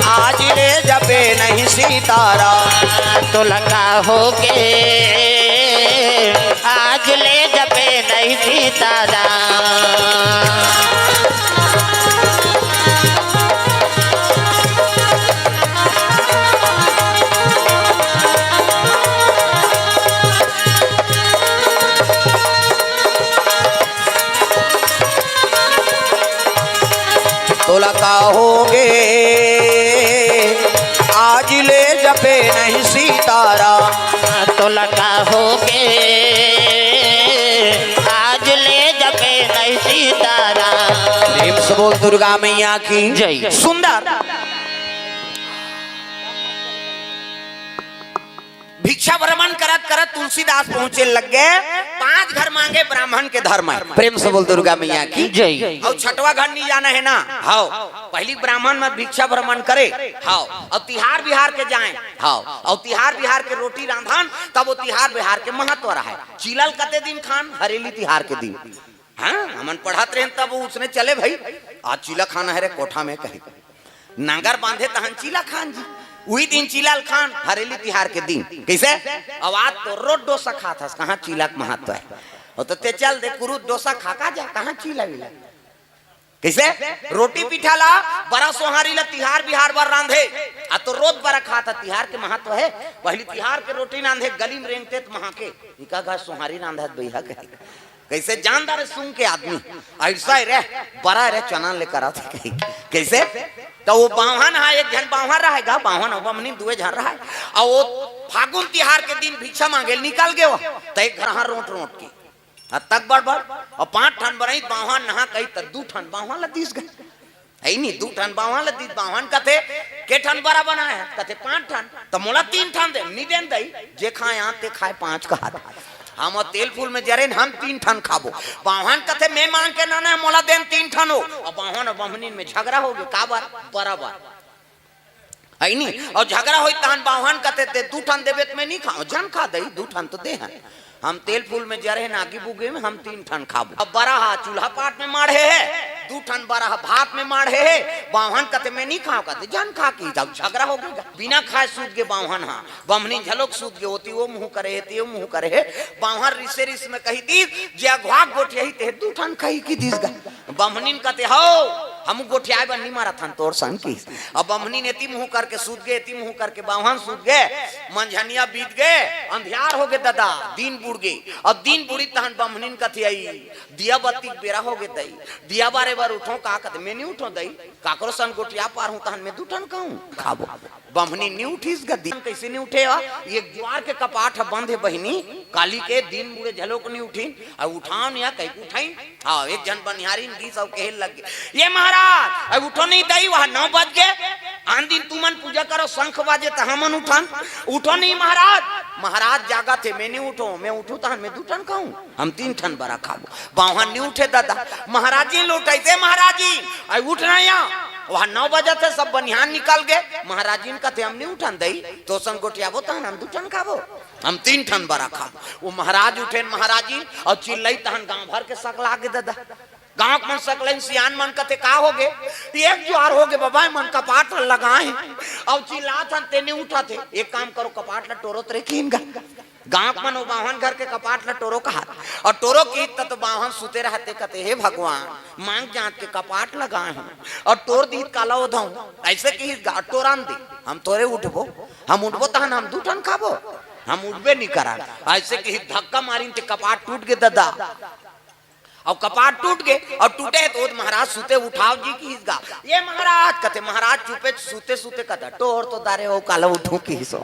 आज ले जपे नहीं सीताराम। तोला कहोगे। आज ले जपे नहीं सीताराम। तोला कहोगे, आज ले जपे नहीं सीताराम। तोला कहोगे, आज ले जपे नहीं सीताराम। प्रेम से बोल दुर्गा मैया की। जय। सुंदर। भिक्षा भ्रमण करत करत तुलसीदास पहुंचे लग गे। पांच घर मांगे ब्राह्मण के धर्म हे। प्रेम से बोल दुर्गा मैया की। जय। अउ छठवा घर नहीं जाना हे ना। हाँ, पहली ब्राह्मण में भिक्षा भ्रमण करे। हाँ, अउ तिहार बिहार के जाए। हाँ, अउ तिहार बिहार के रोटी रांधन, तब वो तिहार बिहार के महत्व रहे। चीला ल कते दिन खान? हरेली तिहार के दिन। हाँ, हमन पढ़त रहेन तब वो उसने चले भाई, आज चीला खाना हे रे कोठा में कही। नांगर बांधे तहन चीला खान जी, उही दिन चीला ल खान, हरेली तिहार के दिन। कइसे? अब आज तो रोज डोसा खात हस, कहाँ चीला के महत्व हे? वो तो ते चल दे कुरुद डोसा खा का जा, कहाँ चीला विला? कइसे? रोटी पीठा ला, बरा सोहारी ला तिहार बिहार बर रांधे, आ तो रोज बरा खात हस, तिहार के महत्व हे। पहली तिहार के रोटी रांधे, गली में रेंगते त महा के, इका गा सोहारी रांधत बइहा कही। कइसे? जानदार सुन के आदमी, अइसा हे रे, बरा रे चना ले करा थे कही। कइसे? त वो बाम्हन हा, एक झन बाम्हन रहे गा, बाम्हन अउ बम्हनी दुए झन रहे। अउ वो फागुन तिहार के दिन भिक्षा मांगे ल निकल गे वो, त एक घर हा रोंट रोंट के। हा तक बड़ बड़, अउ पांच ठन बनई बाम्हन नहा कही, त दू ठन बाम्हन ला दिस गे। हे नी, दू ठन बाम्हन ल दीस, बाम्हन कथे, "के ठन बरा बनाए हे?" कथे, "पांच ठन।" "त मोला तीन ठन दे।" "नी देन दई, जे खाए आंत ते खाए पांच कहात।" "हम तेल फूल में जरेन, हम तीन ठन खाबो।" बाम्हन कथे, "मैं मांग के ना, ना, मोला देन तीन ठन हो।" अउ बाम्हन अउ बम्हनिन में झगरा होगे, काबर? बराबर। हे नी? अउ झगरा होई तहन बाम्हन कथे, "ते दू ठन देबे त मैं नी खाओं।" "झन खा दई, दू ठन तो दे हन।" हम तेल फूल में जरे हन, आगी बुगे में हम तीन ठन खाबो। अब बरा हा चूल्हा पाट में माढ़े हे, दू ठन बरा हा भात में माढ़े हे, बाम्हन कथे मैं नी खाओं, कथे झन खा के जाओ, झगरा होगे। बिना खाए सूत गे बाम्हन हा, बम्हनी झलोक सूत गे, ओती वो मुंह करे हे, ते वो मुंह करे हे। बाम्हन रिसे रिस में कही दीस, जे अघवा गोठियाही ते दू ठन खाही कहि दीस गा। बम्हनिन कथे, "हौ, हम गोठियाए बर नी मारत हन तोर संग की। अब बम्हनीन एती मुंह करके सूत गे, एती मुंह करके बाम्हन सूत गे, मंझनिया बीत गे, अंधियार हो गे ददा, दिन बुड़ गे। अब दिन बुड़ी तहन बम्हनीन कथे, "अई, दिया बत्ती के बेरा हो गे दई, दिया बारे बर उठों का?" कथे, "मैं नी उठों दई, काकरो संग गोठिया पारहूं तहन मैं दू ठन खाहूं, खाबो।" बम्हनीन नी उठिस गा दिन। कइसे नी उठे हा? एक जुआर के कपाट ह बंद हे बहिनी, काली के दिन बुड़े घलोक नी उठिन, अउ उठाव नी हा, कहिके उठाइन। हाँ, एक झन बनिहारिन गीस अउ कहे लग गे, "ये महाराज, अउ उठो नहीं दई, वह नौ बज गे, आन दिन तुमन पूजा करो, शंख बाजे त हमन उठन, उठो नहीं महाराज।" "महाराज जागत हे, मैं नहीं उठों, मैं उठों तहन मैं दू ठन खाहूं, हम तीन ठन बरा खाबो।" बाम्हन नहीं उठे ददा, महाराजिन ल उठाइस, "ए महाराजिन, अउ उठ ना या, वह नौ बजत हे, सब बनिहार निकल गे।" महाराजिन कथे, "हम नहीं उठन दई, तोर संग गोठियाबो तहन हम दू ठन खाबो।" हम तीन ठन बरा खाबो। ओ महाराज उठेन महाराजिन अउ चिल्लाई तहन गांव भर के सकला गे ददा। गांव के मन सकलाइन, सियान मन कथे, "का हो गे?" "एक जुआर हो गे बबा, ए मन कपाट ल लगाए हे अउ चिल्लात हन, ते नी उठत हे।" "एक काम करो, कपाट ल टोरो त रे," किहिन गा। गांव के मन ओ बाम्हन घर के कपाट ल टोरो कहात, अउ टोरो किहिस त तो बाम्हन सुते रहत हे, कथे, "हे भगवान, मांग जांत के कपाट लगाए हंव अउ टोर दिही त काला ओधंव?" अइसे किहिस गा, "टोरन दे, हम थोरे उठबो, हम उठबो तहन हम दू ठन खाबो।" हम उठबे नी करन। अइसे किहिस, धक्का मारिन ते कपाट टूट गे ददा। अउ कपाट टूट गे, अउ टूटे हे त ओ महाराज सुते, "उठाव जी," किहिस गा। "ये महाराज," कथे, महाराज चुपे सुते सुते कथे, "टोर तो डारे हंव, काला उठहूं," किहिस ओ।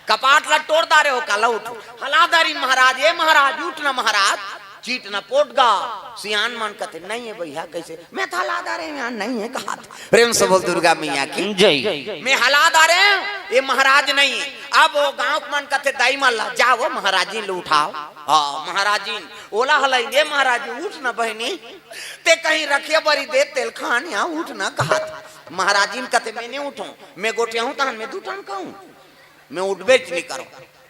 "कपाट ल टोर डारे हंव, काला उठहूं।" हला डारिन महाराज, "ए महाराज, उठ ना महाराज, चित न पोट गा।" सियान मन कथे, "नहीं हे भइया, कइसे?" "मैं त हला डारे हंव, नहीं हे," कहात। प्रेम से बोल दुर्गा मैया की जय। "मैं हला डारे हंव, ए महाराज नहीं हे।" अब ओ गांव के मन कथे, "दाई मन ला, जाव ओ महाराजिन ल उठाव।" हाँ, महाराजिन ओला हलाइन, "ए महाराजिन, उठ ना बहिनी, ते कहीं रखे बरी दे तेल खान या, उठ ना," कहात। महाराजिन कथे, "मैं नहीं उठों, मैं गोठियाहूं तहन मैं दू ठन खाहूं, मैं उठबेच नी करों।"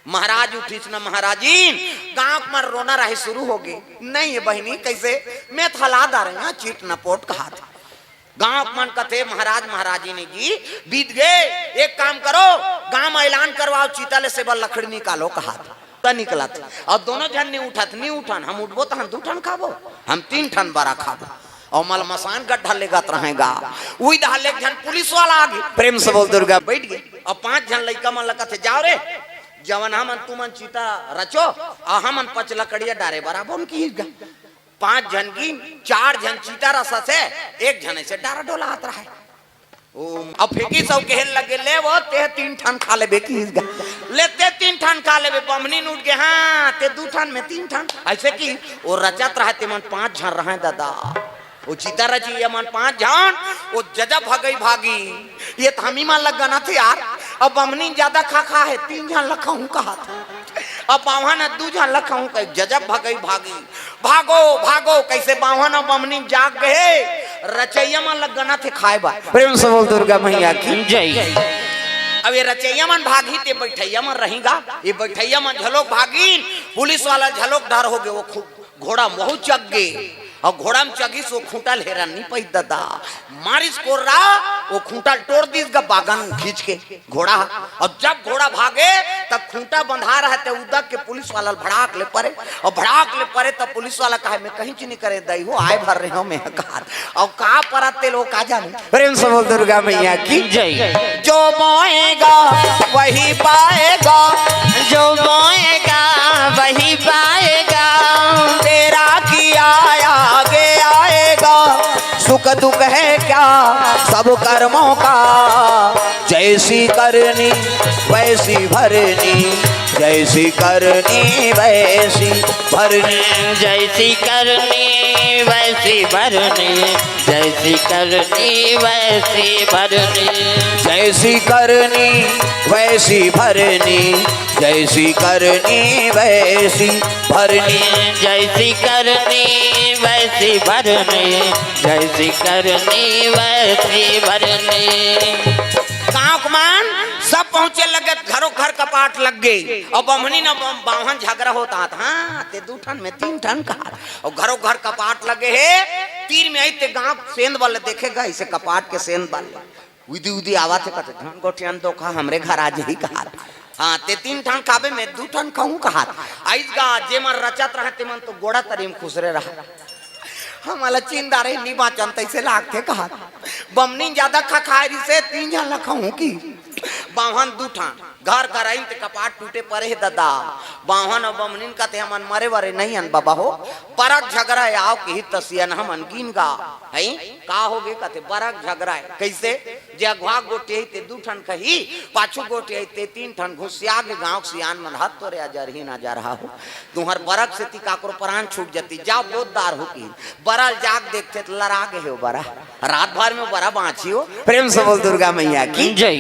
महाराज उठिस न महाराजिन, गांव के मन रोना राहे शुरू हो गे। "नहीं हे बहिनी, कइसे?" "मैं त हला डारे हंव, चित न पोट," कहात। गांव के मन कथे, "महाराज महाराजिन जी बीत गे, एक काम करो, गांव म ऐलान करवाव, चिता ले से बर लकड़ी निकालो," कहात। त निकलत हे। अउ दोनों झन नी उठत, "नी उठन, हम उठबो तहन दू ठन खाबो, हम तीन ठन बरा खाबो।" अउ मल मसान गड्ढा लेगत रहेगा। उही डहर ले एक झन पुलिस वाला आगे, प्रेम से बोल दुर्गा, बइठ गे। अउ पांच झन लइका मन ल कथे, "जाव रे, जवन हमन तुमन चिता रचो, अउ हमन पच लकड़िया डारे बर आबोन," किहिस गा। पांच झन की, चार झन चिता रचत हे, एक झन अइसे डारा डोलात रहे। ओ, अब फेंकिस अउ कहे लगे, "ले वो, ते तीन ठन खा लेबे," किहिस गा। "ले, ते तीन ठन खा लेबे।" बम्हनीन उठ गे, "हाँ, ते दू ठन, मैं तीन ठन।" अइसे कि ओ रचत रहे, ते मन पांच झन रहे ददा। ओ चिता रचिया मन पांच झन, ओ जजा भगई भागी। "ये त हमी मन ल गनत हे यार, अब बम्हनीन जादा खा खा हे, तीन झन ल खाहूं," कहात। "अब बाम्हन ह दू झन ल खाहूं," कहिके जजा भगई भागी। भागो, भागो, कइसे बाम्हन अउ बम्हनीन जाग गे हे, रचइया मन ल गनत हे खाए बर। प्रेम से बोल दुर्गा मैया की जय। अब ये रचइया मन भागही ते बइठइया मन रही गा, ये बइठइया मन घलोक भागिन, पुलिस वाला घलोक डर हो गे, ओ घोड़ा म चघ गे, अउ घोड़ा म चघिस ओ खूंटा ल हेरन नी पाइस ददा, मारिस कोर्रा, ओ खूंटा ल टोर दिस गा बागन खींच के। घोड़ा ह। अउ जब घोड़ा भागे, तब खूंटा बंधा रहे, ते उदक के पुलिस वाला ल भड़ाक ले परे, अउ भड़ाक ले परे, तब पुलिस वाला कहे, "मैं कहीं चीनी करे दई हो, आए भर रहे हो मैं कार।" अउ का परत तेल ओ का जाने। प्रेम से बोल दुर्गा मैया की जय। जो बोएगा वही पाएगा, जो बोएगा वही पाएगा। तेरा किया आगे आएगा, सुख दुख है क्या सब कर्मों का। जैसी करनी वैसी भरनी, जैसी करनी वैसी भरनी। जैसी करनी वैसी भरनी, जैसी करनी वैसी भरनी। जैसी करनी वैसी भरनी, जैसी करनी वैसी भरनी। जैसी करनी वैसी भरनी, जैसी करनी वैसी भरनी। गांव के मन सब पहुंचे लगे, घरों घर कपाट लग गे। अउ बम्हनीन अउ बम-, बाम्हन झगरा होत हे, "हाँ, ते दू ठन में तीन ठन कहा।" अउ घरों घर कपाट लगे हे, तीर में आइस ते गांव सेंध वाले देखे गा, अइसे कपाट के सेंध वाले। उदी उदी आवत हे, कथे, "धन गोठियान धोखा हमरे घर आ जाही," कहात। "हाँ, ते तीन ठन खाबे, मैं दू ठन खाहूं," कहात। आइस गा, जे मन रचत रहे, ते मन तो गोड़ा तरी म खुसरे रहे। "हमला चीन डारे नी बांचन, तइसे लागथे," कहात। बमनिन जादा खखाय रिहिसे, तीन झन ल खवाहूं कि। बाम्हन दू ठन, घर घर आइन ते कपाट टूटे परे हे ददा। बाम्हन अउ बमनिन कथे, "हमन मरे वरे नइ अन बबा हो, परक झगरा हे, आव किही त सियान हमन गिन गा।" हई, का होगे कथे, "परक झगरा हे।" कइसे? जे अगवा गोठियाही ते दू ठन खही, पाछू गोठियाही ते तीन ठन, घुसिया गे गांव के सियान मन, "हत तोरे अजरही न अजरहा हो, तुंहर परक सेती काकरो परान छूट जती, जाव बोतदार हो," किही। बरा ल जाके देखथे त लरा गे हे ओ बरा। रात भर में बरा बांची हो। प्रेम से बोल दुर्गा मैया की जय।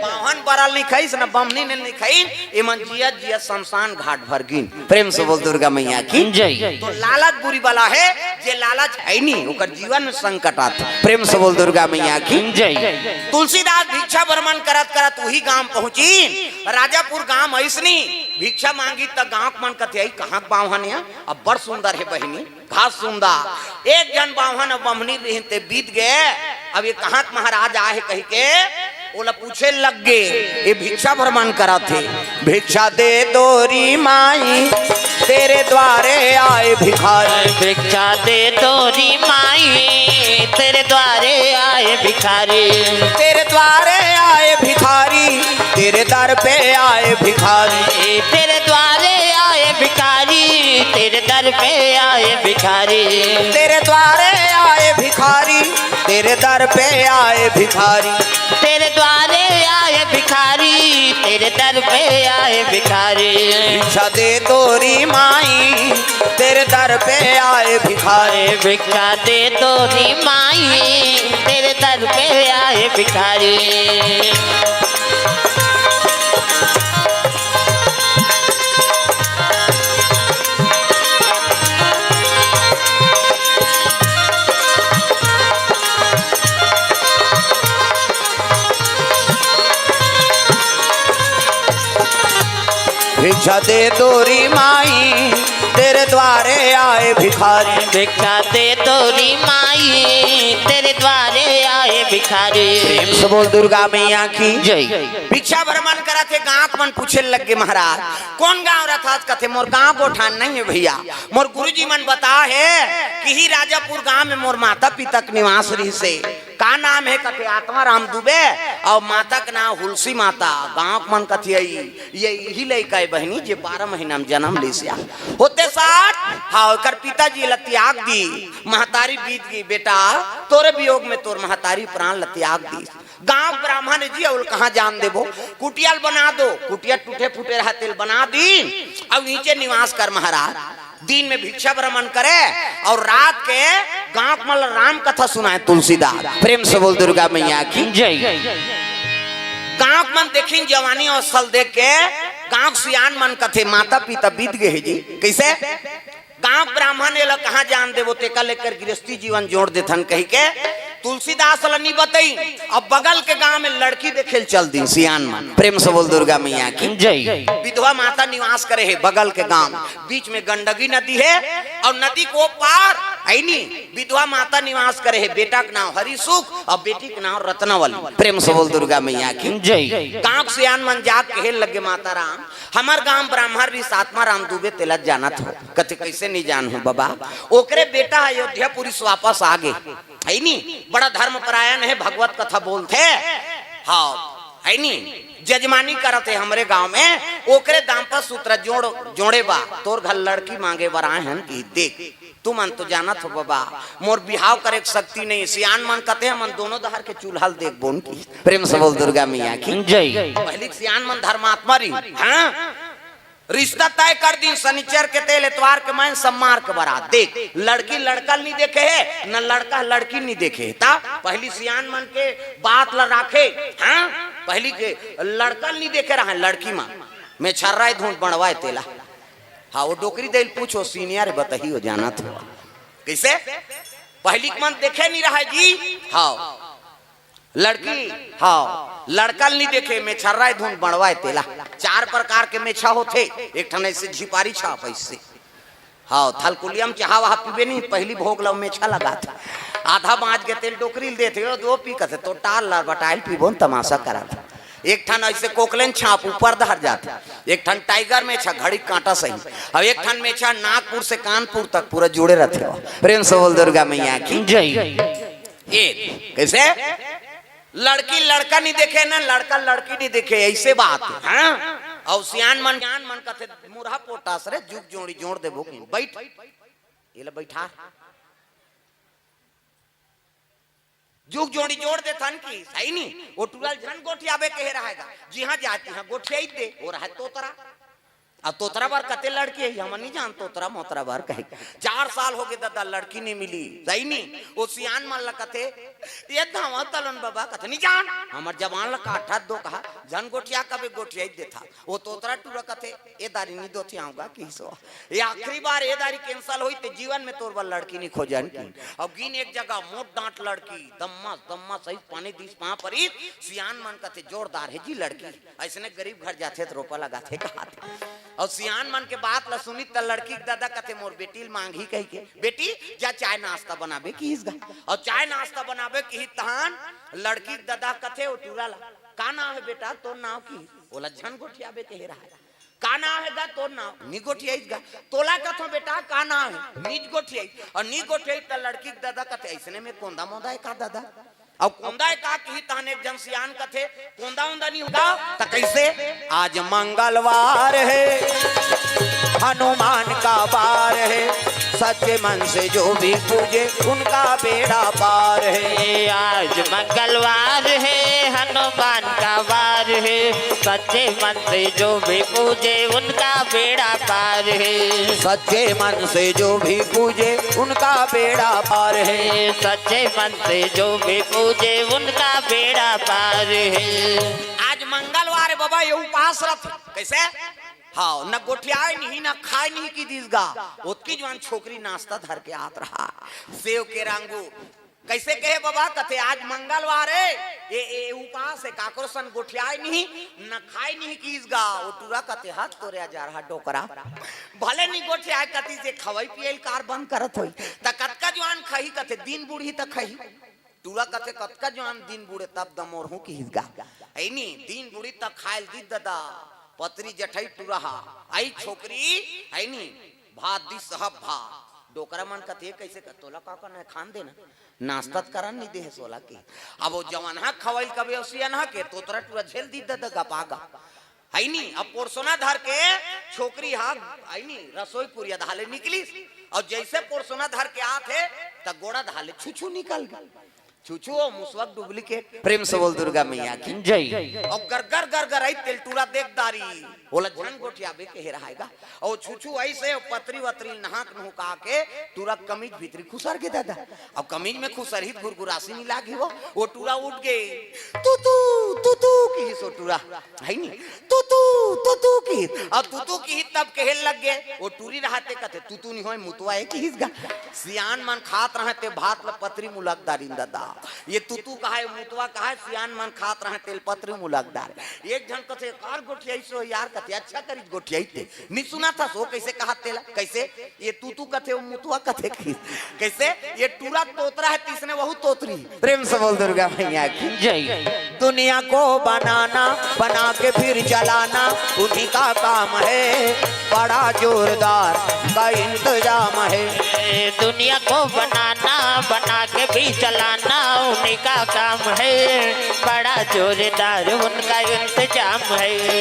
बाम्हन बरा ल नइ खइस न बमनिन ल नइ खइन, एमन जियत जियत शमशान घाट भर गिन। प्रेम से बोल दुर्गा मैया की जय। तो लालच बुरी बला हे, जे लालच हे नी, ओकर जीवन में संकट आथे। प्रेम से बोल दुर्गा मैया की जय। तुलसीदास भिक्षा भ्रमण करत करत उही गांव पहुंचिन। राजापुर गांव अइसनी, भिक्षा मांगिस त गांव के मन कथे, "अई कहां के बाम्हन ए, अब्बड़ सुंदर हे बहिनी।" घास सुंदर। एक झन बाम्हन अउ बमनी रिहिन ते बीत गे। अब ये कहां के महाराज आए हे कहिके ओला पूछे लग गे। ये भिक्षा भ्रमण करत हे। "भिक्षा दे दो री माई, तेरे द्वारे आए भिखारी।" भिक्षा दे दो री माई, तेरे द्वारे आए भिखारी। तेरे द्वारे आए भिखारी, तेरे दर पे आए भिखारी। तेरे द्वारे आए भिखारी, तेरे दर पे आए भिखारी। तेरे द्वारे आए भिखारी, तेरे दर पे आए भिखारी। तेरे द्वारे आए भिखारी, तेरे दर पे आए भिखारी। भिक्षा दे दो री माई, तेरे दर पे आए भिखारी। भिक्षा दे दो री माई, तेरे दर पे आए भिखारी। भिक्षा दे दो री माई, तेरे द्वारे आए भिखारी। भिक्षा दे दो री माई, तेरे द्वारे आए भिखारी। प्रेम से बोल दुर्गा मैया की जय। भिक्षा भ्रमण करत हे, गांव के मन पूछे लग गे, "महाराज, कोन गांव रथस?" कथे, "मोर गांव गोठान नइ हे भइया, मोर गुरुजी मन बताय हे किही राजापुर गांव में मोर माता पिता के निवास रिहिसे।" "का नाम हे?" कथे, "आत्माराम दुबे, अउ माता के नाम हुलसी माता।" गांव के मन कथे, "अई, ये इही लइका ए बहिनी, जे बारह महीना में जनम लिस या।" होते साठ, हां, एकर पिताजी ल त्याग दिस, महतारी बीत गे। "बेटा, तोरे वियोग में तोर महतारी प्राण ल त्याग दिस।" गांव के ब्राह्मण जी, अउ ल कहां जान देबो, कुटिया ल बना दो, कुटिया टूटे फूटे रहा, तेला बना दिस, अउ नीचे निवास कर महाराज। दिन में भिक्षा भ्रमण करे अउ रात के गांव के मन ल राम कथा सुनाय तुलसीदास। प्रेम से बोल दुर्गा मैया की जय। गांव के मन देखिन जवानी अवस्था ल देख के, गांव के सियान मन कथे, "माता पिता बीत गे हे जी।" कइसे? गांव के ब्राह्मण, "एला कहां जान देबो, तेकर ले एकर गृहस्थी जीवन जोड़ देथन," कहिके तुलसीदास ल नइ बतइन। अब बगल के गांव में लड़की देखे ल चल दिन सियान मन। प्रेम से बोल दुर्गा मैया की जय। विधवा माता निवास करे हे बगल के गांव, बीच में गंडकी नदी हे अउ नदी के ओ पार, हे नी, विधवा माता निवास करे हे। बेटा के नाम हरिसुख अउ बेटी के नाम रत्नावली। प्रेम से बोल दुर्गा मैया की जय। गांव के सियान मन जाके कहे लगे, "माता राम, हमर गांव ब्राह्मण रिहिस आत्माराम दुबे, तेला जानत हो?" कथे, "कइसे नइ जानहूं बबा, ओकरे बेटा अयोध्यापुरी से वापस आ गे, हे नी, बड़ा धर्मपरायण हे, भगवत कथा बोलथे, हां, हे नी, जजमानी करत हे हमरे गांव में, ओकरे दांपत्य सूत्र जोड़, जोड़े बर तोर घर लड़की मांगे बर आए हन कि देख।" तुमन तो जानत हो बबा, मोर बिहाव करे के शक्ति नइ हे। सियान मन कथे, "हमन दोनों डहर के चूल्हा ल देखबोन" कि। प्रेम से बोल दुर्गा मैया की जय। पहिली के सियान मन धर्मात्मा रिहिन, हां? रिश्ता तय कर दिन, सनिचर के तेल, एतवार के मैन, सम्मार के बरात। देख, लड़की लड़का ल नइ देखे हे, न लड़का लड़की ल नइ देखे हे। त पहिली सियान मन के बात ल राखे, हां? पहिली के लड़का ल नइ देखे रहय लड़की मन, में छर्रा ए धुन बंड़वा ए तेला। हां, ओ डोकरी दई ल पूछो, senior ए, बताही, ओ जानत हो। कइसे? पहिली के मन देखे नइ रहय जी। हां, लड़की, हां, लड़का ल नइ देखे, में छर्रा ए धुन बंड़वा ए तेला। चार प्रकार के मेछा होथे, एक ठन अइसे झिपारी छाप अइसे। हां, थलकुलिया म चहा वहा पीबे नइ, पहिली भोग ल मेछा लगाथे। आधा बांच गे तेला डोकरी ल देथे, ओ दो पी कथे, तो टाल ल बटाइल पीबो न, तमाशा करत। एक ठन अइसे कोकलेन छाप ऊपर डहर जाथे, एक ठन tiger मेछा घड़ी कांटा सही, अउ एक ठन मेछा नागपुर से कानपुर तक पूरा जुड़े रथे। प्रेम से बोल दुर्गा मैया की जय। ए, कैसे? लड़की लड़का नहीं देखे ना, लड़का लड़की नहीं देखे, ऐसे बात है। हाँ? और सियान मन, सियान मन कथे, "मुरहा पोटास रे, जुग जोड़ी जोड़ देबो कि बैठ, ये ले बैठा।" जुग जोड़ी जोड़ देथन कि सही नहीं, वो टूरा ल झन गोठियाबे कहे रहेगा। जिहाँ जाए तिहाँ गोठियाई दे, वो रहे तोतरा। अब तोतरा बर कते लड़की है, हम नहीं जान, तोतरा मोतरा बर कहे। चार साल हो गए दादा, लड़की नहीं मिली, सही नहीं। वो सियान मन ल कथे, "ये धावा तलन बाबा," कथे, "नहीं जान, हमर जवान ल काठा दो कहा, झन गोठिया कबे गोठियाई देथा।" वो तोतरा टूरा कथे, "ए दारी नहीं दोथे आऊँगा कि सो, ये आखिरी बार ए दारी cancel होई, ते जीवन में तोर बर लड़की नहीं खोजन की।" अब गिन एक जगह मोट डांट लड़की, दम्मा दम्मा सही पानी दिस पाँ परी, सियान मन कथे, "जोरदार है जी लड़की।" ऐसने गरीब घर जाथे त रोपा लगाथे कहाथे। और सियान मन के बात ल सुनी त लड़की के दादा कथे, "मोर बेटी ल मांगही," कहि के, "बेटी जा चाय नाश्ता बनाबे किहिस गा।" और चाय नाश्ता बनाबे किहिस तहान लड़की के दादा कथे ओ टूरा ला, "का नाव है बेटा तोर नाव की?" ओला झन गोठियाबे कहे रहा। "का नाव है गा तोर नाव?" "नी गोठियाईस गा।" "तोला कथों बेटा का नाव है?" "नीच गोठियाईस।" और नी गोठियाईस त लड़की के दादा कथे, "ऐसने में कोंदा मोंदा है का दादा?" अउ कोंदा ए का किही तहन एक झन सियान कथे, "कोंदा ओंदा नहीं होगा।" त कैसे? आज मंगलवार है, हनुमान का वार है, सच्चे मन से जो भी पूजे उनका बेड़ा पार है। आज मंगलवार है, हनुमान का वार है, सच्चे मन से जो भी पूजे उनका बेड़ा पार है। सच्चे मन से जो भी पूजे उनका बेड़ा पार है। सच्चे मन से जो भी पूजे उनका बेड़ा पार है। आज मंगलवार है बाबा, ये उपास रथ कैसे? हाँ, न गोठियाए नहीं, न खाए नहीं किहिस गा। ओतकी जुवान छोकरी नाश्ता धर के आत रहा, सेव के रांगू। कैसे कहे बाबा? कथे, "आज मंगलवार है, ये, ये उपास है, काकरो सन गोठियाए नहीं, न खाए नहीं किहिस गा।" ओ टूरा कथे, "हट तोरे अजरहा डोकरा, भले नहीं गोठियाए कतिस, खवई पियई ल कार बंद करत होई, त कतका जुवान खही?" कथे, "दिन बुढ़ी त खही।" टूरा कथे, "कतका जुवान दिन बुढ़े तब दमोर हूँ किहिस गा।" है नी, दिन बुढ़ी त खाए ल दिस दादा, पतरी जठई टूरा हा, आई छोकरी, है नी, भात दिस सब भात। डोकरा मन कथे, "कैसे कर, तोला का करना है, खान देना, नाश्ता त करन नहीं दे है सोला के।" अब वो जवान हा खवई ल कबे, उसी अनहा के तोतरा टूरा झेल दिस दादा गपा गप। है नी, अब पोरसोना धर के छोकरी हा, है नी, रसोई कुरिया धाले निकलिस, और जैसे पोरसोना धर के आत हे, त गोड़ा धाले छुछू निकल गे। छुछू ओ मुसवा के duplicate। प्रेम से बोल दुर्गा मैया की। जय। और गरगर गरगर आई तेल टूरा देख दारी, ओला झन गोठियाबे कहे रहा गा। और छुछू ऐसे पतरी वतरी नहाक नुहका के टूरा कमीज भीतरी खुसर गे दादा। अब कमीज में खुसरही त गुरगुरासी नहीं लागी हो, वो टूरा उठ गे, "तू तू, तू तू" किहिस ओ टूरा, है नी, "तू तू, तू तू" किहिस। अब "तू तू" किहिस तब कहे लग गे, वो टूरी रहते कथे, "तू तू नहीं होय, मुतवा ए" किहिस गा। सियान मन खात रहे ते भात ल पतरी मुलक दारिन दादा, ये तू तू कहा है, मुतवा कहा है, सियान मन खात रहे तेल पतरी मुलक दार। एक झन कथे, "कार गोठियाई सो यार?" कथे, "अच्छा करिस गोठियाई ते।" नहीं सुना था सो कैसे कहा तेला? कैसे? ये तू तू कथे, वो मुतवा कथे की। कैसे? ये टूरा तोतरा है, तिसने वहू तोतरी। प्रेम से बोल दुर्गा मैया की। जय। दुनिया को बनाना, बना के फिर चलाना, उन्हीं का काम है, बड़ा जोरदार का इंतजाम है। दुनिया को बनाना, बना के भी चलाना, उन्हीं का काम है, बड़ा जोरदार उनका इंतजाम है।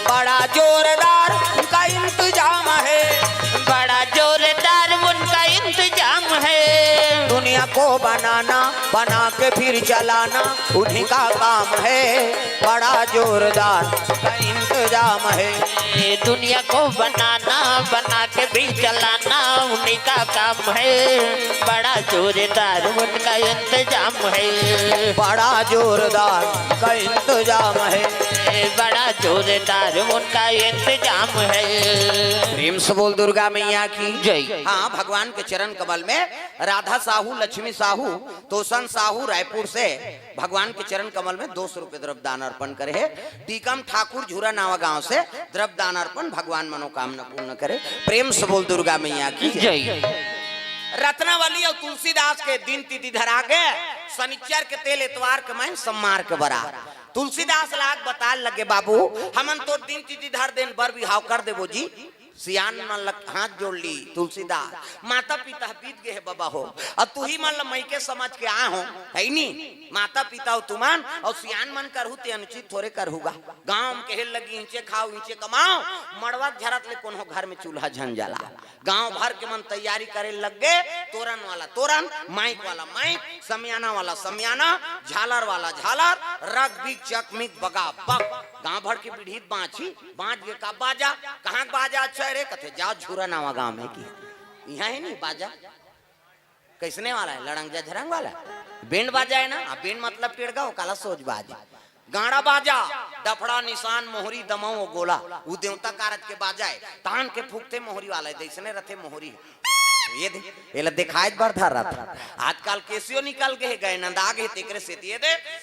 बड़ा जोरदार उनका इंतजाम है। बड़ा जोरदार उनका इंतजाम है। दुनिया को बनाना, बना के फिर चलाना, उन्हीं का काम है, बड़ा जोरदार उनका इंतजाम है। ये दुनिया को बनाना, बना के भी चलाना, उन्हीं का काम है, बड़ा जोरदार उनका इंतजाम है। बड़ा जोरदार का इंतजाम है। बड़ा जोरदार उनका इंतजाम है। प्रेम से बोल दुर्गा मैया की। जय। हाँ, भगवान के चरण कमल में राधा साहू, लक्ष्मी साहू, तोसन साहू रायपुर से भगवान के चरण कमल में दो सौ रुपये द्रव्य दान अर्पण करे हे। टीकम ठाकुर झूरा नावा गांव से द्रव्य दान अर्पण, भगवान मनोकामना पूर्ण करे। प्रेम से बोल दुर्गा मैया की जय। जय। रत्नावली और तुलसीदास के दिन तिथि धरा गे, शनिचर के तेल, एतवार के मैं, सोमवार के बरा। तुलसीदास लाग बताल लगे, "बाबू, हमन तोर दिन तिथि धर देन, बर बिहाव कर देबो जी।" सियान मन ल हाथ जोड़ ली तुलसीदास, माता पिता बीत गे हे बबा हो, अब तुही मन ल मइके समझ के आए हो, है नी? माता पिता हो तुमन, अउ सियान मन करहू ते अनुचित थोरे करहू गा। गांव म कहे लगी, "इंचे खाओ, इंचे कमाओ, मड़वा के झरत ले कोनो घर में चूल्हा झन जला।" गांव भर के मन तैयारी करे लग गे, तोरन वाला तोरन, माइक वाला माइक, समियाना वाला समियाना, झालर वाला झालर, रग बिग चकमिक बगा बग। गांव भर के पीढ़ी बांची, बांच गे का बाजा, कहाँ के बाजा अच्छा है रे? कथे, "जाओ झूरा नावा गांव में की, इहाँ है नहीं बाजा।" कैसने वाला है? लड़ंग झरंग वाला? बैंड बाजा है ना? हाँ, बैंड मतलब टेड़गा हो, काला सोच बाज। गाड़ा बाजा, डफड़ा, निशान, मोहरी, दमऊ, गोला, उ देवता कारज के बाजा है। तान के फूकते मोहरी वाला है, जैसने रथे मोहरी। ये दे, ये ला दिखाए बर धर रहा था। आजकल केसियो निकल गए, गए नंदा गए, तेकरे से ये दे।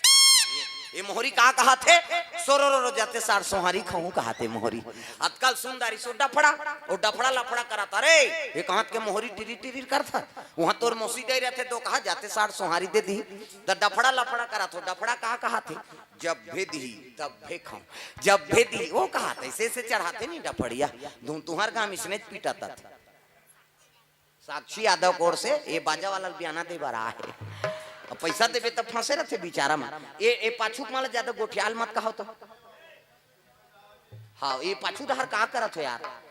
ये मोहरी का कहा थे? सोरो रो रो जाते सार सोहारी खाऊं कहा थे मोहरी। आजकल सुंदरी सो डफड़ा, वो डफड़ा लफड़ा करा था रे। एक हाथ के मोहरी टिरी टिरी करता। वहां तोर मौसी गई रहते तो कहा जाते सार सोहारी दे दी। तो डफड़ा लफड़ा करा थो, डफड़ा का कहा थे? जब भी दी, तब भी खाऊं। जब भी दी, वो कहा थे, से, से चढ़ाते नहीं डफड़िया। धुन तुहर गांव इसने पीटा था। साक्षी यादव कोर से, ये बाजा वाला ल बियाना दे बर आए हे। अब पैसा देबे तब फंसे रहते बेचारा मन। ये, ये पाछू के मन ल ज्यादा गोठियाल मत कहो तो। हाँ, ये पाछू डहर का करत हो यार?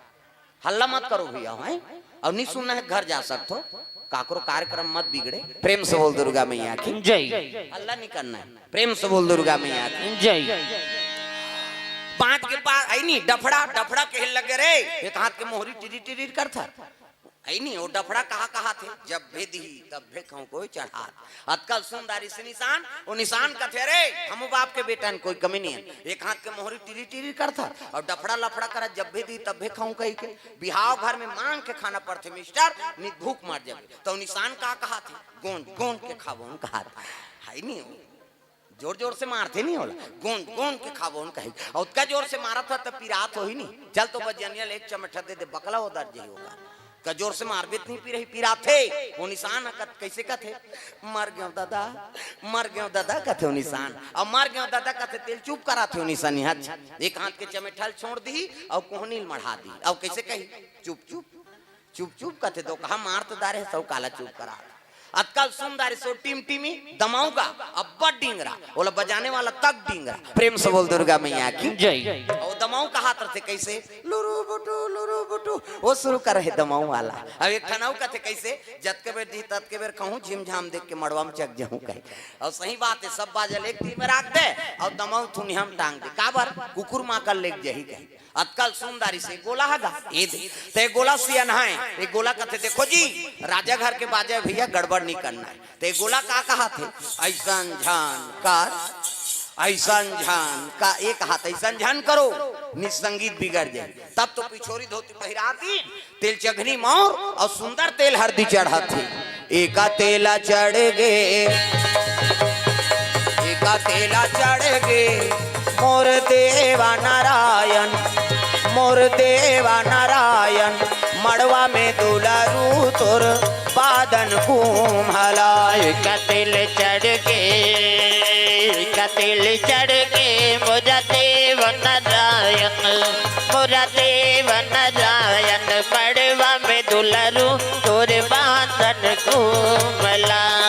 हल्ला मत करो भैया, हैं? और नहीं सुनना है, घर जा सकते हो। काकरो कार्यक्रम मत बिगड़े। प्रेम से बोल दुर्गा मैया की। जय। हल्ला नहीं करना है। प्रेम से बोल दुर्गा मैया की। जय। बांच के पास आई नहीं, डफड़ा, डफड़ा कहे लगे रे। एक हाथ के मोहरी टिरी टिरी करता। है नहीं, वो डफड़ा कहा, कहा थे? जब भी दी, तब भी खाऊं कोई चढ़ात। आजकल सुंदरी से निशान, वो निशान कथे रे, हम बाप के बेटा न कोई कमी नहीं है। एक हाथ के मोहरी टिरी टिरी करता और डफड़ा लफड़ा करा, जब भी दी, तब भी खाऊं कही के। बिहाव घर में मांग के खाना पड़ते मिस्टर, नहीं भूख मर जावे। तो निशान का कहा थे? गोंज, गोंज के खाबो, कहा था। है नहीं वो। जोर जोर से मारते नहीं होला, गोंद गोंद के खाबो न कही। और उतका जोर से मारत था तब पिरात हो ही नहीं। चल तो बजनिया ले एक चमटा दे दे, बकला उधर जे होगा। का जोर से मारबे त नहीं पी रही, पिरात थे। वो निशान ह कत-, कैसे कथे? "मर गयो दादा, मर गयो दादा," कथे वो निशान। और "मर गयो दादा" कथे तेल चुप करा थे वो निशान। हाथ एक हाथ के चमेठल छोड़ दी और कोहनील मढ़ा दी। और कैसे कही? "चुप चुप।" चुप चुप कथे तो कहा, मार तो दारे, सब काला चुप करा। अतका सुंदर सो टिमटिमी दमाऊ का अब्बड़ डिंगरा, ओला बजाने वाला तक डिंगरा। प्रेम से बोल दुर्गा मैया की। जय। और दमाऊ कहा तरह से कैसे, लुरु बुटु, लुरु बुटु, वो शुरू कर रहे दमाऊ वाला। अब एक ठन अउ कथे कैसे, जतके बेर दी ततके बेर कहूँ, झिमझाम देख के मड़वा में चक जाऊँ कहे। और सही बात है, सब बाजल एक तीर में राख दे और दमाऊ थुनिया में टांग दे। काबर? कुकुर माँ कर लेके जही कहे। अतका ल सुंदरी से गोला हगा, ए दे। ते गोला सियन है, ए गोला कथे, "देखो जी, राजा घर के बाजा भैया, गड़बड़ नहीं करना है।" ते गोला का कहा थे? "ऐसन झन कर, ऐसन झन का," ए कहा थे, "ऐसन झन करो, निसंगीत बिगड़ जाए।" तब तो पिछोरी धोती पहिरा दी, तेल चघनी मौर और सुंदर तेल हरदी चढ़ा थे। एका तेला चढ़ गे, एका तेला चढ़ गे, मोर देवा नारायण, मोर देवा नारायण, मड़वा में दुलारू तोर बादन कुम्हला। एका तेल चढ़ गे, एका तेल चढ़ गे, मोर देवा नारायण, मोर देवा नारायण, मड़वा में दुलारू तोर बादन कुम्हला।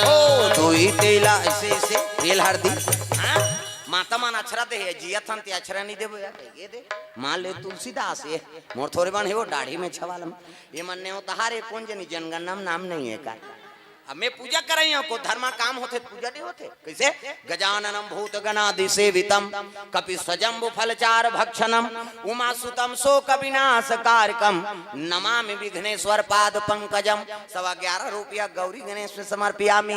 ओ, दुई तेला ऐसे, ऐसे, तेल हरदी। हाँ? माता मन अछरा दे हे, जिया थन ते अछरा नहीं देबो यार, ये दे। मान ले तुलसीदास ये, मोर थोरे बन हे वो दाढ़ी में छवाल में। ये मन ने होता हारे कौन जनी जनगणना में नाम नहीं है का? अब मैं पूजा कराई हूँ, को धर्मा काम होते त पूजा नहीं होते। कैसे? गजाननम भूत गणादि सेवितम, कपि सजम्बु फलचार भक्षणम, उमा सुतम शोक विनाश कारकम, नमामि विघ्नेश्वर पाद पंकजम। सवा ग्यारह रुपया गौरी गणेश में समर्पयामी।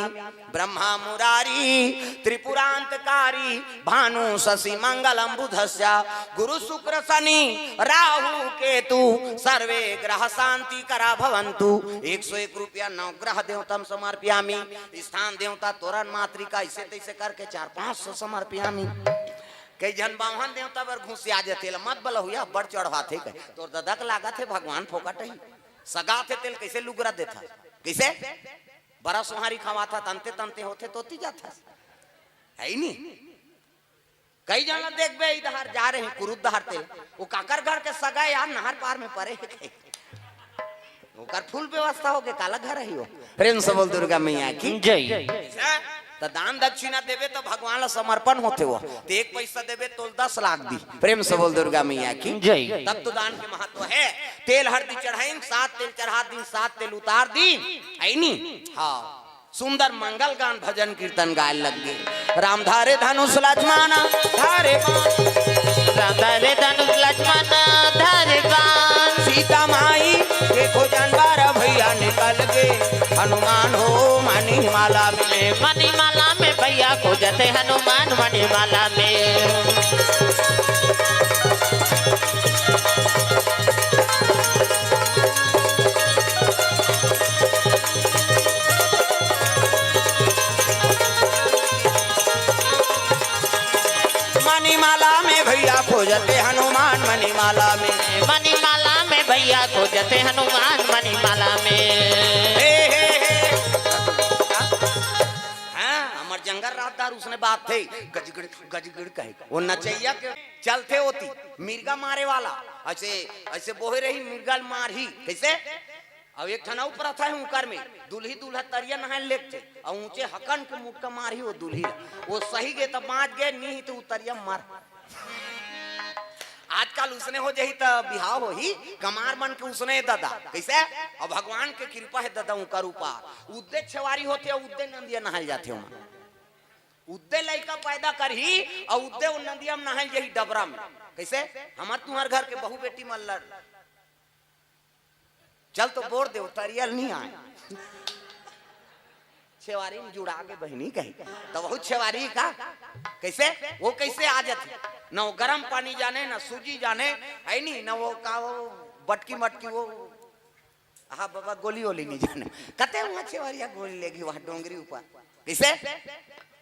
ब्रह्मा मुरारी त्रिपुरांतकारी, भानु शशि मंगलम बुधस्य, गुरु शुक्र शनि राहु केतु, सर्वे ग्रह शांति करा भवंतु। एक सौ एक रुपया नवग्रह देवतम समर्पयामी। स्थान देवता तोरण मातृका, ऐसे तैसे करके चार पाँच सौ समर्पयामी। कई झन बाम्हन देवता बर घुसिया जे, तेला मत बलहुया, बड़ चढ़वाथे कहे। तोर ददा के लागत हे भगवान फोकट ही। सगा थे तेल कैसे लुगरा देथा? कैसे? बरा सोहारी खवाथा, तंते तंते होथे, तोती जाथा। है ही नहीं। कई जन ला देखबे, इधर जा रहे हैं कुरुद डहर ते, वो काकर घर के सगा यार, नहर पार में परे हे। ओकर फुल व्यवस्था होगे, काला घर ही हो। प्रेम से बोल दुर्गा मैया की। जय। त दान दक्षिणा देबे त भगवान ला समर्पण होथे वो। त एक पैसा देबे तोला दस लाख दी। प्रेम से बोल दुर्गा मैया की। जय। तब तो दान के महत्व हे। तेल हरदी चढ़ाइन, सात तेल चढ़ा दिन, सात तेल उतार दिन, ऐनी। हाँ, सुंदर मंगल गान भजन कीर्तन गाय लग गे। राम धारे धनुष लक्ष्मण धारे बाण। राम धारे धनुष लक्ष्मण धारे बाण। सीता माई के खोजन बारा भैया निकल गे। हनुमान हो मणिमाला में। मणिमाला में भैया खोजथे हनुमान मणिमाला में। मणिमाला में भैया खोजथे हनुमान मणिमाला में। मणिमाला में भैया खोजथे हनुमान मणिमाला में। हे, हे, हे। हाँ, हमर जंगल राजदार उसने बात थे, गजगड़, गजगड़ कहे। वो नचैया के चलथे होती, मिर्गा मारे वाला, ऐसे, ऐसे बोहे रही, मिर्गा मारही, कैसे? अब एक ठन अउ प्रथा हे उकर में, दुल्ही दुल्हा तरिया नहाय लेगथे, अउ ऊंचे हकन के मुक्का मारही वो दुल्ही ला। वो सही गे त बांच गे, नहीं त उतरिया मर। आजकल उसने हो जाही त बिहाव होही, कमार मन के उसने हे ददा। कैसे? अब भगवान के कृपा हे ददा, उकर ऊपर। उद्दे छेवारी होथे, उद्दे नंदिया नहाय जाथे ओमा। उद्दे लइका पैदा करही, अउ उद्दे वो नंदिया में नहाय जाही डबरा में। कैसे? हमर तुम्हर घर के बहू बेटी मन लड़ चल तो बोर दे, वो तरियल नहीं आए। छेवारी में जुड़ा के बहिनी कही, तो बहुत छेवारी का? कैसे? वो कैसे आ जाती? न वो गरम पानी जाने, न सूजी जाने, है नहीं, न वो का, वो बटकी मटकी, वो, हाँ बाबा, गोली वोली नहीं जाने। कते वहाँ छेवरिया गोली लेगी वहाँ डोंगरी ऊपर। कैसे?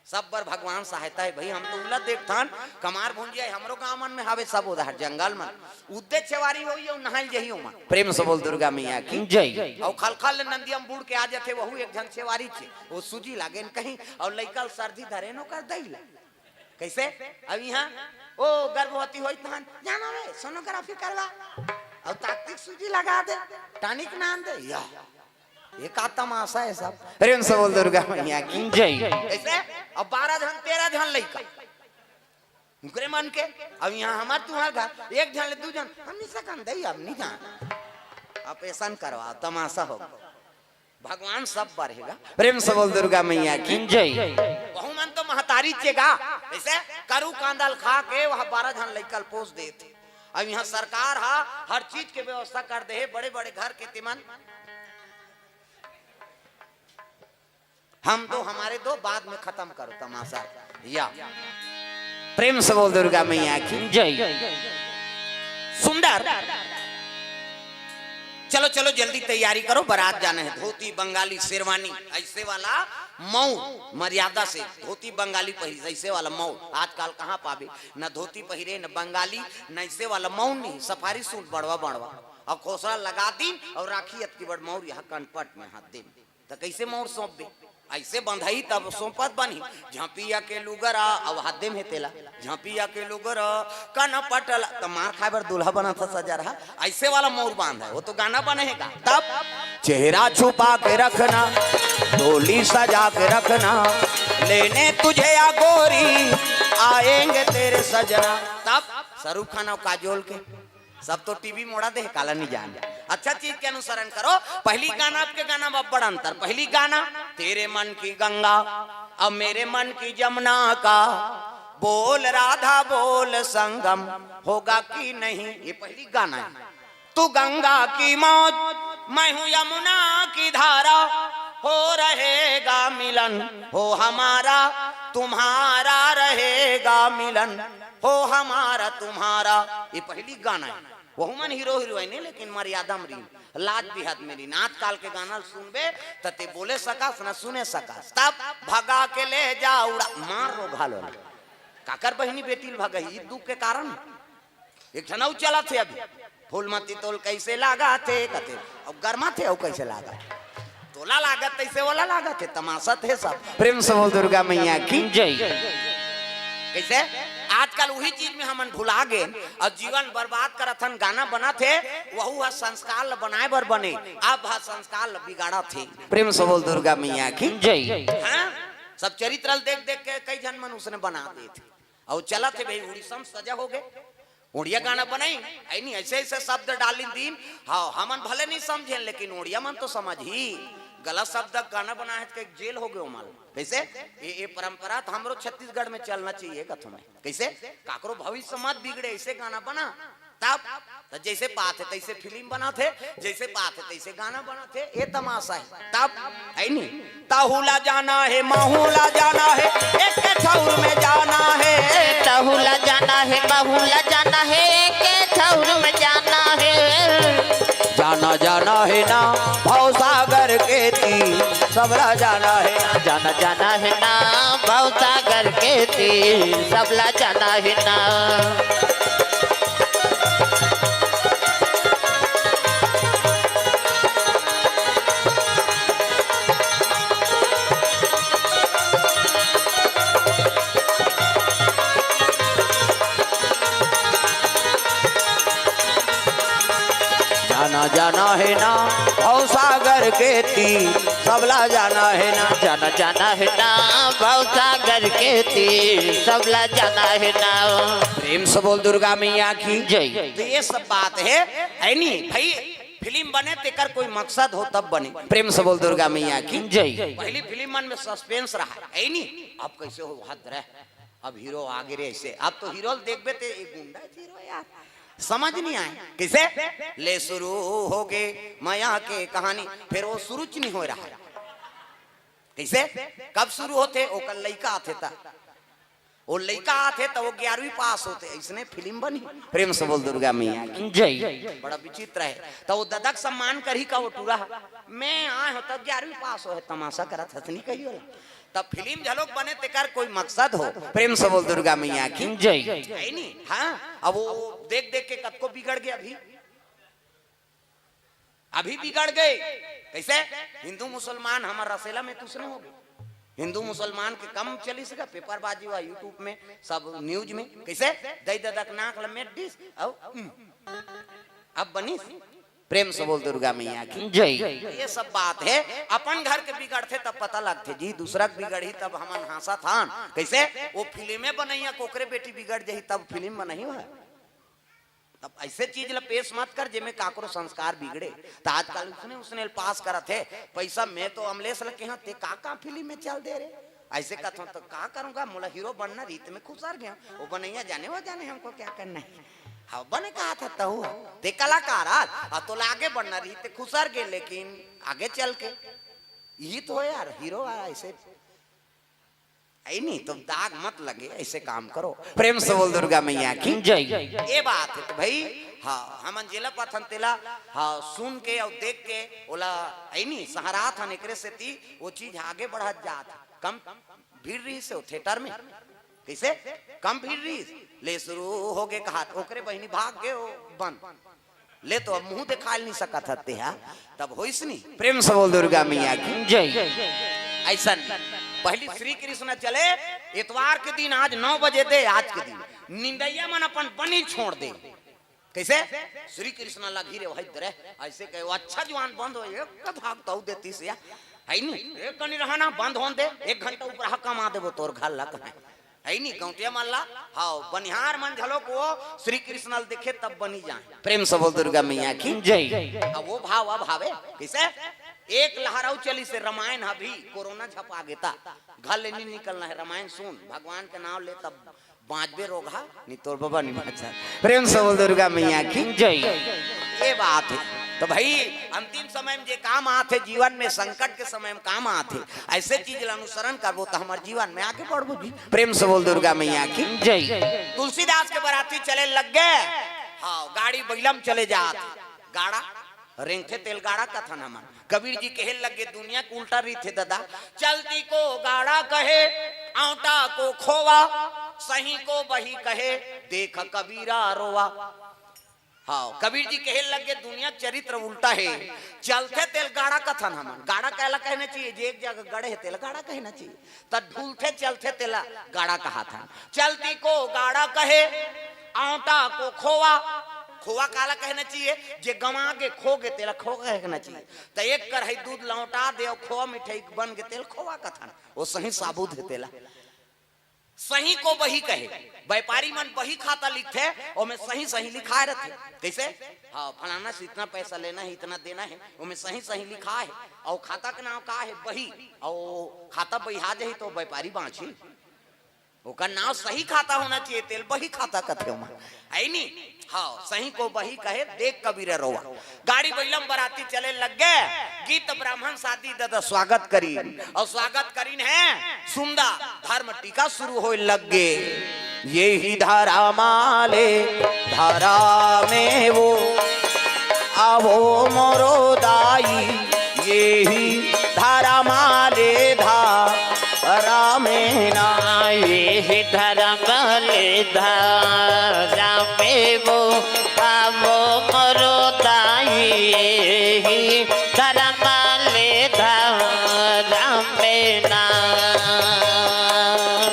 सब बर भगवान सहायता हे भाई। हम तो उला देखथन, कमार भुंजिया हे, हमरो गांव मन में हावे सब उधार, जंगल मन। उद्दे छेवारी होई, अउ नहाइल जही ओमन। प्रेम से बोल दुर्गा मैया की। जय। अउ खलखल ले नंदिया म बूड़ के आ जाथे, वहू एक झन छेवारी छे। वो सूजी लागे न कहीं, अउ लइका ल सर्दी धरे न ओकर दई ला। कैसे? अब यहाँ, ओ, गर्भवती होई तहन, जाना रे, सोनोग्राफी करवा। अउ ताकतिक सूजी लगा दे, टॉनिक नान दे, या। ये का तमाशा हे सब? प्रेम से बोल दुर्गा मैया की। जय। ऐसे अब बारह झन, तेरह झन लइका। उकरे मन के, अब यहाँ हमर तुम्हर घर, एक झन ले दू झन, हम नहीं सकन दई, अब नहीं जान। ऑपरेशन करवा, तमाशा हो। भगवान सब बर हे गा। प्रेम से बोल दुर्गा मैया की। जय। वहू मन तो महतारी चे गा। ऐसे करू कांदा ल खा के वह बारह झन लइका ल पोस देत। अब यहाँ सरकार हा हर चीज के व्यवस्था कर दे हे, बड़े बड़े घर के तिमन। हम दो, हमारे दो, बाद में खत्म करो तमाशा। या प्रेम से बोल दुर्गा मैया की। जय। सुंदर। चलो, चलो, जल्दी तैयारी करो, बारात जाना हे। धोती, बंगाली, शेरवानी, ऐसे वाला मौर, मर्यादा से धोती, बंगाली पहिरी, ऐसे वाला मौर आजकल कहाँ पाबे? न धोती पहिरे, न बंगाली, न ऐसे वाला मौर नहीं, सफारी सूट बड़वा बड़वा, अउ खोसरा लगा दिन, अउ राखी अतकी बड़ मौर यहाँ कनपट में हाथ दे। त कैसे मौर सौंपबे? ऐसे बंधई तब सौंपत बनही। झांपिया के लुगरा, अब हाथ दे में तेला। झांपिया के लुगरा, कन पटल, त मार खाए बर दूल्हा बनत ह सजा रहा। ऐसे वाला मौर बांध हे, वो तो गाना बने हे गा। तब चेहरा छुपा के रखना, डोली सजा के रखना, लेने तुझे या गोरी, आएंगे तेरे सजना। तब शाहरुख खान अउ काजोल के सब तो टीवी मोड़ा दे, काला नहीं जान। अच्छा चीज के अनुसरण करो। पहली गाना, अब के गाना में बड़ अंतर। पहली गाना, तेरे मन की गंगा, अब मेरे मन की जमुना का, बोल राधा बोल संगम होगा कि नहीं, ये पहली गाना हे। तू गंगा की मौज, मैं हूँ यमुना की धारा, हो रहेगा मिलन, हो हमारा तुम्हारा रहेगा मिलन, हो हमारा तुम्हारा। ये पहली गाना हे। वहू मन हीरो हीरोइन हे, लेकिन मर्यादा म रहिन, लाज बिहात में रहिन। आजकल के गाना ल सुनबे त ते बोले सकस न सुने सकस। तब भगा के ले जा उड़ा, मार रो घालो। काकर बहिनी बेटी ल भगही, ई दुख के कारण। एक ठन अउ चलत हे अभी, फूलमती तोल कैसे लागा थे कथे, अब गरमा थे अउ कैसे लागा, तोला लागत तैसे वाला लागत हे, तमाशा थे सब। प्रेम से बोल दुर्गा मैया की। जय। कैसे? आजकल उही चीज में हमन भुला गेन अउ जीवन बर्बाद करत हन। गाना बनत हे, वहू ह संस्कार ल बनाए बर बने, अब ह संस्कार ल बिगाड़त हे। प्रेम से बोल दुर्गा मैया की। जय। हाँ, सब चरित्र ल देख देख के कई झन मन उसने बना देथे। अउ चलत हे भाई, उड़ीसा म सजा हो गे, ओड़िया गाना बनाई, ऐ नी, ऐसे ऐसे शब्द डालिन दीन। हाँ, हमन भले नहीं समझेन, लेकिन ओड़िया मन तो समझही। गलत शब्द गाना बनाए हे त जेल हो गे ओमन। कैसे? ये, ये परंपरा तो हमरो छत्तीसगढ़ में चलना चाहिए, कथों में। कैसे? काकरो भविष्य मत बिगड़े, ऐसे गाना बना। तब त जैसे बात हे तैसे फिल्म बनत हे, जैसे बात हे तैसे गाना बनत हे, ये तमाशा हे। तब, है नी? तहू ला जाना हे, महू ला जाना हे, एक ठौर में जाना हे। तहू ला जाना हे, महू ला जाना हे, एक ठौर में जाना हे। जाना जाना हे ना भवसागर के तीर, सबला जाना हे ना। जाना जाना हे ना भवसागर के तीर, सबला जाना हे ना। जाना जाना हे ना भवसागर के तीर, सबला जाना हे ना। जाना जाना हे ना भवसागर के तीर, सबला जाना हे ना। प्रेम से बोल दुर्गा मैया की। जय। तो ये सब बात हे, है नी भाई? फिल्म बने तेकर कोई मकसद हो तब बने। प्रेम से बोल दुर्गा मैया की। जय। पहली फिल्म मन में सस्पेंस रहा, है नी? अब कैसे हो, हद रहे, अब हीरो आगे रे, ऐसे। अब तो हीरो ल देखबे ते, "ए गुंडा हीरो यार, समझ नहीं आए।" कैसे? ले शुरू हो गे मया के कहानी, फिर वो शुरू च नहीं हो रहा है। कैसे? कब शुरू होथे? ओकर लइका आथे त, वो लइका आथे त वो ग्यारहवीं पास होथे, ऐसने फिल्म बनी। प्रेम से बोल दुर्गा मैया की। जय। बड़ा विचित्र हे। त वो ददा के सम्मान करही का वो टूरा? मैं आए हो त ग्यारहवीं पास हो हे, तमाशा करत हस, नहीं कही होला। तब फिल्म झलोक बने तेकर कोई मकसद हो। प्रेम से बोल दुर्गा मैया की। जय। है नी? हाँ, अब वो देख देख के कतको बिगड़ गे अभी। अभी बिगड़ गे। कैसे? हिंदू मुसलमान हमर रसेला में तुसने हो गे। हिंदू मुसलमान के कम चलिस गा, पेपरबाजी हुआ YouTube में, सब news में। कैसे? दई ददा के नाक ल मेट दिस, अउ, उम। अब बनिस। प्रेम से बोल दुर्गा मैया की। जय। ये सब बात हे, अपन घर के बिगड़थे तब पता लगथे जी, दूसरा के बिगड़ही तब हमन हाँसत हन। कैसे? वो फिल्मे बनइया कोकरे बेटी बिगड़ जही तब फिल्म बनही हो। तब ऐसे चीज ला पेश मत कर जेमे काकरो संस्कार बिगड़े। त आजकल उसने, उसने पास करत हे। पैसा मैं तो अमलेश ल केहेंव, ते का का फिल्म में चल दे रे? ऐसे कथों त का करूँगा, मोला हीरो बनना रहिस त मैं खुसर गेंव। वो बनइया जाने, वो जाने हमको क्या करना है। हाँ, बने कहा था तहू, ते कलाकार आज, आ तोला आगे बढ़ना रहिस ते खुसर गे, लेकिन आगे चल के ये तो है यार, हीरो आ ऐसे, है नी, तो दाग मत लगे, ऐसे काम करो। प्रेम से बोल दुर्गा मैया की। जय। ये बात हे त भाई, हाँ, हमन जेला पाथन तेला, हाँ, सुन के अउ देख के ओला, है नी, सहराथन, एकरे सेती वो चीज आगे बढ़त जात हे। कम भीड़ रहिस हे वो theatre में। कैसे? कम भीड़ रहिस, ले शुरू हो गे कहात, ओकरे बहिनी भाग गे, वो बंद। ले तो अब मुंह देखाय ल नहीं सकत हस तेहा, तब होइस नी। प्रेम से बोल दुर्गा मैया की। जय। ऐसन पहली श्री कृष्ण चले, एतवार के दिन आज नौ बजे दे, आज के दिन निंदैया मन अपन बनी छोड़ दे। कैसे? श्री कृष्ण लगी रे, वही दरे, ऐसे कहे, वो अच्छा जुआन बंद हो, एक भाग तऊ देती से, है नी? एक कनी रहना, बंद होन दे, एक घंटा ऊपर हक कमा देबो तोर घर लग है। है नी, गौंटिया मन ला, हाँ, बनिहार मन झलोक वो श्री कृष्ण ल देखे तब बनी जाए। प्रेम से बोल दुर्गा मैया की। जय। अब वो भाव अब हावे, कैसे? एक लहर अउ चलिस हे रामायण, अभी कोरोना झपा गे ता, घर ले नहीं निकलना है, रामायण सुन, भगवान के नाम ले तब बाँचबे रोगहा, नहीं तोर बबा नहीं बाँचत। प्रेम से बोल दुर्गा मैया की। जय। ये बात हे। तो भाई, अंतिम समय में जे काम आथे, जीवन में संकट के समय में काम आथे, ऐसे चीज ला अनुसरण करबो त हमर जीवन में आगे बढ़बो जी। प्रेम से बोल दुर्गा मैया की। जय। तुलसीदास के बराती चले लग गे, हाँ, गाड़ी बइला म चले जात, गाड़ा, रेंगथे तेल गाड़ा कथन हमन। कबीर जी कहे लगे, दुनिया के उल्टा रीत हे ददा, चलती को गाड़ा कहे, औंटा को खोवा, सही को बही कहे, देख कबीरा रोवा। हाँ, कबीर जी कहे लगे, दुनिया के चरित्र उल्टा हे। चलथे तेला गाड़ा कथन हमन। गाड़ा काला कहना चाहिए? जे एक जगह गड़े हे तेला गाड़ा कहना चाहिए। त ढुलथे चलथे तेला गाड़ा कहाथन। चलती को गाड़ा कहे, औंटा को खोवा। खोवा काला कहना चाहिए? जे गंवा गे, खो गे, तेला खोवा कहना चाहिए। त एक कढ़ाई दूध लौटा दे अउ खोवा मिठाई बन गे, तेला खोवा कथन। ओ सही साबुत हे तेला। सही को बही कहे, व्यापारी मन बही खाता लिखथे, ओमे सही सही लिखाए रथे। कइसे? हाँ, फलाना से इतना पैसा लेना हे, इतना देना हे, ओमे सही सही लिखाए हे। अउ खाता के नाम का हे? बही। अउ खाता बहिहा जाही त व्यापारी बाँचही? ओकर नाम सही खाता होना चाहिए, तेला बही खाता कथे ओमा, हे नी? हाँ, सही को बही कहे, देख कबीर रोवा। गाड़ी बइला म बराती चले लग गे, गीत ब्राह्मण सादी ददा स्वागत करिन, अउ स्वागत करिन हे सुंदर धर्म टीका शुरू होए लग गे। ये ही धरा माले धरा में वो, आवो मोरो दाई, ये ही धरा माले धरा में ना। ये ही धरा माले धरा में वो, आवो मोरो दाई, ये ही धरा माले धरा में ना।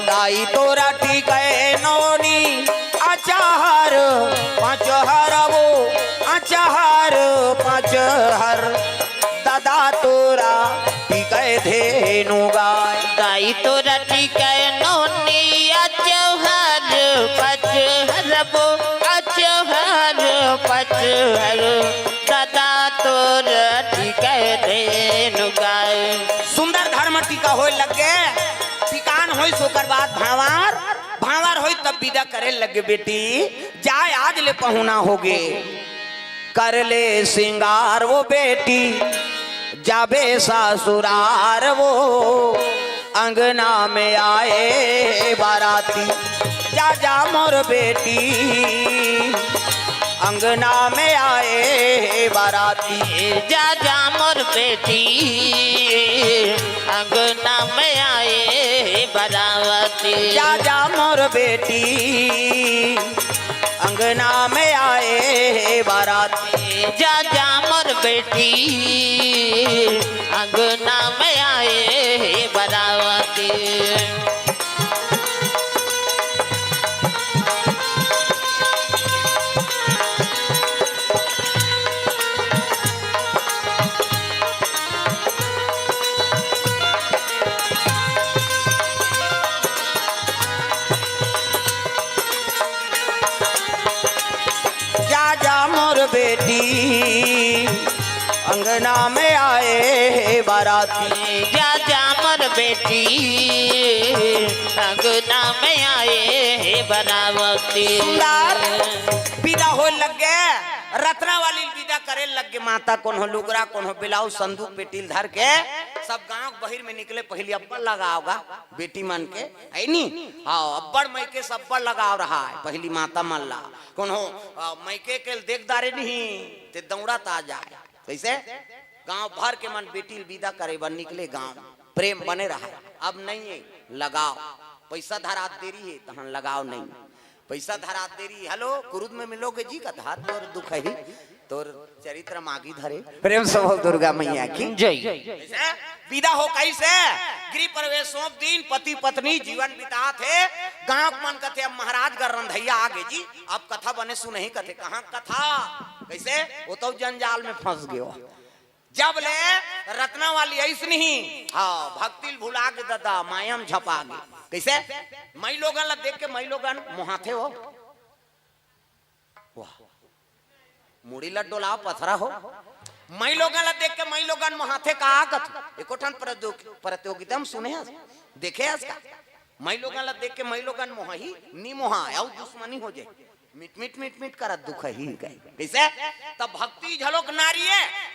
दाई तोरा टीके नोनी अचहर पचहर वो, अचहर पचहर। ददा तोरा टीके धेनु गाय। दाई तोरा टीके नोनी अचहर पचहर वो, अचहर पचहर। ददा तोरा टीके धेनु गाय। सुंदर धर्म टीका होए लग गे। टीकान होइस ओकर बाद भांवर, भांवर होइस तब विदा करे लग गे, बेटी जाय, आज ले पहुना होगे। कर ले सिंगार वो बेटी, जाबे ससुरार वो, अंगना में आए बाराती। जा जा मोर बेटी, अंगना में आए बाराती। जा जा मोर बेटी, अंगना में आए बाराती। जा जा मोर बेटी, अंगना में आए बाराती। जा जा मोर बेटी, अंगना में आए बाराती। जा जा मोर बेटी, अंगना में आए बाराती। जा जा मोर बेटी, अंगना में आए बाराती। सुंदर विदा होए लग गे, रत्नावली विदा करे लग गे। माता कोनो लुगरा, कोनो ब्लाउज, संदूक पेटी ल धर के सब गांव के बहिर में निकले। पहिली अब्बड़ लगाव गा बेटी मन के, हे नी? हाँ, अब्बड़ मइके से अब्बड़ लगाव रहय पहिली माता मन ला। कोनो अ, मइके के ल देख डारे नहीं ते दौड़त आ जाय। कइसे? गांव भर के मन बेटी ल विदा करे बर निकले, गांव प्रेम बने रहय। अब नइ हे लगाव, पइसा धरात देरी हे तहन लगाव नइ। पइसा धरात देरी, हेलो, कुरुद में मिलोगे जी का धात तोर दुख ही, तोर चरित्र मागी धरे। प्रेम से बोल दुर्गा मैया की। जय। कइसे? विदा हो कइसे? गृह प्रवेश सौंप दिन, पति पत्नी जीवन बितात हे। गांव के मन कथे, अब महाराज गर रंधैया आगे जी, अब कथा बने सुनही कथे। कहाँ कथा? कइसे? ओ तो जंजाल में फंस गयो। जब ले रत्नावली अइस नहीं, हाँ, भक्ति ल भुला गे ददा, माया म झपा गे। कइसे? मइलोगन ला देख के मइलोगन मोहाथे हो। वाह, मुड़ी ला डोलाव पथरा हो। मइलोगन ला देख के मइलोगन मोहाथे का कथू? एको ठन प्रद्यो-, प्रतियोगिता म सुने हस, देखे हस का? मइलोगन ला देख के मइलोगन मोहाही, नी मोहा, अउ दुश्मनी हो जाय। मिट मिट मिट मिट करत दुखही कहे। कइसे? तब भक्ति झलोक नारी ए।